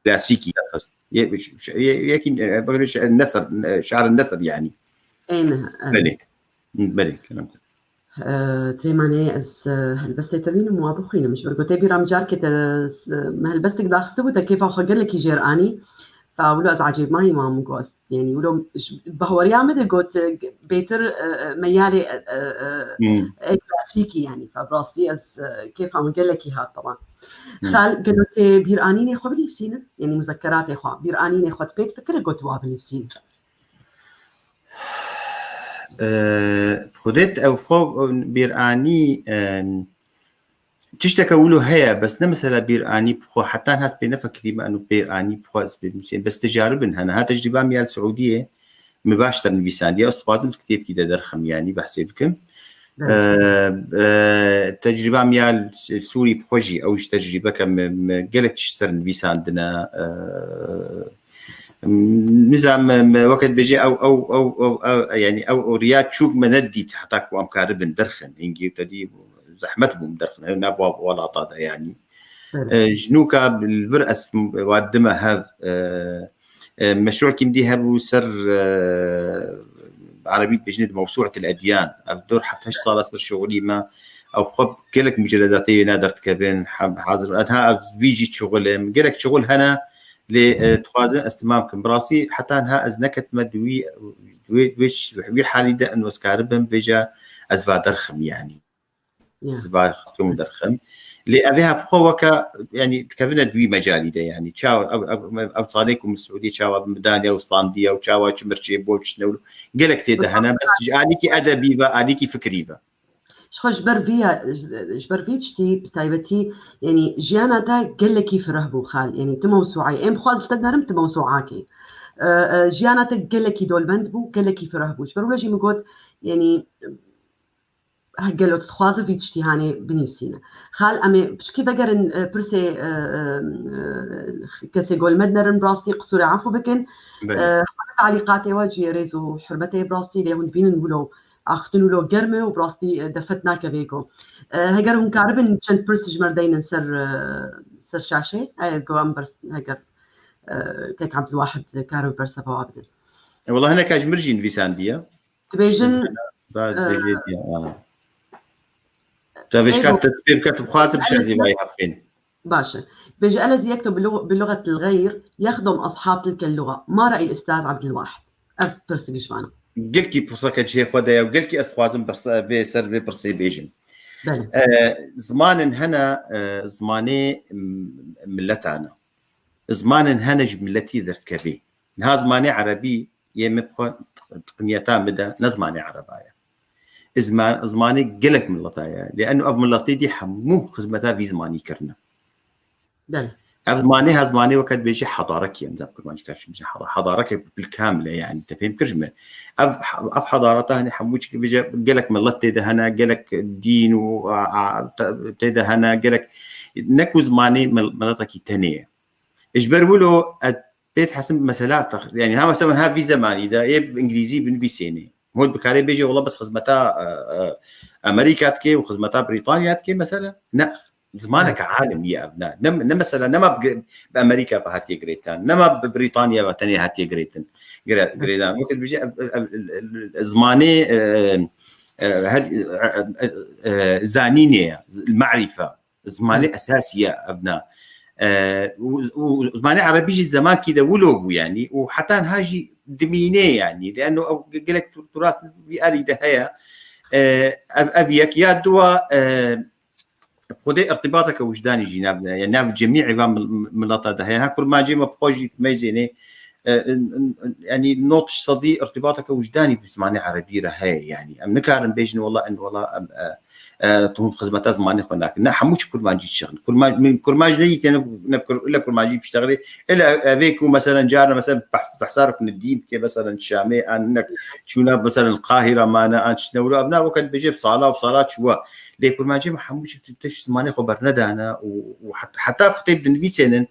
klasîkî derxist. Yê, ş-, ş-, yê, yekî, e, weke dibêje şi'r nesir, e, şi'r nesir yanî. Ê, ne, evet. Belê. Belê, kerem. Eee, Têmanê ez, eee, helbestê te bînim û bixwînim. Ji ber ku tê bîra min carkê te, eee, me helbestek daxistibû, te kêfa xwe gelekî jêr anî. Fa wilo ez ecêb mayî mam got. Yanî wilo ji, bahweriya min de got, eee, bêtir, eee, meyalê, eee, eee, Hmm. ê klasîk Tîkî, yanî, fa bi rastî ez, e, kêfa min gelekî hat, teban. Xal, gelo tê bîranînê xwe binivîsînin? Yanî, muzekeratê xwe, bîranînê xwe tu pê difikire got wa binivîsînin? E, Xwedê ew xwe bîranî, e, tişteke wilo heye, bes ne mesela bîranî bi xwe, heta niha ez pê nefekirîme, eno bîranî bi xwe ez pê binivîsînim. Bes tecaribin hene. Ha tecrîba min ya li Siûdiyê, min baştir nivîsandiye. Ez dixwazim kitêbkî de derxim, yanî behsê bikim. Belê. E, e, tecrîba min ya li Sûrî bi xwe jî, ew jî tecrîbeke min, min gelek tişt ser nivîsandine. E, nizam, min, min weke dibêje ew, ew, ew, ew, ew, yanî ew, ew riya çûk me nedît heta ku em karibin derxin. Hingî te dî zehmet bû min derxin. Ew nav wa-, welata de, yanî. Belê. E, ji nûka li vir ez wa dime hev, e, e, meşrûekî min dî hebû ser, e, erebî dibêjin di mewsûet el edyan. Ev dor heft heşt sala ser şixulî me. Ew xwe gelek muceledatê wêna derdikevin, hem hazir. Ed ha ev vî jî çixul e. Gelek çixul hene, lê, e, dixwazin ez timam kim. Bi rastî heta niha ez neketime di wî, wê, wê, wî halî de eno ez karibim vêca ez va derxim, yanî. Ya. Ez va xistim û derxim. Lê ev ê hevxwe weke, yanî, dikevine di wî mecalî de, yanî. Çawa ev, ev, ev, ev salê ku min Siûdiyê çawa min daniya û standiya û çawa çi mirçê bol, çi newlo. Gelek tê de hene, bes ji alîkî edebî ve, alîkî fikrî ve. Ji xwe ji ber vî ya, ji, ji ber vî tiştî bi taybetî, yanî, jiyana te gelekî fireh bû, Xal. Yanî, tu mewsûayê. Em xwaz li te nerim tu mewsûakê. E, e, jiyana te gelekî dolmend bû, gelekî fireh bû. Ji ber wilo jî min got, yanî, he, gelo tu dixwaze vî tiştî hanê binivîsîne. Xal, em ê piçkî vegerin, e, pirsê, e, e, e, kesê golmed nerin, bi rastî qisûrê efû bikin. Belê. E, talîqatê we cihê rêz û hurmetê, bi rastî lê hûn dibînin wilo axiftin wilo germ e û bi rastî, e, defet nake vê go. E, heger hûn karibin çend pirs ji me re deynin ser, e, ser şaşê, e, go em bers-, heger, e, kek Abdulwahid kare bersefa wa bidin. E, wela hineka ji mir jî nivîsandiye. Dibêjin, Ba, e, dibêje diye, ha. Te vêşka Eyvallah. Te spê bike, tu bixwazim Elez şazî vayî hevxên. Baş e. Dibêje, "Elezi yektubu bi lug-, bi lugatil gayr, yexdum ashab tilkel luga. Ma re'yil ustaz Abdulwahid?" Ev pirsik ji vana. Gelkî pirseke cihê xwe de ye û gelkî ez dixwazim birse-, vê ser vê pirsê bêjim. Belê. E, zimanin hene, e, zimanê m-, milletane. Zimanin hene ji milletî derdikevê. Niha zimanê erebî yê min bi xwe tiqniyeta min de ne zimanê ereba ye. Zima-, zimanê gelek mileta ye. Lê eno ev miletê dî hemû xizmeta vî zimanî kirine. Belê. Ev zimanê, ha zimanê weke dibêje hedarekî ye, em zam kurmancî kaşim bêje heda-, hedareke bilkamil e, yanî te fêm kir ji me. Ev, ev hedareta hene hemû çi bêje gelek milet tê de hene, gelek dîn û, a, a, te-, tê de hene, gelek ne ku zimanê mil-, miletekî tenê ye. Ji ber wilo ez pê dihesibim mesela tex-, yanî ha mesela ha vî zemanî de ê bi îngilîzî binivîsênê. Hûn dikarê bêjê wela bes xizmeta, e, e, Amerîka dikê û xizmeta Brîtanya dikê mesela? Ne. Zimaneke alim ye ev, ne. Ne, ne mesela, nema bi, bi Amerîka ve hatiye girêtan, nema bi Brîtanya ve tenê hatiye girêtin. Gire-, girêdan. Wekî dibêje ev, ev, ev, ev, zimanê, e, e, her, e, e, e, zanînê ye, marîfe. Zimanê Hı. esasî ye evna. E, û, û zimanê erebî jî zemankî de wilo bû, yanî, û heta niha jî dimînê, yanî. Lê eno ew gelek tu-, turas vî alî de heye. E, ev, ev yek ya dua, e, Xwedê irtibateke wijdanî jî nav, ya nav cemî eva mil-, milata de heye. Ha kurmancê me bi xwe jî meyzênê, e, in, in, in, yanî nod sedî irtibateke wijdanî bi zimanê erebî re heye, yanî. Em nikarin bêjin wela, in wela, em, e, e, tu hûn xizmeta zimanê xwe nakin. Ne, hemû çi kurmancî dişixin. Kurma-, min kurmanc neyî têne, ne kur-, ile kurmancî biştexilê. Ile evê ku, meselen, carna, meselen, behs-, behsarek min dîn dike, meselen, Şamê, an hinek çûna, meselen, Qahira mane, an çi newro, ev na weke dibêje sala û sala çûwa. Lê kurmancî me hemû çi tişt zimanê xwe bernedane û, û het-, heta xitêb dinivîsênin.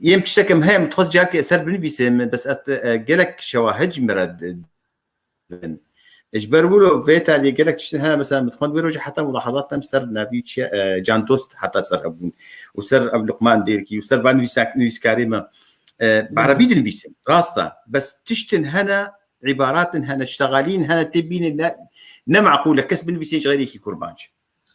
Yêm tiştekim heye, min dixwest carkê ser binivîsê, min bes et, e, gelek şewahid ji min re di-, bin. Ji ber wilo vê taliyê gelek tiştin hene, mesela, min dixwend wê rojê heta mulahazat dem ser navî çi, e, Can Dost heta ser hebûn û ser ev Luqman Dêrkî û ser van nivîsak-, nivîskarê me, e, bi erebî dinivîsin. Rast e. Bes tiştin hene, îbaratin hene, ştexalîn hene, tê bîne ne, ne meqûl e, kes binivîsê ji xeyrîkî kurmanc.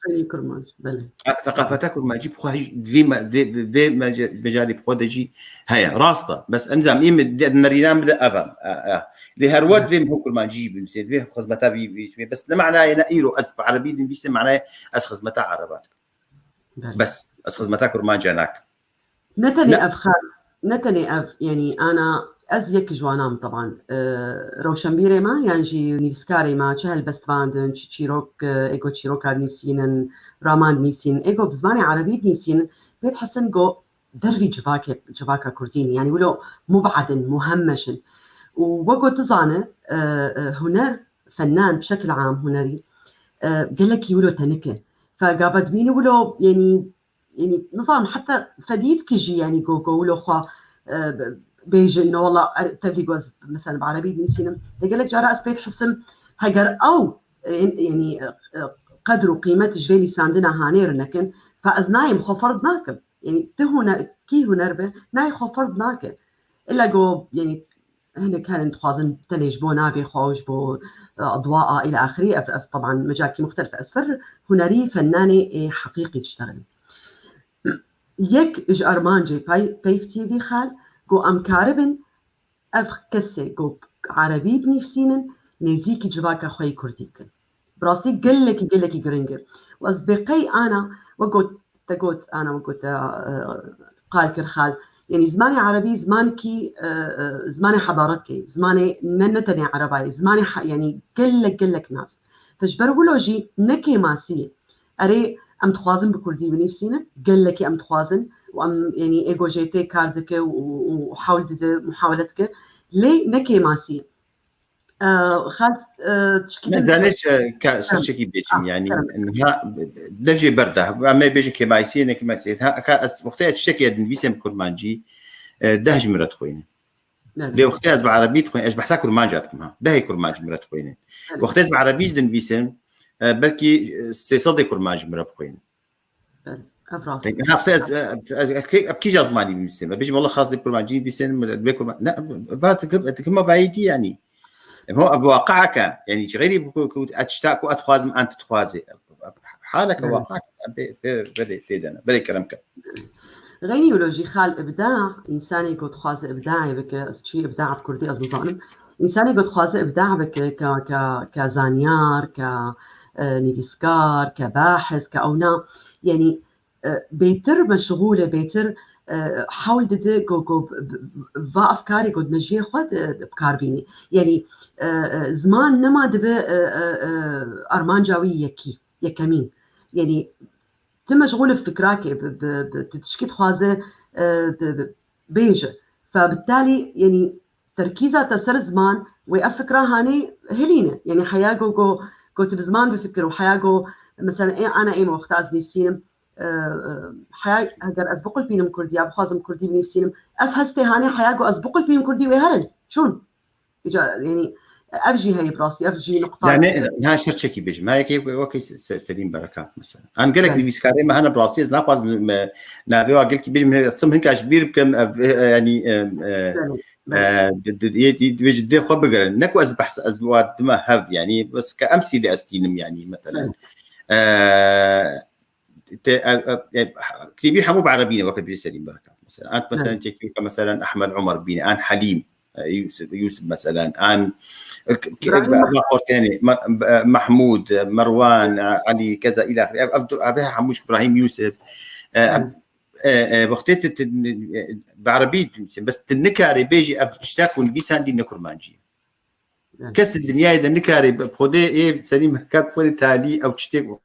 Qeynî kurmanc, belê. Seqafeta kurmancî bi xwe jî divê me-, divê, divê mece-, mecalê bi xwe de jî heye. Rast e. Bes em zam, em de nerîna min de ev e. E, e. Lê her wet divê min kurmancî jî binivîsê. Divê xizmeta vî, vî, vî. Bes ne manayê ne îro ez bi erebî dinivîsim, manayê ez xizmeta ereba dikim. Belê. Bes ez xizmeta kurmanca nakim. Ne tenê Ne- ev xal, ne tenê ev, yanî ana ez yek ji wana me teban, e, rewşenbîrê me yan jî nivîskarê me çi helbestvan din, çi çîrok, e, êgo çîroka dinivîsînin, raman dinivîsînin, êgo bi zimanê erebî dinivîsînin, pê dihesin go dervî civakê, civaka kurdî ne. Yanî wilo mubad in, muhemmeş in. Û wek go tu zane, e, e, huner, fenan, bi şekil am hunerî, e, gelekî wilo tenik e. Fe gava dibînî wilo, yanî, yanî, nizanim, heta fedî dikî jî, yanî, go, go wilo xwe, e, bêjin, no, wela, er-, tevlî go ez, mesela, bi erebî dinivîsînim. De gelek cara ez pê dihesim, heger ew, e, yanî, e, e, qedr û qîmet ji vê nivîsandina hanê re nekin, fe ez nayêm xwe ferd nakim. Yanî, ti huner, kî huner be, nayê xwe ferd nake. Illa go, yanî, hinek herin dixwazin tenê ji bo navê xwe û ji bo, e, dua a île axirî, ev, ev, teban, mecalkî muxtelif. Ez ser hunerî, fennanê ê heqîqî diştexilîm. Yek ji armancê pey-, peyv T V xal, go em karibin ev kesê go erebî dinivîsînin, nêzîkî civaka xwe yê kurdî bikin. Bi rastî gelekî, gelekî giring e. Û ez bêqey ana, we got, te got, ana, we got, e, qal kir xal. Yanî zimanê erebî zimankî, e, e, zimanê hedaretê, zimanê ne, ne tenê erebayê, zimanê he-, yanî gelek, gelek nas. Te ji ber wilo jî ne kêmasî ye. Erê, em dixwazin bi kurdî binivîsînin, gelekî em dixwazin û em, yanî êgo jê tê kar dike û, û, û hewl dide, muhawele dike. Lê ne kêmasî ye. E, xal, e, tişkî Ne din- zanê çi, ka, ser çekî bêjim, Ah, yanî, kerem. Niha, ne jê berda, em ê bêjin kêmasî ye, ne kêmasî ye. Ha, ka ez, wextê ez tiştekê dinivîsim kurmancî, e, deh ji min re dixwînin. Belê. Lê wextê ez bi erebî dixwînim, ez behsa kurmanca dikim, ha. Dehê kurmanc ji min re dixwînin. Belê. Wextê ez bi erebî jî dinivîsim, e, belkî, e, sê sedê kurmanc ji min re bixwînin. Belê. Ev rast e. Peki, ha, wextê ez, e, ez, ez, kê-, ev kîja zimanî binivîsim? Bêjim, wela xazê kurmancî nivîsim, vê kurman-, ne, va dikim, dikim, ma vayî dî, yanî. Em ho, ev waqihek e. Yanî, ji xeyrî ku, ku, ku, ez tişta ku ez dixwazim, an tu dixwazê. Haleke, belê, waqihek e, em pê, pê, belê, tê de ne. Belê, kerem ke. Xeynî wilo jî xal ibda, însanê ku dixwaze ibdaê bike, ez çi ibda bi kurdî ez nizanim. Însanê ku dixwaze ibda bike, ke, ke, ke zanyar, ke, e, nivîskar, ke bahiz, ke ewna, yanî, e, bêtir meşxûl e, bêtir, e, hewl dide ku, ku b-, b-, va ev karê ku di mejiyê xwe de, de bi kar bînî. Yanî, e, e, ziman nema dibe, e, e, e, armanca wî yekî, yekemîn. Yanî, tu meşxûl bi fikrakê, bi, bi, bi, tu tişkî dixwaze, e, bi, bi, bêje. Fe bi talî, yanî, terkîza te ser ziman, wê ev fikra hanê hilîne. Yanî, heya go, go, go tu bi ziman bifikir û heya go, mesela, ê, ana ê me wexta ez nivîsînim, e, e, heya heger ez biqulpînim kurdî ya, bixwazim kurdî binivîsînim, ev hestê hanê heya go ez biqulpînim kurdî wê herin. Çûn. Îca, yanî, ev jî heye bi rastî, ev jî nuqta. Yanî, ha, ser çekî bêjim. Ha, yekê wekî Se-, Se-, Selîm Berekat, mesela. Em gelek, belê, nivîskarê me hene bi rastî, ez naxwazim me navê wa gelkî bêjim, sim hinka ji bîr bikim, ev, e, e, yanî, e, e, belê, belê, e, di, di, di, di, di, di xwe bigirin. Ne ku ez behs, ez wa dime hev, yanî, bes ke em sî de ez tînim, yanî, mesela. Belê. E, te, e, e, e, kitêbî hemû bi erebî ne, weke bêjî Selîm Berekat, mesela. Ant, mesela, belê, tekî weke, mesela, Ehmed Umar bîne, an Helîm, e, Yusuf, Yusuf, mesela, an, e, k-, k-, Îbrahîm Meh-, Xortenê, Me-, e, Mahmûd, e, Merwan, e, Elî, keza îlaxirî. Ev, ev, ev hemû ji Îbrahîm Yusuf. E, belê, e, e, wextê tu, tu, e, bi erebî, bes tu nikarî bêjî ev tişta ku nivîsandî ne kurmancî ye. Belê. Kes di dinyayê de nikarî bi xwedê ê Selîm Berekat xwedê talî ew tiştê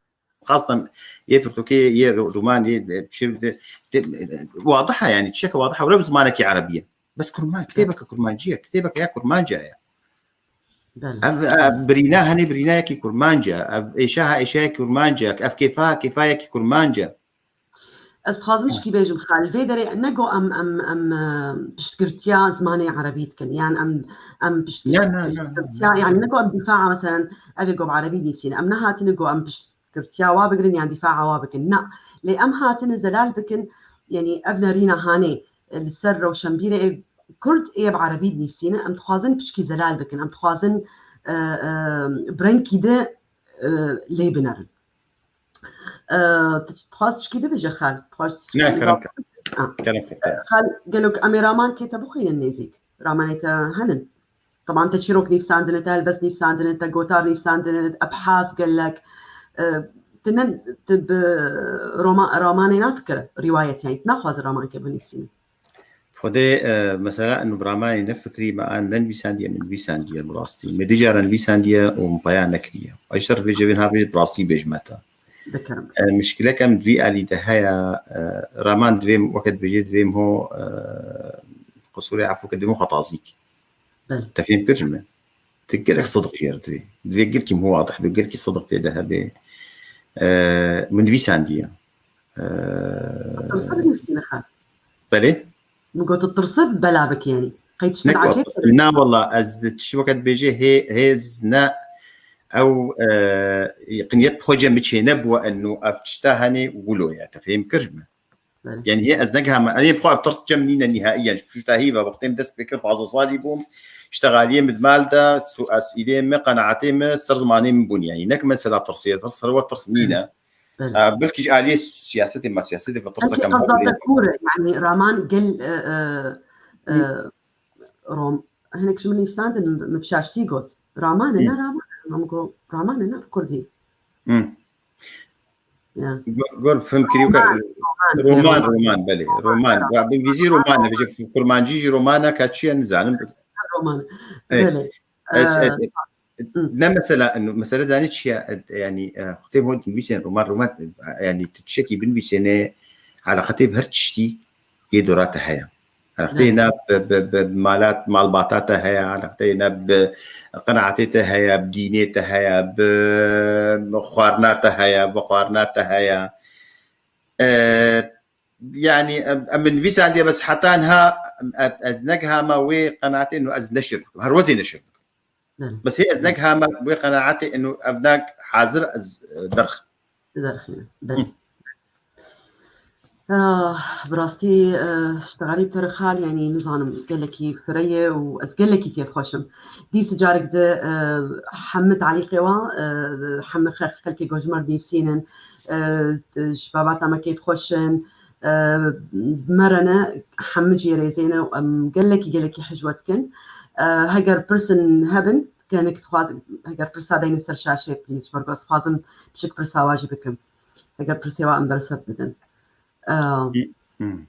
Xastan yê pirtûkê, yê ro-, romanê, e, şiir de, de, e, wadiha, yanî, tişteke wadiha, were bi zimanekî erebî ye. Bes kurma-, kitêbeke kurmancî ye, kitêbeke ya kurmanca ye. Belê. Ev, e, birîna henê birînayekî kurmanc e, ev êşa ha êşayekî kurmanc e, ev kêfa ha kêfayekî kurmanc e. Ez dixwazim tişkî bêjim, xal, vê derê ne go em, em, em, e, piştgirtiya zimanê erebî dikin, yan em, em pişt-, na, na, na, na, piştgirtiya, na, yanî ne go em dîfaa, meselen, ev ê go bi erebî nivîsîne. Em nehatine go em pişt-, girtiya wa bigirin yan dîfaa wa bikin. Na. Lê em hatine zelal bikin, yanî ev nerîna hanê, e, li ser rewşenbîrê ê Kurd ê bi erebî dinivîsîne, em dixwazin piçkî zelal bikin, em dixwazin, e, e, bi rengkî de, e, lê binerin. E, tu dixwaz tişkî dibêje Xal? Dixwaz tişkî Ne, kerem ke. Ah. Kerem ke. Xal, gelo em ê raman kê te bixwînin nêzîk? Ramanê te henin? Teban te çîrok nivîsandine, te helbest nivîsandine, te gotar nivîsandine, ebhas gelek. E, tu ne, tu bi roma-, ramanê nafikire, rîwayet yani, tu naxwaze ramanke binivîsîne. Xwedê, e, mesela eno bi ramanê nefikirî me an nenivîsandiye, min nivîsandiye bi rastî. Me dî caran nivîsandiye û min peya nekiriye. Eşter vê cevên ha vê bi rastî bêjime te. Dikirim. E, mişkilek em di vî alî de heye, e, raman divêm, weke dibêje divêm ho, e, qusûrê efû ke divêm xwe tazîk. Belê. Te fêm kir ji me? Tu gelek sidiq jê re divê. Divê gelkî min wadih be, gelkî sidiq tê de hebe. E, min nivîsandiye. E, Tirsa binivîsîne Xal. Belê? Min got, tu tirse bela bike yani. Qey tiştek Ne ecêb got, na wala, ez di tişt weke dibêje hê-, hêz ne ew, e, qiniyet bi xwe ce min çê nebûwe eno ev tişta henê wilo ye. Te fêm kir ji me? Belê. Yani hê ez negihame, em ê bi xwe tirs cem nîne nihaiyen. Ji pişta hîva wextê min dest pê kir, pazdeh salî bûm. Îşte xaliyê min di mal de, su-, esîlê min, qenaetê min, ser zimanê min bûn. Yani nek mesela tirsê, tirs, serwe tirs nîne. Belê. E, belkî ji aliyê siyasetê me, siyasetê ve tirsa Belkî kam qezda hewlê. Te kûr e, yani raman gel, e, e, e, Rom, hinek ji min nivîsandin, min bi şaştî got. Raman e, Hı. ne raman e, min got, raman e, ne kurdî. Hı. Ya. Gor, gor fim kiriyo ka Roman, roman, roman, roman, belê, roman. Roman. Ya, bi vîzî roman, ne bêje kurmancî jî roman e, ka çi ye nizanim. Roman. Ê, Belê. ez, Ee, ez, Hı. ne mesela, eno, mesela zanî çi ye, e, yani, e, xutê hon nivîsên roman, roman, e, yani, tu tiştekî binivîsêne, eleqetê bi her tiştî yê dora te heye. Eleqetê Evet. ne bi, bi, bi malat, malbata te heye, eleqetê ne bi qenaetê te heye, bi dînê te heye, bi xwarina te heye, bi xwarina te heye. E, yani, em, em nivîsandiye bes heta niha, em, ez, ez negihama wê qenaetê eno ez neşir bikim. Her wezê neşir bikim. Evet. Bes hê ez negihama wê qenaetê eno ev nag hazir ez, e, derx. Derxîne. Belê. Hı. Ah, bi rastî, eh, ştegalî bi te re Xal, yani nizanim gelekî fire ye û ez gelekî kêfxweş im. Dîs carek di, eh, hemî talîqê wa, eh, hemî xe-, xelkê gojmar nivîsînin, eh, ji babata me kêfxweş in, eh, me re ne hemî cî rêzê ne û em gelekî, gelekî hijwe dikin. Eh, heger pirsin hebin, Kenik dixwaz, heger pirsa deynin ser şaşê, please, ji ber ku ez dixwazim piçik pirsa wa jî bikim. Heger pirsê wa em bersev bidin. Ehm, Hmm.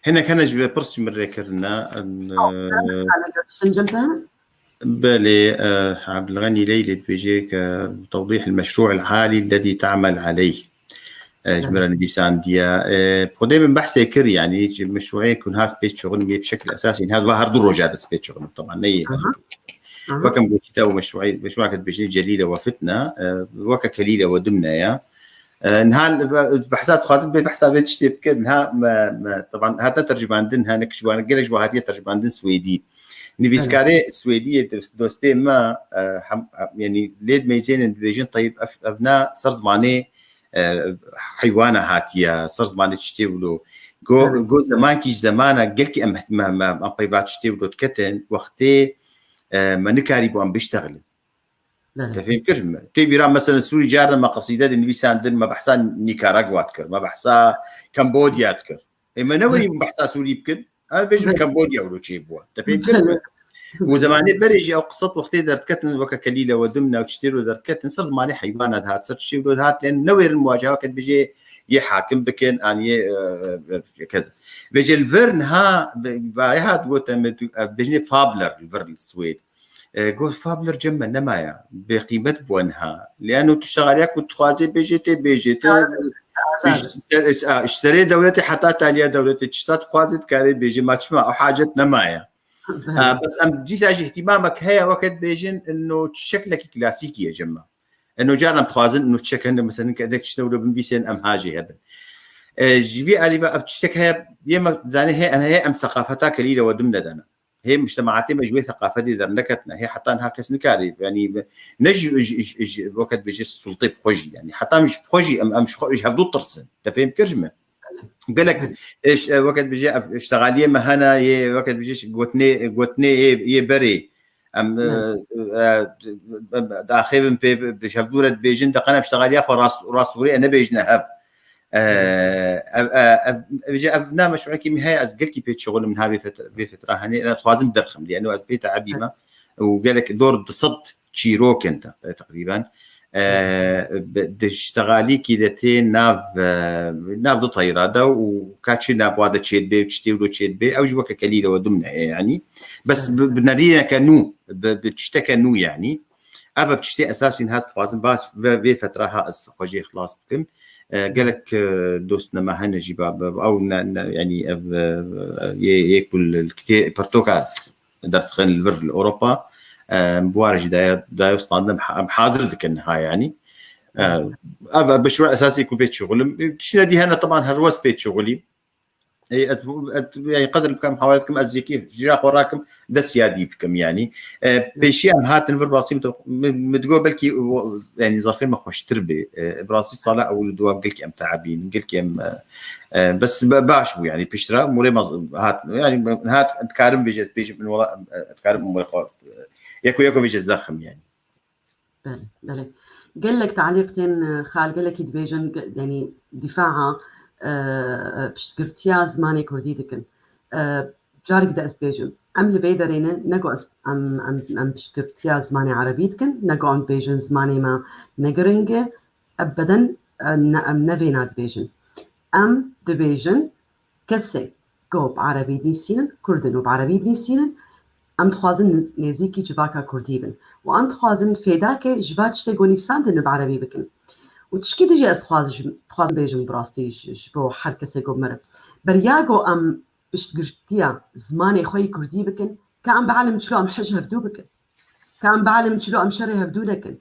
Hinek hene ji vê pirs ji min rê kirine. Em, Oh, e, heger tiştin cem te hene? Belê, e, Abdulganî Leylê dibêje ke tewdîh el-meşrû el-alî lezî te'mel aleyh. E, ji Belê. min re nivîsandiye. E, xwedê min behsê kir, yani, ji meşrûyê ku niha spêç çixin, yê bi şekil esasî niha va her du roja de spêç çixin, teban, ne yê Aha. Aha. Weke min gotî te û meşrûyê, meşrûyeke dibêjin Celîle we fitne, e, weke Kelîle we dimne ye. E, niha li be-, behsa dixwazim bê behsa vê tiştê bikim. Niha me, me, teban, hatine tercümandin, hinek ji wan, gelek ji wan hatiye tercümandin Swêdî. Nivîskarê Swêdî yê dost-, dostê me, e, hem, hem, yani, lê dimeyzênin dibêjin, Tayyip, ev, ev ne ser zimanê e, heywana hatiye, ser zimanê tiştê wilo. Go, Evet. go zemankî ji zemana gelkî em, me, me, em peyva tiştê wilo diketin, wextê, e, me nikarîbû em biştexilin. Evet. Te fêm kir ji me? Tê bîra, mesela, Sûrî carna me qesîde dinivîsandin, me behsa Nikaragwa dikir, me behsa Kambodya dikir. Ê, me newerî Evet. behsa Sûrî bikin. Em bêjin Belê. Kambodya wilo çêbû. Te fêm kir? Belê. Û zemanê berê jî ew qisset wextê derdiketin, weke Kelîle we dimne û tiştê wilo derdiketin, ser zimanê heywana dihat, ser tiştê wilo dihat, lê newêrin muwaceha weke dibêje yê hakim bikin, an yê, e, e, e, keza. Vêce li vir niha, bi-, vayê hat gote me tu, e, bêjinê Fabler li vir li Swêd. E, got, Fabler cem me nemaye. Bêqîmet bû niha. Lê eno tu şexaliya ku dixwazê bêjê tê, bêjê tê. Azad. Ji ser-, a, ji serê dewletê heta taliya dewletê tişta dixwazê dikarê bêjê, ma çima ew hacet nemaye. Belê. A, bes em dîsa jî îhtîmamek heye weke dibêjin, ino şeklekî klasîkî ye cem me. Ino caran dixwazin, ino çek hene, mesela, hinek tiştine wilo binivîsên em ha jê hebin. E, ji vî alî ve ev tiştek heye, yê me zanê hê em, hê em seqafeta Kelîle we dimne dane. Hê mujtemaatê me ji wê seqafetê derneketine. Hê heta niha kes nikarê, yanî ne ji, ji, ji, ji, weke dibêje sultê bi xwe jî, yanî heta em ji bi xwe jî, em, em ji xwe, ji hevdû tirsin. Te fêm kir ji me? Gelek, e, ş-, e, weke dibêje ev ştegaliyê me hene, yê weke dibêje gotinê, gotinê yê, yê berê. Em, e, e, e, daxêvin pê bi, bi hevdû re dibêjin, deqen em ştexaliya xwe rast, rast û rê nebêjine hev. E, ev, e, ev, ev, ev, ev na meşruekî min heye, ez gelkî pê çixulim niha vê fet-, vê fetra henê, ez xwazim derxim, lê eno ez pê teebî me û gelek dor du sed çîrok in te-, teqrîben. E, bi, di ştexalîkî de tê nav, e, nav du teyra de û ka çi nav wa de çêdibe û çi tê wilo çêdibe, ew ji weke kelî de we dimne heye, yanî. Bes bi, bi nerîneke nû, bi, bi tişteke nû, yanî. Ev, ev tiştê esasî niha ez dixwazim va-, ve-, vê fetra ha ez xwe jê xilas bikim. E, gelek, e, dostname hene jî ba, ba, ew ne, ne, yanî ev, e, yê, yê ku li, li kitê pirtoka derdixin li vir li Ewropa, e, bi ware jî daye, daye standin, em ha-, em hazir dikin niha, yanî. E, ev, ev bi şiwe esasî ku pê çixulim. Tiştine dî hene, teban her wes pê çixulî. E, ez, ez, yanî qedir bikim, hawale dikim, ez yekî jira xwe rakim, dest ya dî bikim, yanî. E, pêşî em hatin vir, rastî min, min, min digot belkî, o, yanî zafê me xweştir bê. E, bi rastî sala ewil û duwa gelkî em teebîn, gelkî em, e, e, bes be-, baş bû, yanî piştre morê me hat, yanî hat, dikarim vêje ez bêjim, min wela, e, dikarim morê xwe, e, yeko yeko vêje ez derxim, yanî. Belê, belê. Gelek talîq tên, e, xal, gelekî dibêjin, ge-, yanî dîfaa, e, e, piştgirtiya zimanê kurdî dikin. E, carek de ez bêjim, em li vê derê ne, ne ku ez, em, em, em piştgirtiya zimanê erebî dikin, ne ku em dibêjin zimanê me ne giring e, ebeden, e, ne, em ne vêna dibêjin. Em dibêjin kesê ku bi erebî dinivîsînin, kurd in û bi erebî dinivîsînin, em dixwazin nêzîkî civaka kurdî bin. Û em dixwazin fêdakê ji va tiştê ku nivîsandin bi erebî bikin. Û tişkî din jî ez dixwazim, dixwazim bêjim bi rastî ji, ji bo her kesê ku bi me re. Beriya ku em piştgirtiya zimanê xwe yê kurdî bikin, ka em bielin çilo em hij hevdû bikin. Ka em bielin çilo em şerê hevdû nekin.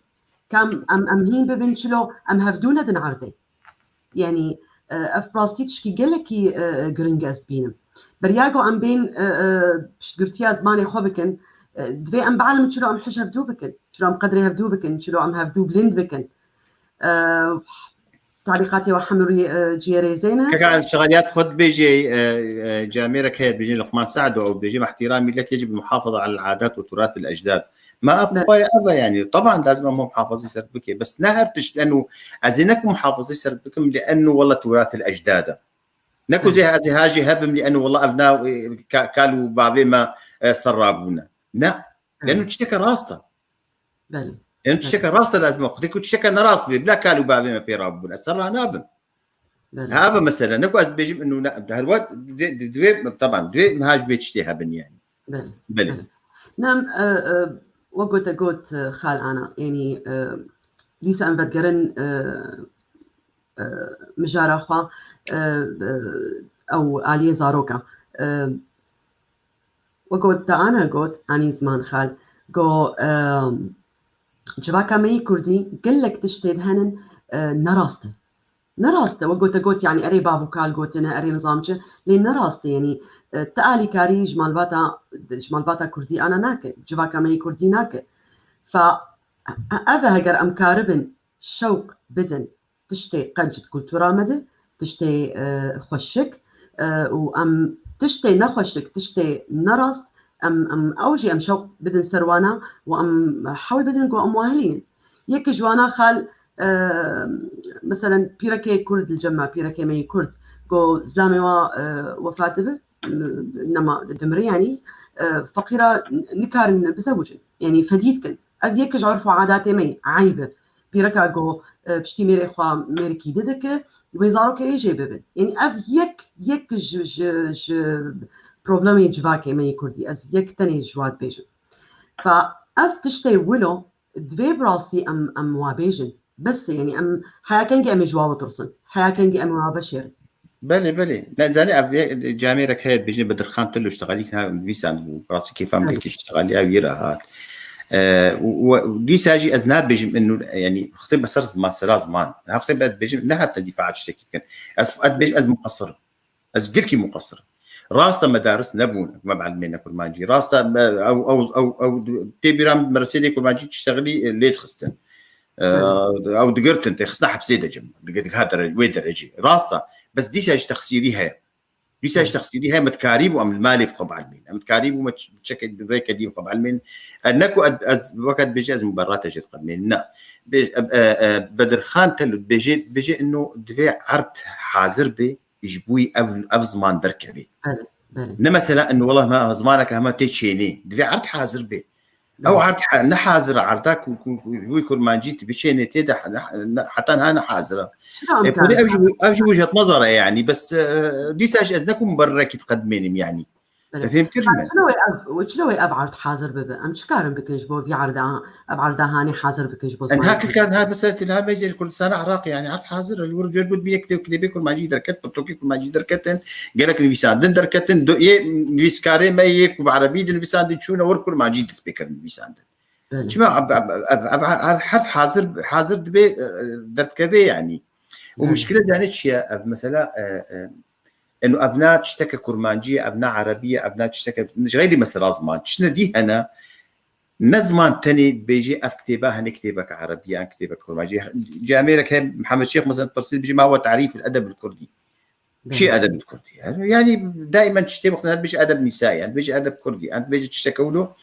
Ka em, em, em hîn bibin çilo em hevdû nedin erdê. Yanî, e, ev bi rastî tişkî gelekî, e, giring ez dibînim. Beriya ku em bên, e, e, piştgirtiya zimanê xwe bikin, e, divê em bielin çilo em hij hevdû bikin, çilo em qedrê hevdû bikin, çilo em hevdû bilind bikin. E, talîqatê we hemû rî-, e, ciyê rêzê ne. Keka şixaliyat xwe dibêjê, e, e, camêrek heye dibêjê Luqman Se'do, ew dibêjê, "Meh ihtiramî lek yecib muhafaza alel adat û turasil ecdad." Ma ev xwe ev e, yanî, teban lazim em muhafazî ser bike. Bes ne her tişt, leno ez ê neku muhafazî ser bikim, leno wela turasil ecdad e. Neku zê ez ê ha jî hebim, leno wela ev na, e, ka-, kal û bavê me, e, ser rabûne. Ne. Leno tişteke rast e. Belê. Em tişteke rast e lazim e. Xwedê ku tişteke nerast bê, bila kal û bavê me pê rabûn. Ez ser ranabim. Belê. Ha, ev e mesele. Ne ku ez dibêjim, inu ne, her wet, di-, di-, divê, teban, divê niha ji vê tiştê hebin, yanî. Belê. Belê. Belê. Nem, e, e, wek gote got, e, xal Ana, yanî, e, dîsa em vedigerin, e, e, mijara xwe, e, e, ew aliyê zaroka. E, Wek got te Ana got, Anî Ziman Xal, got, em, civaka me yê kurdî gelek tiştê di henin, e, nerast e. Nerast e. Wek got te got, yanî erê bav û kal gotine, erê nizam çi, lê nerast e. Yanî, e, ti alîkarî ji malbata, ji malbata kurdî ana nake. Civaka me yê kurdî nake. Fa, e, e, ev e, heger em karibin şewq bidin tiştê qenc di kultura me de, tiştê, e, xweşik, e, û em tiştê nexweşik, tiştê nerast, em, em ew jî em şewq bidin ser wana û em hewl bidin ku em wa hilînin. Yek ji wana xal, e, meselen pîrekê kurd li cem me, pîrekê me yê kurd, ku zilamê wa, e, wefat dibe, nema dimire, yanî, e, feqîra nikarin bizewicin, yanî fedî dikin. Ev yek ji urf û adatê me ye, eyb e. Pîreka go, e, piştî mêrê xwe mêrikî didike, wê zarokê jê bibin. Yanî ev yek, yek ji, ji, ji problemê civakê me yê kurdî. Ez yek tenê ji wa dibêjim. Fa ev tiştê wilo divê bi rastî em, em wa bêjin. Bes e, yanî em heya kengî em ê ji wa bitirsin. Heya kengî em ê wa veşêrin. Belê, belê. Ne, zanî ev yek camêrek heye, dibêjin Bedirxan Telo ştexalî kir, ha, nivîsand bû. Rastî kêfa min gelkî ştexalî ew yê re hat. E, û, û, û dîsa jî ez nabêjim inu, yanî xitê be ser ziman, sera ziman. Ha, xitê be dibêjim, nehatine dîfaa tiştekî bikin. Ez, ez dibêjim ez muqesir im. Ez gelkî muqesir im. Rast e, medaris nebûn, me bi elimê ne kurmancî. Rast e, me, ew, ew, ew, ew, tê bîra min, meresê lê kurmancî tiştexilî, e, lê dixistin. E, ew digirtin, tê xistin hepsê de cem. Dige, diga dere-, wê derecê. Rast e, bes dîsa ji texsîrî heye. Dîsa ji texsîrî heye, me dikarîbû em li malê bi xwe bielmên. Em dikarîbû me çi-, çekê rêke dî bi xwe bielmên. E, ne ku ez, ez, weke dibêje ez muberrate jê diqedmên. Na. Bê-, e, e, e, Bedirxan Telo dibêje, dibêje ino divê erd hazir be, ji bo ev, ev ziman derkeve. Belê, belê. Ne mesela ino wela me zimaneke hema tê çênê. Divê erd hazir be. Ew erd he-, ne hazir e, erda ku, ku, ku ji bo kurmancî tu biçênê tê de he-, ne, ne, heta niha ne hazir e. Çira em E, xwedê ev ji bo, ev ji bo jet nezar e yanî, bes, e, dîsa jî ez ne ku muberrekî diqedmênim yanî. Belê. Te fêm kir ji me? Çilo wê ev, çilo wê ev erd hazir bibe? Em çi karin bikin ji bo vî erda, ev erda hanê hazir bikin ji bo En zimanê ha kurdî? Kirkan ha mesela tu niha mêzên Kurdistana Iraqê yanî erd hazir e. Li wir cer bû bînek tê û kitêbê kurmancî derket, pirtokê kurmancî derketin, gelek nivîsandin derketin, do-, yê nivîskarê me yê ku bi erebî dinivîsandin çûne wir kurmancî dest pê kirin nivîsandin. Belê. Çima ev, ev, ev, ev her, her hazir, hazir dibe, e, e, derdikeve yanî. Û Belê. Muşkile zanî çi ye? Ev mesela, e, e, eno ev na tişteke kurmancî ye, ev na erebî ye, ev na tişteke, ji xeyrî mesela ziman. Tiştine dî hene, ne ziman tenê bêjî ev kitêba hene kitêbeke erebî ye, ev kitêbeke kurmancî ye. Camêrek heye Mihemed Şêx mesela pirsî dibêjî ma huwe tarîf el edeb el kurdî. Çi Belê. Edeb kurdî? Yani, yani daîmen tiştê wextê dibêje edeb nîsayî, yani dibêje edeb kurdî, yani dibêje tişteke wilo.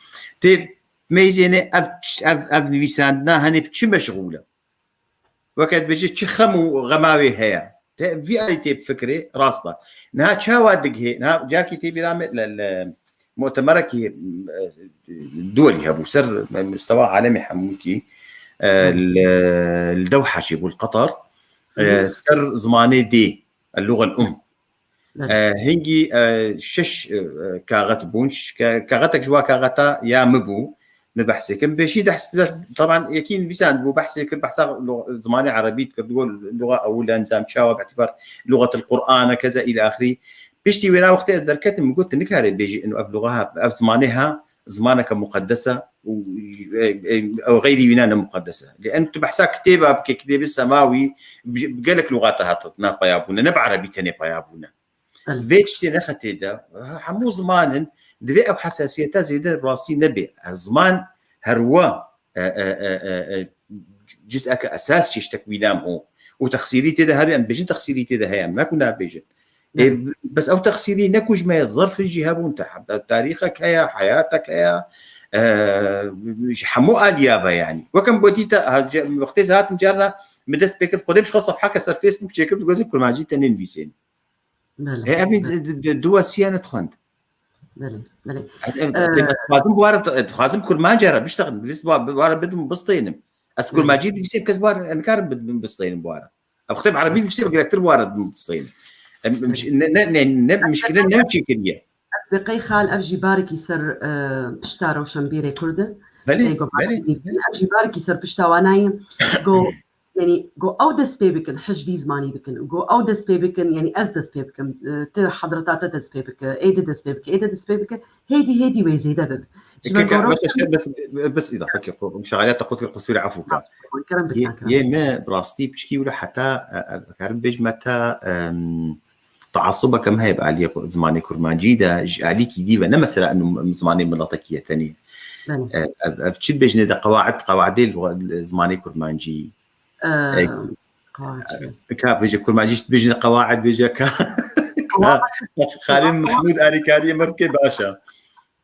Tê mêzêne ev, ev, ev nivîsandina hene bi çi meşgûl e? Weke dibêje çi xem û xema wê heye? Te vî alî tê bifikirê, rast e. Niha çawa digihê? Niha carkî tê bîra me li, li mutemerekî, e, duwelî hebû ser mustewa alemê hemûkî, e, Hı. li, li Dewha çêbû li Qetar, e, Hı. ser zimanê dê. اللغة الأم. Belê. E, hingî, e, şeş, e, e, kaxet bûn. Ş-, ka-, kaxetek ji wa kaxeta ya min bû. Min behsê kir. Min pêşî dehs, taban yekî nivîsan bû, behsê kir, behsa lo-, zimanê erebî dikir. Digot, lugha ewil e, nizam çawa, bi îtibar lughetil Qur'an e, keza îlâ axirî. Piştî wêna wextê ez derketim, min got, tu nikarê bêjî, ino ev lugha ha, ev zimanê ha, zimaneke muqedes e û, e, e, ew xeyrî wîna ne muqedes e. Lê en tu behsa kitêba bike, kitêbê semawî, bi, bi gelek lugata hat, na peya bûne, ne bi erebî tenê peya bûne. Belê. Vê tiştê nexe tê de, he-, hemû ziman in, divê ew hesasiyeta zêde rastî nebe. Ziman her wa, e, e, e, e, e, ciz'eke esas çeştek wîna ho. Û texsîrî tê de hebe, em bêjin texsîrî tê de heye, em naku nabêjin. Ê, Belê. Bes ew texsîrî ne ku ji me zerf jî hebûn, te, tarîxek heye, heyatek heye, e, ji hemû aliya ve yanî. Wek em gotî te, ha, ce-, wextê ez hatim carna min dest pê kir, xwedê ji xwe sefheke ser Facebook çêkir, dibêjin kurmancî tenê nivîsên. Belê, He, ev belê. Di, di, di, duwa siya ne dixwend. Belê, belê. Ev, ev, Ee, ev, ez dixwazim bi wara, dixwazim kurmanca re biştexim, bi wara bidim bisteynim. Ez Belê. Kurmancî divîsêm kes bi wara, ez nikarim bidim bisteynim bi wara. Ev kitêb erebî divîsê girektir bi wara bisteynim. Em, em, Belê. Ne, ne, ne, ne, mişkile ne çêkiriye. Ez bi qey xal ev jî barekî ser, e, pişta rewşenbîrê Kurd e. Belê, Ê, go belê, belê. Ev jî barekî ser pişta wanayê. Go Yanî, go ew dest pê bikin, hij vî zimanî bikin. Go ew dest pê bikin, yanî ez dest pê bikim. E, ti hedreta te dest pê bike, ê di dest pê bike, ê di dest pê bike. Hêdî, hêdî wê zêde bibe. Ji Ke-, ber ke-, go bes, rewşen bes, bes îdafe ke, xwe, şexaliyata qut-, qusûrê efû ke. Kerem Yê, bikin, kerem. Yê me bi rastî piçkî wilo heta, e, e, karim bêjme te, em, teasubeke me heye bi aliyê zimanê kurmancî de, ji alîkî dî ve, ne mesela eno zimanê miletekî ye tenê. Belê. E, ev, ev çi dibêjinê de qewaid, qewaidê li zimanê kurmancî. Ee, Ey, Qewaid. Ka bêje kurmancî, bêjin qewaid, bêje ka. Qewaid. Xalî Mehmûd alîkariyê me bike baş e.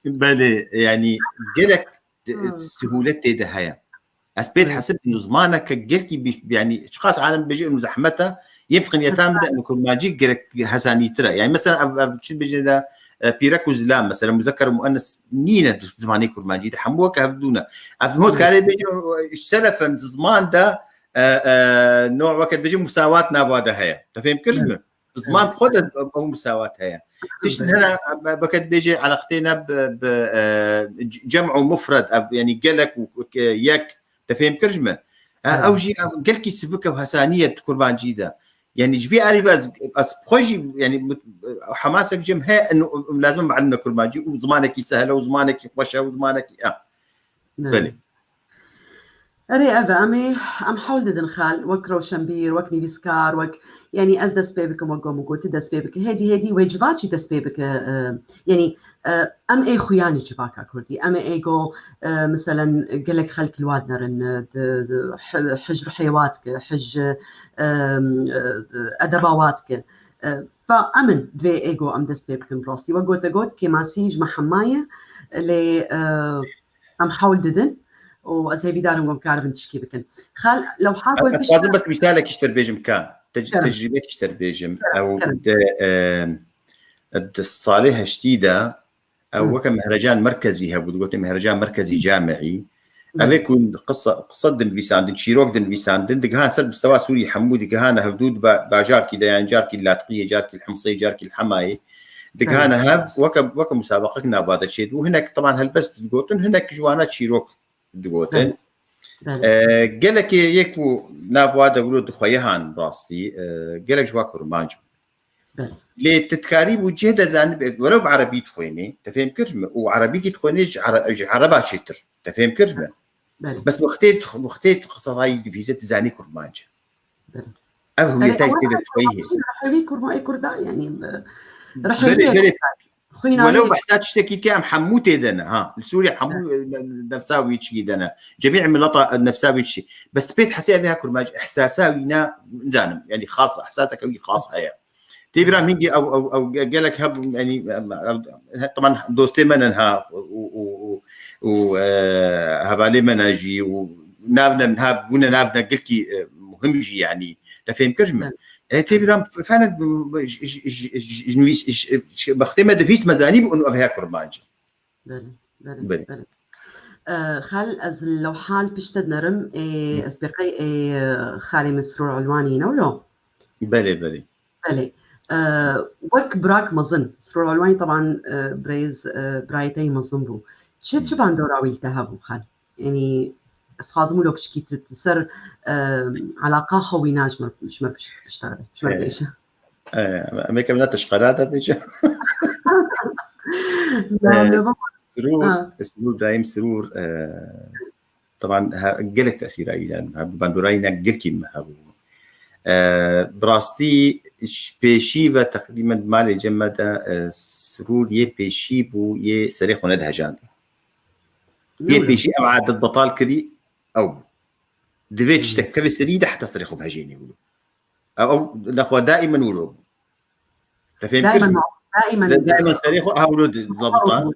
Belê, yanî gelek de, Hmm. sihûlet tê de heye. Ez pê Hmm. dihesibim zimaneke gelkî bî-, yanî çiqas alem bêje û zehmet e, yê bi qinyeta min de û kurmancî gerek hesanîtir e. Yanî mesela ev, ev çi bêje de, e, pîrek û zilam, mesela muzekker û muennes nîne di zimanê kurmancî de, hemû weke hev dû ne. Ev hûn Hmm. dikarê bêje, e, selefen ziman de e, e, no, weke dibêje musawat nava de heye. Te fêm kir ji min? Ziman bi xwe de ew musawat heye. Tiştin hene, weke dibêje eleqtê ne bi, bi, e, c-, cem û mufred, ev, yanî gelek û, e, yek. Te fêm kir ji min? E, Evet. Ew jî, ew gelkî sivik e û hesanî ye di kurmancî de. Yanî ji vî alî ve ez, ez bi xwe jî, yanî mut-, hemasek cem heye, en, lazim em bielime kurmancî û zimanekî sehel e û zimanekî xweş e û zimanekî, e. Evet. Belê. Erê, ev e, em ê, em hewl didin xal, wek rewşenbîr, wek nivîskar, wek, yanî ez dest pê bikim, wek ku min got, tu dest pê bike. Hêdî, hêdî wê civa jî dest pê bike. E, yanî, e, em ê xuyanî civaka kurdî. Em ê êgo, e, meselen, gelek xelk li wa dinerin, e, di, di, hi-, hij rihê wa dike, hij, e, e, edeba wa dike. E, fa em in divê êgo em dest pê bikin bi rastî. Wek gote got, kêmasî ji me hema ye, lê, e, em hewl didin û ez hêvîdar im ku em karibin tişkî bikin. Xal, lewha ku Ez pişt dixwazim bes mîsalekî ji te bêjim ka. Te-, Kerem. Tecrîbekî ji te bêjim. Kerem, Ew kerem. di, e, di salê heştî de, ew Hı. weke mehrecan merkezî hebû, digotin mehrecan merkezî camiî. Hı. Ev ê ku qisa, qisa dinivîsandin, çîrok dinivîsandin, digihan ser mustewa Sûrî hemû, digihane hevdû di ba-, bajarkî de, yani carkî li Latiqiyê, carkî li Himsê, carkî li Hemayê. Digihane Hı. hev, weke, weke musabeqek nava de çêdibû. Hinek, teban helbest digotin, hinek ji wana çîrok digotin. Belê. Belê. E, gelekê yê ku nav wa de wilo dixweyihan rastî, e, gelek ji wa kurmanc bû. Belê. Lê tu dikarî bû cih de zanî, welew bi erebî dixwênê, te fêm kir ji me? Û erebîkî dixwênê ji ere-, ji ereba çêtir. Te fêm kir ji me? Belê. Bes wextê tu, wextê tu qisayî dibihîze, tu zanî kurmanc e. Belê. Ev Belê, hewiyetayê ew tê de dixweyî heye. Rihewî kurma-, ê kurda, yanî, e, Belê, rihewî belê. Xwîna Welew wî. behsa tiştekî dike, em hemû tê de ne, ha. Li Sûrî hemû, Evet. e, nefsa wî çikî de ne. Cemî mileta nefsa wî çi. Bes tu pê dihesê ev ya kurmanc, ihsasa wî ne, nizanim. Yani xas, ihsaseke wî xas heye. Tê bîra min hingî ew, ew, ew ge-, gelek hebû, yani, em, ew, he, teman dostê me ne ha, û, û, û, û, e, hevalê me ne jî, û nav ne, ha, bûne nav ne gelkî, e, muhim jî, yani. Te fêm kir ji me? Evet. E, tê bîra fene, j-, j-, j-, j-, nivîs-, j-, j-, wextê me divîst me zanî bû û ev heye kurmanc. Belê, belê, Belê. belê. E, xal, ez lewha li pişt te dinerim, ê, Hı. ez bê qey, ê, xalê min Siror Elwanî ne wilo? Belê, belê. Belê. E, wek birak mezin, Siror Elwanî teban, e, birêz, e, birayê te yî mezin bû. Çi, Hı. çi bandora wî li te hebû, xal? Yanî, ez xwazim wilo piçkî tu, tu ser, e, alaqa xwe wîna ji me, ji me piş-, piştare, ji me E, bêje. e, em ê kevna tişqera de bêje. Na, E, ne baba. Sirûr, Ha. Sirûr, Daîm Sirûr, e, teban he-, gelek tesîra wî de hebû, bandora wî ne gelkî min hebû. E, bi rastî ji pêşî ve teqrîben malê cem me de, e, Sirûr yê pêşî bû, yê serê xwe nedihejand. Yê Ne wilo? pêşî ew adet betal kirî, ew bû. Divê Hmm. tiştek keve serî de heta serê xwe bihejênî wilo. Ew, ew nexwe daîmen wilo bû. Te fêm kir Daîmen, ji me? daîmen, Da-, daîmen serê xwe ha wilo di-, Ew debtan. bû.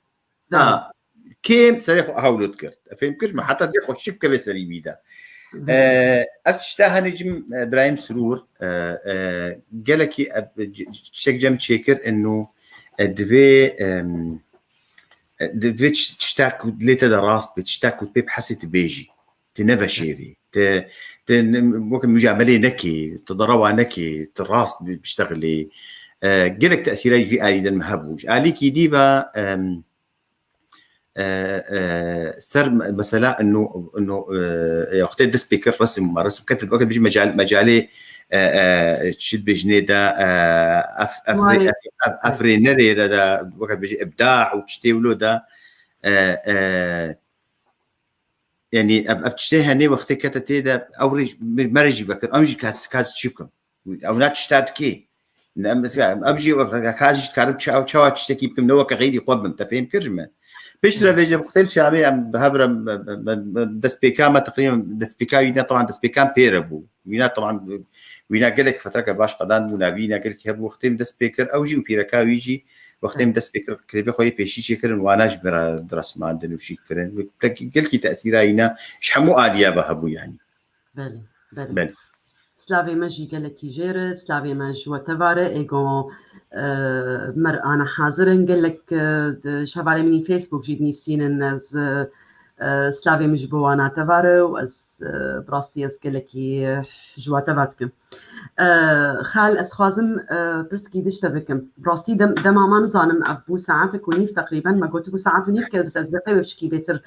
Ha, kêm serê xwe ha wilo dikir. Te fêm kir ji me? Heta dê xwe şik keve serî wî de. Hı. E, ev tişta henê cim, e, Birahîm Sirûr, e, e, gelekî, e, c-, c-, tiştek cem çêkir inu, e, divê, em, e, di-, divê tiş-, tişta ku lê te de rast be, tişta ku pê bihesê tu bêjî. Tu neveşêrî. Tu, tu ne-, weke mucamelê nekî, tu derewa nekî, tu rast bi-, biştexilî. E, gelek tesîra ji vî alî de min hebû. Ji alîkî dî ve, em, e, e, ser me-, mesela inu, inu, e, e, wextê dest pê kir resim, me resim kete, weke bijî mecal-, mecalê, e, e, çi dibêjinê de, e, ef-, efrê-, Warê. ef-, ef-, efrênerê de, de, weke bijî ibda û çi tê wilo de, e, e, Yanî ev, ev tiştê henê wextê kete tê de, ew rê jî, me, me rê jî vekir, em jî kas, kas çi bikin? Ew na tişta dikê. Ne, em, em jî wek, ka jî dikarim ça-, çawa tiştekî bikim, ne weke xeyrî xwe bim, te fêm kir ji me? Piştre vêje wextê li Şamê em bi hev re, me, me, me, me, destpêka me teqrîben, destpêka wî ne, teban destpêkan pê re bû. Wîna, teban, wîna gelek fetreke baş qedan bû, navî wîna gelekî hebû. Wextê min dest pê kir, ew jî û pîreka wî jî, wextê min dest pê kir, klêbê xwe yê pêşî çêkirin, wana ji bira diresmandin û şîkirin. Te-, gelkî tesîra wîna ji hemû aliya ve hebû, yanî. Belê, belê. Belê. Slavê me jî gelekî jêr e, slavê me ji we tevar e, êgo, e, me re ana hazir in. Gelek, e, di, ji hevalê min ê Facebook jî dinivîsînin, ez, e, e, slavê min ji bo wana tevar e û ez, e, bi rastî ez gelekî, e, ji we tevar dikim. E, Xal, ez dixwazim, e, pirskî dişte bikim. Bi rastî dem-, dema me nizanim ev bû saetek û nîv teqrîben, me gotibû saet û nîv ke, bes ez bê qey wê piçkî bêtir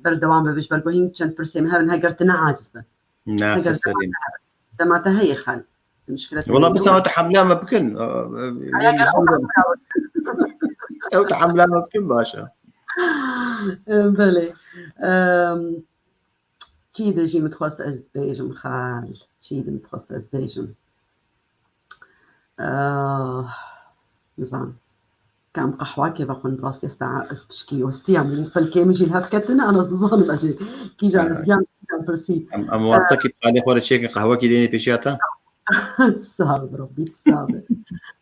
berdewam bibe, ji ber ku hîn çend pirsê min hebin, heger tu ne aciz be. Na, Heger ser serê min. dema te heye xal. Mişkile te Wala heye. Bes ew te hemla me bikin. Ew, ew, Eger ew ew, hemla ew te hemla me bikin, baş e. Belê. Em, Çî de jî min dixwest ez bêjim xal. Çî de min dixwest ez bêjim. Ah, nizam. Kam qehwakê vexwin, bi rastî ez ta-, ez pişkî westiya min, felkê min jî li hev ketine, ana ez nizanim ez ê kîjan ez Ha. giyam, kîjan pirsî. Em, em wasta ki xalê xwe re çêkin, qehwekî dênê pêşiya te? Sağ ol Rabbî, sağ ol.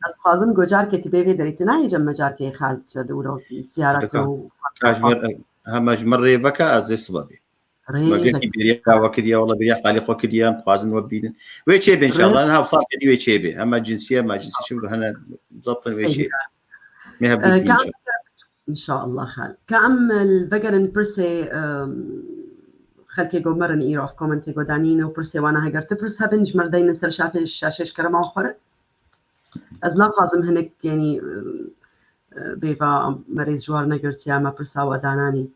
Ez dixwazim gocarkê tu bê vê derê, tu nayê cem mecarkê xal, tu de ûro ziyara Dika. kir û Ka ji me, hema ji me rê veke, ez ê sibe bê. Rê Me gelkî vek- bêriya we kiriye, wala bêriya xalê xwe kiriye, em dixwazin we bînin. Wê çê bê Rê- inşallah, niha wisa kedî wê çê bê. Hema cinsiye, me cinsî çi hene, zabtin wê çê bê. Me hev Ee, bînin ka- inşallah. İnşallah xal. Ka em, e, vegerin pirsê, e, xelkê go merin îro ev komentê go danîne û pirsê wana heger ti pirs hebin, ji me re deynin ser şafê, şaşê ji kerema we xwerin. Ez naxwazim hinek, yanî, e, e, bêva merêz ji war negirtiya me pirsa we dananî.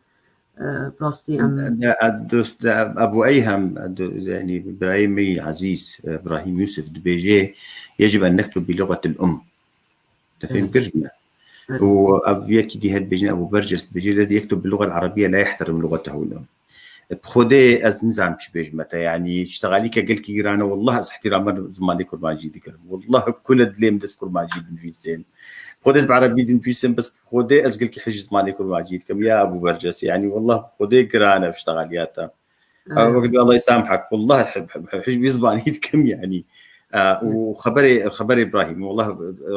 E, bi rastî em De, e, dost, e, Ebu Eyhem, e, do-, yanî birayê me yî ezîz, e, Ibrahîm Yûsif dibêje, يجب أن نكتب بلغة الأم. Te fêm Evet. kir ji me? Evet. Û ev yekî dî hê dibêjin, Ebu Berces dibêje, الذي يكتب باللغة العربية لا يحترم لغته الأم. Bi Xwedê ez nizanim çi bêjim te, yanî, ştexalîke gelkî giran e, wallah ez îhtîrama zimanê kurmancî dikirim. Wallah kule dilê min dest kurmancî binivîsên. Xwedê ez bi erebî dinivîsim, bes bi Xwedê ez gelkî hej zimanê kurmancî dikim. Ya Ebû Berces, yanî, wallah bi Xwedê giran e ştexaliya te. Evet. Wekî Allah يسامحك. Wallah hej wî zimanî dikim, yanî. E, û xeberê, xeberê Îbrahîm, wallah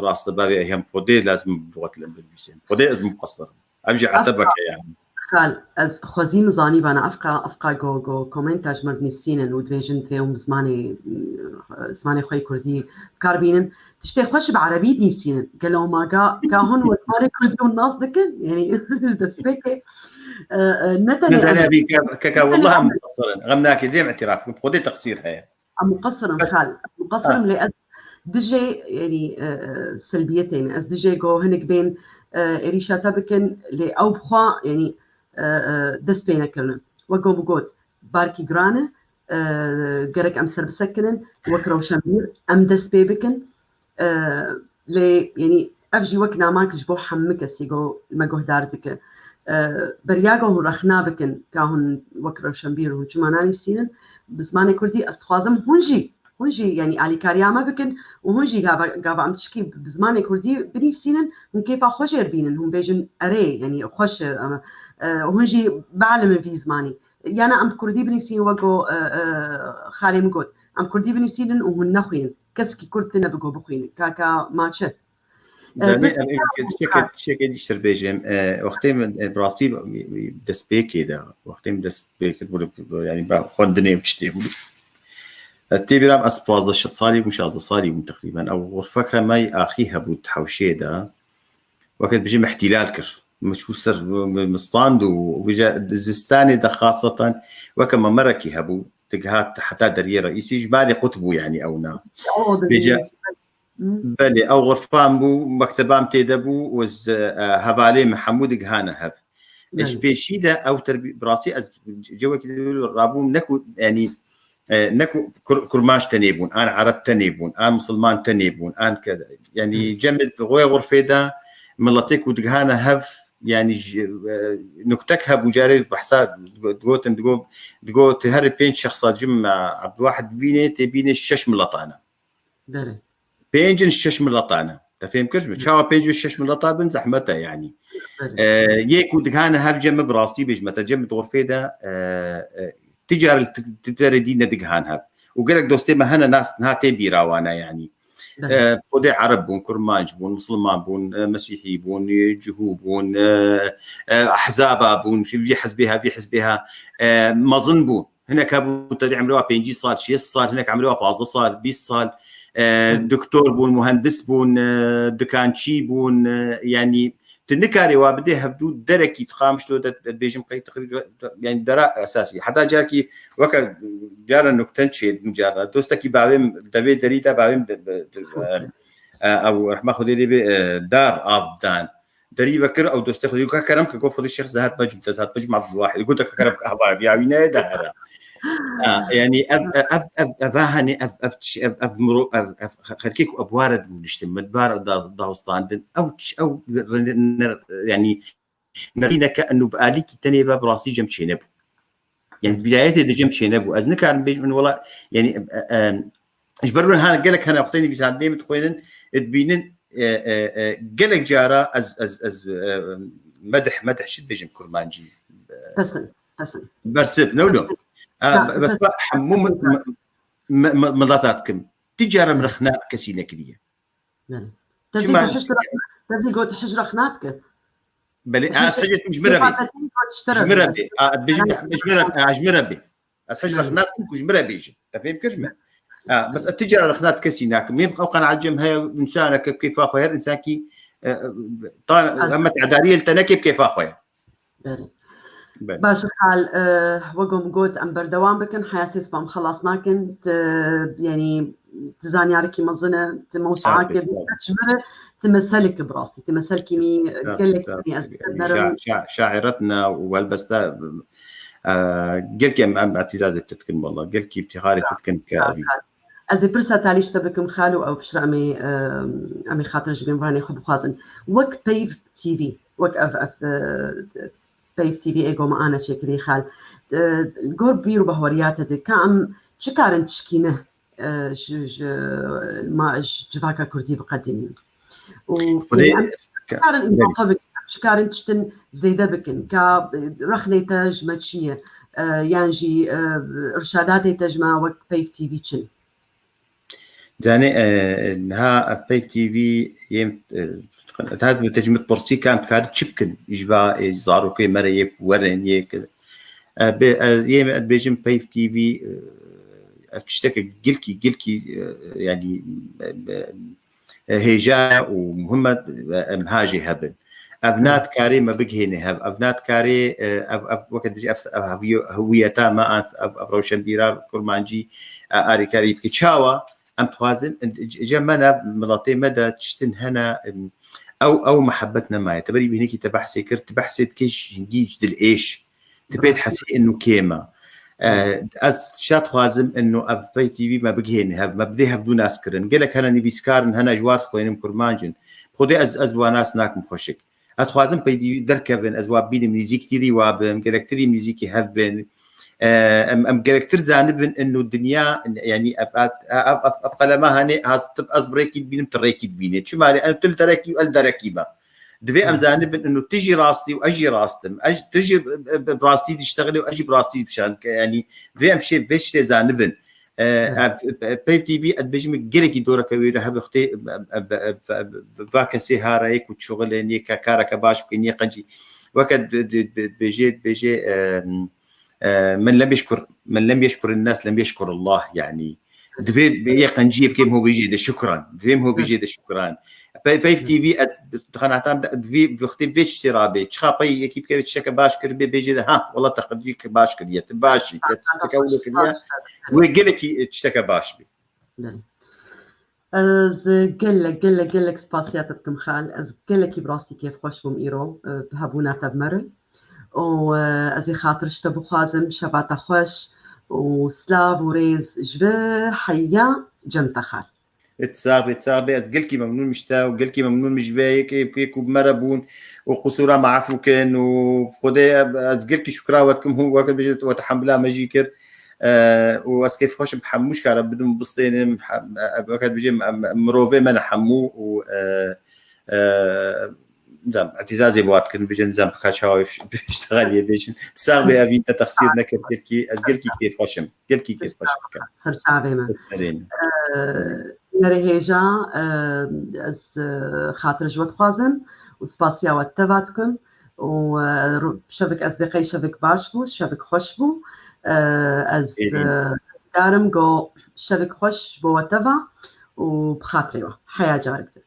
rast e, bavê Eyhem, Xwedê lazim bi lixwet li em binivîsên. Xwedê ez muqesir im. Ev jî Efka, etebek e yani. Xal, ez xwezî min zanîbana, efka, efka go, go komenta ji mir dinivîsînin û dibêjin tê hûn bi zimanê, zimanê xwe yê kurdî bi kar bînin. Tiştê xweş bi erebî dinivîsînin. Gelo ma ga, ka hûn we zimanê kurdî hûn nas dikin? Yani ji destpêkê, e, e, ne tenê Ne em, tenê bî ke, ke, ke ne tenê wallah em em muqesir in. Xem nake, dêm îtiraf bikim. Xwedê teqsîr heye. Em muqesir in Bes. Xal, em muqesir Ha. in, lê ez dijê, yanî, e, e, selbiyetê me. Ez dijê go hinek bên, e, êrîşa te bikin, lê ew bi xwe, yanî, e, e, dest pê nekirine. Wek go min got, barkî giran e, e, gerek em ser bisekinin, wek rewşenbîr em dest pê bikin. E, Lê, yanî, ev jî wek namak ji bo hemû kesî go me guhdar dike. E, beriya go hûn rexna bikin, ka hûn wek rewşenbîr hûn çima nanivîsînin, bi zimanê kurdî ez dixwazim hûn jî, hûn jî, yanî, alîkariya me bikin û hûn jî gava, gava em tişkî bi zimanê kurdî binivîsînin, hûn kêfa xwe jê re bînin, hûn bêjin, erê, yanî, xweş e, em, e, hûn jî bielimin vî zimanî. Yana em bi kurdî binivîsînin, wek go, e, e, xalê min got, em kurdî binivîsînin û hûn nexwînin. Kesekî kurd tune bi go bixwînin. Ka, ka ma çi? E, Zanî, pirsê em, em, ka tiştekê, tiştekê dî ji te re bêjim. E, wextê min, e, bi rastî, e, destpêkê de, wextê min dest pê kir, bû, yani, ba xwendinê û tiştê bû. E, tê bîra min, ez pazdeh salî bû, şazdeh salî bû teqrîben. Ew xurfeke me yê axî hebû di hewşê de. Weke dibêjim îhtîlal kir. Min çû ser, min, min stand û vêca zistanê de xaseten weke memerekî hebû. Digihat heta deriyê reîsî, ji balê qut bû, yani, ewna. O, Vêca, Hı. Belê, ew xurfan bû, mekteban tê de bû û ez, e, hevalê min hemû digihane hev. E, ji Belê. pêşî de ew terbî-, bi rastî ez cewekî de rabûm, ne ku, yanî, e, ne ku kur-, kurmanc tenê bûn, an ereb tenê bûn, an misilman tenê bûn, an ke-, yanî Hı. cemê di xwe xurfê de miletê ku digihane hev, yanî ji, e, nuktek hebû, carê behsa digo-, digotin, digo-, digo tu herî pênc şexsa cim, e, Ebdulwahid bînê, tê bînê şeş miletane. Belê. Pênc in şeş miletane. Te fêm kir ji min? Çawa pênc û şeş mileta bin zehmet e, yanî. Belê. E, yê ku digihane hev cem, bi rastî bêjim te, cem di xurfê de, e, e, ti car li ti, ti derê dî nedigihan hev. Û gelek dostê me hene nas niha tê bîra wan e, yanî. Belê. E, Xwedê ereb bûn, kurmanc bûn, misilman bûn, e, mesîhî bûn, e, cihû bûn, e, e, ehzaba bûn, vî hizbê ha, vî hizbê ha, e, mezin bûn. Hinek hebû te dî emrê wa pêncî sal, şêst sal, hinek emrê wa pazdeh sal, bîst sal, e, Hı. doktor bûn, muhendis bûn, e, dikançî bûn, e, yanî tu nikarê wa bidê hevdû derekî di Qamişlo de, de dibêjim qey teqrîb, yanî dera esasî. Heta carekî weke cara nukten çêdin cara. Dostekî bavê min, devê derî de bavê min de, de, de, e, e, ew rehma Xwedê lê bê, e, dar av dan. Derî vekir, ew dostê xwe dî, ka kerem ke, got, Xwedê Şêx Zehet Becim, te Zehet Becim Abdulwahid. Got, ka kerem ke, hava, ya wî neyê de here. Ha, yani ev, ev, ev, ev, ev, hani ev, ev, çi-, ev, ev miro-, ev, ev xelkê ku ev ware dibû diştin, me di bar da-, dawistandin. Ew ç-, ew re-, ne-, yani nerîneke eno bi alîkî tenê ve bi rastî cem çênebû. Yani vilayetê de cem çênebû. Ez nikarim bêjim, wela, yani, e, e, ji ber hûn hene gelek hene wextê nivîsandinê min dixwînin, dibînin, e, e, e, gelek cara ez, ez, ez, e, medih, medih çi dibêjim kurmancî? E, Pesin, pesin. Bersif, ne wilo? Pesin. Ha, Ha, bes pesin. Hemû mi-, mi-, mi-, mi-, milata dikim. Ti cara min rexna kesî nekiriye. Belê. Te vî got hişt rexna, te vî got hişt rexna dike. Belê, ez hişt ji min re bê. Ji min re bê. A, dibêjim, ji min re, a, ji min re bê. Ez hişt rexna dikim ku ji min re bêjin. Te fêm kir ji min? Ha, bes ez ti cara rexna kesî nakim. Ê ew qenaet cem heye, însaneke bi kêfa xwe, her însankî, e, e, ta, hema tedariyê li tenekê bi kêfa xwe ye. Belê. Belê. Baş e xal, e, wek ku min got, em berdewam bikin, heya sê siba em xelas nakin, ti, yanî, ti zanyarekî mezin e, ti mewsuakê, sağ ol, sağ ol. Ji min re, ti meselekî bi rastî, ti meselekî nî gelek, sağ ol, yanî, ez sağ ol. Şa-, şa-, şaîretna û helbesta, e, gelkî em, em îtîzazê te dikin, wela, gelkî îftixarê te dikin ke evî. Ez ê pirsa talî ji te bikim xalo, ew piştre em ê, e, em ê xatir ji mêvanê xwe bixwazin. Wek Peyv T V, wek ev, ev, e, Peyv T V ê ku me ane çêkirî xal. E, gor bîr û bahweriya te de, ka em çi karin tişkîne, e, ji, ji, ma, ji civaka kurdî biqedimîn? Û, Xwedê, yanî, em çi karin îzafe bikin, em çi karin tiştin zêde bikin, ka, e, rexnê te ji me çi ye? E, yan jî, e, irşadatê te ji me wek Peyv T V çi ne? Zanî, e, niha ev Peyv T V yê, e, te ji min dipirsî ka em dikarin çi bikin ji va, e, zarokê me re yê ku werin, yê ku, e, bê, e, yê me dibêjim Peyv T V, e, ev tişteke gilkî, gilkî, e, yanî, e, e, e, hêja ye û muhim e, e, em ha jê hebin. Ev na dikarê me bigihêne hev, ev na dikarê, e, ev, ev, weke dibêje, ev, ev heviyo-, hewiyeta me, ev, ev, ev rewşenbîra kurmancî, e, alîkarî bike. Çawa? Em dixwazin, e, c-, cem me ne, miletê me de tiştin hene, em, ew, ew mihebet nemaye. Te berî bînekî te behsê kir, tu behsê dikê ji hingî ji dilêş. Tu pê dihesî inu kêm e. E, ez şa dixwazim inu ev Peyv T V me bigihêne hev, me bidê hevdû nas kirin. Gelek hene nivîskar in, hene ji war dixwînin kurmanc in. Xwedê ez, ez wa nas nakim xweşik. Ez dixwazim Peyv T V derkevin, ez wa bînim, nîzîktirî wa bim, gelektirî nîzîkî hev bin. E, em, em gelektir zanibin inu dinya, yanî ev, ev, ev, ev, ev qelema hene, ez, ez bi rêkî dibînim, tu rêkî dibînî. Çima lê, em tu li derekî û el derekî me. Divê em zanibin inu tu jî rastî û ez jî rast im. Ez, tu jî bi, bi, bi rastî diştexilî û ez jî bi rastî dibişan. Yanî divê em şê vê tiştê zanibin. E, ev, e, Peyv T V, ez dibêjim gelekî doreke wêre hebe xwedê, e, e, e, e, va kesê harayê ku şixulên yê ka-, kareke baş bikin, yê qencî. Weke di, di, di, dibêjê, dibêjê, e, e, "Men lem yeşkur, men lem yeşkur nas lem yeşkur Allah", yanî. Divê yê qenciyê bikêm ho bêjê de şukran. Divê ho bêjê de şukran. Pey-, Peyv T V, ez di qenaetan de, divê, vextê vê tiştê rabê. Çiqa pey yekî bikeve tişteke baş kiribê, bêjê de, "Ha, wela te qencî baş kiriye, tu baş î, te tişteke wilo kiriye." Wê gelekî, e, tişteke baş bê. Belê. Ez gelek, gelek, gelek spasiya te dikim xal. Ez gelekî bi rastî kêfxweş bûm îro, e, bi hebûna te bi me re. Û, e, ez ê xatir ji te bixwazim, şeva te xweş û silav û rêz ji vir heya cem te xal. Sax bê, sax bê. Ez gelkî memnûn im ji te û gelkî memnûn im ji vê yekê, yekê ku bi me re bûn û qisûra me efû kin û Xwedê ez gelkî şukra we dikim, hûn weke bêje we tehemula me jî kir. E, û ez kêfxweş im hemû ji kare bidim bistênim, hem, e, weke dibêjim, em, em mirovê me ne hemû û, e, e, nizam, îtîzazê bi wan dikin, bêjin, nizam, bi ka çawa wê biştexeliyê bêjin. Sax bê, evîn te texsîr nekir, gelkî, ez gelkî kêfxweş im. Gelkî kêfxweş dikim. Ser çavê me. Ser serê me. Ee, Nere hêja, e, ez, e, xatir ji we dixwazim û spasiya we teva dikim û, e, ru-, şevik ez bê qey şevik baş bû, şevik xweş bû. E, ez, e, darim go şevik xweş ji bo we teva û bi xatirê we. Heya carek din.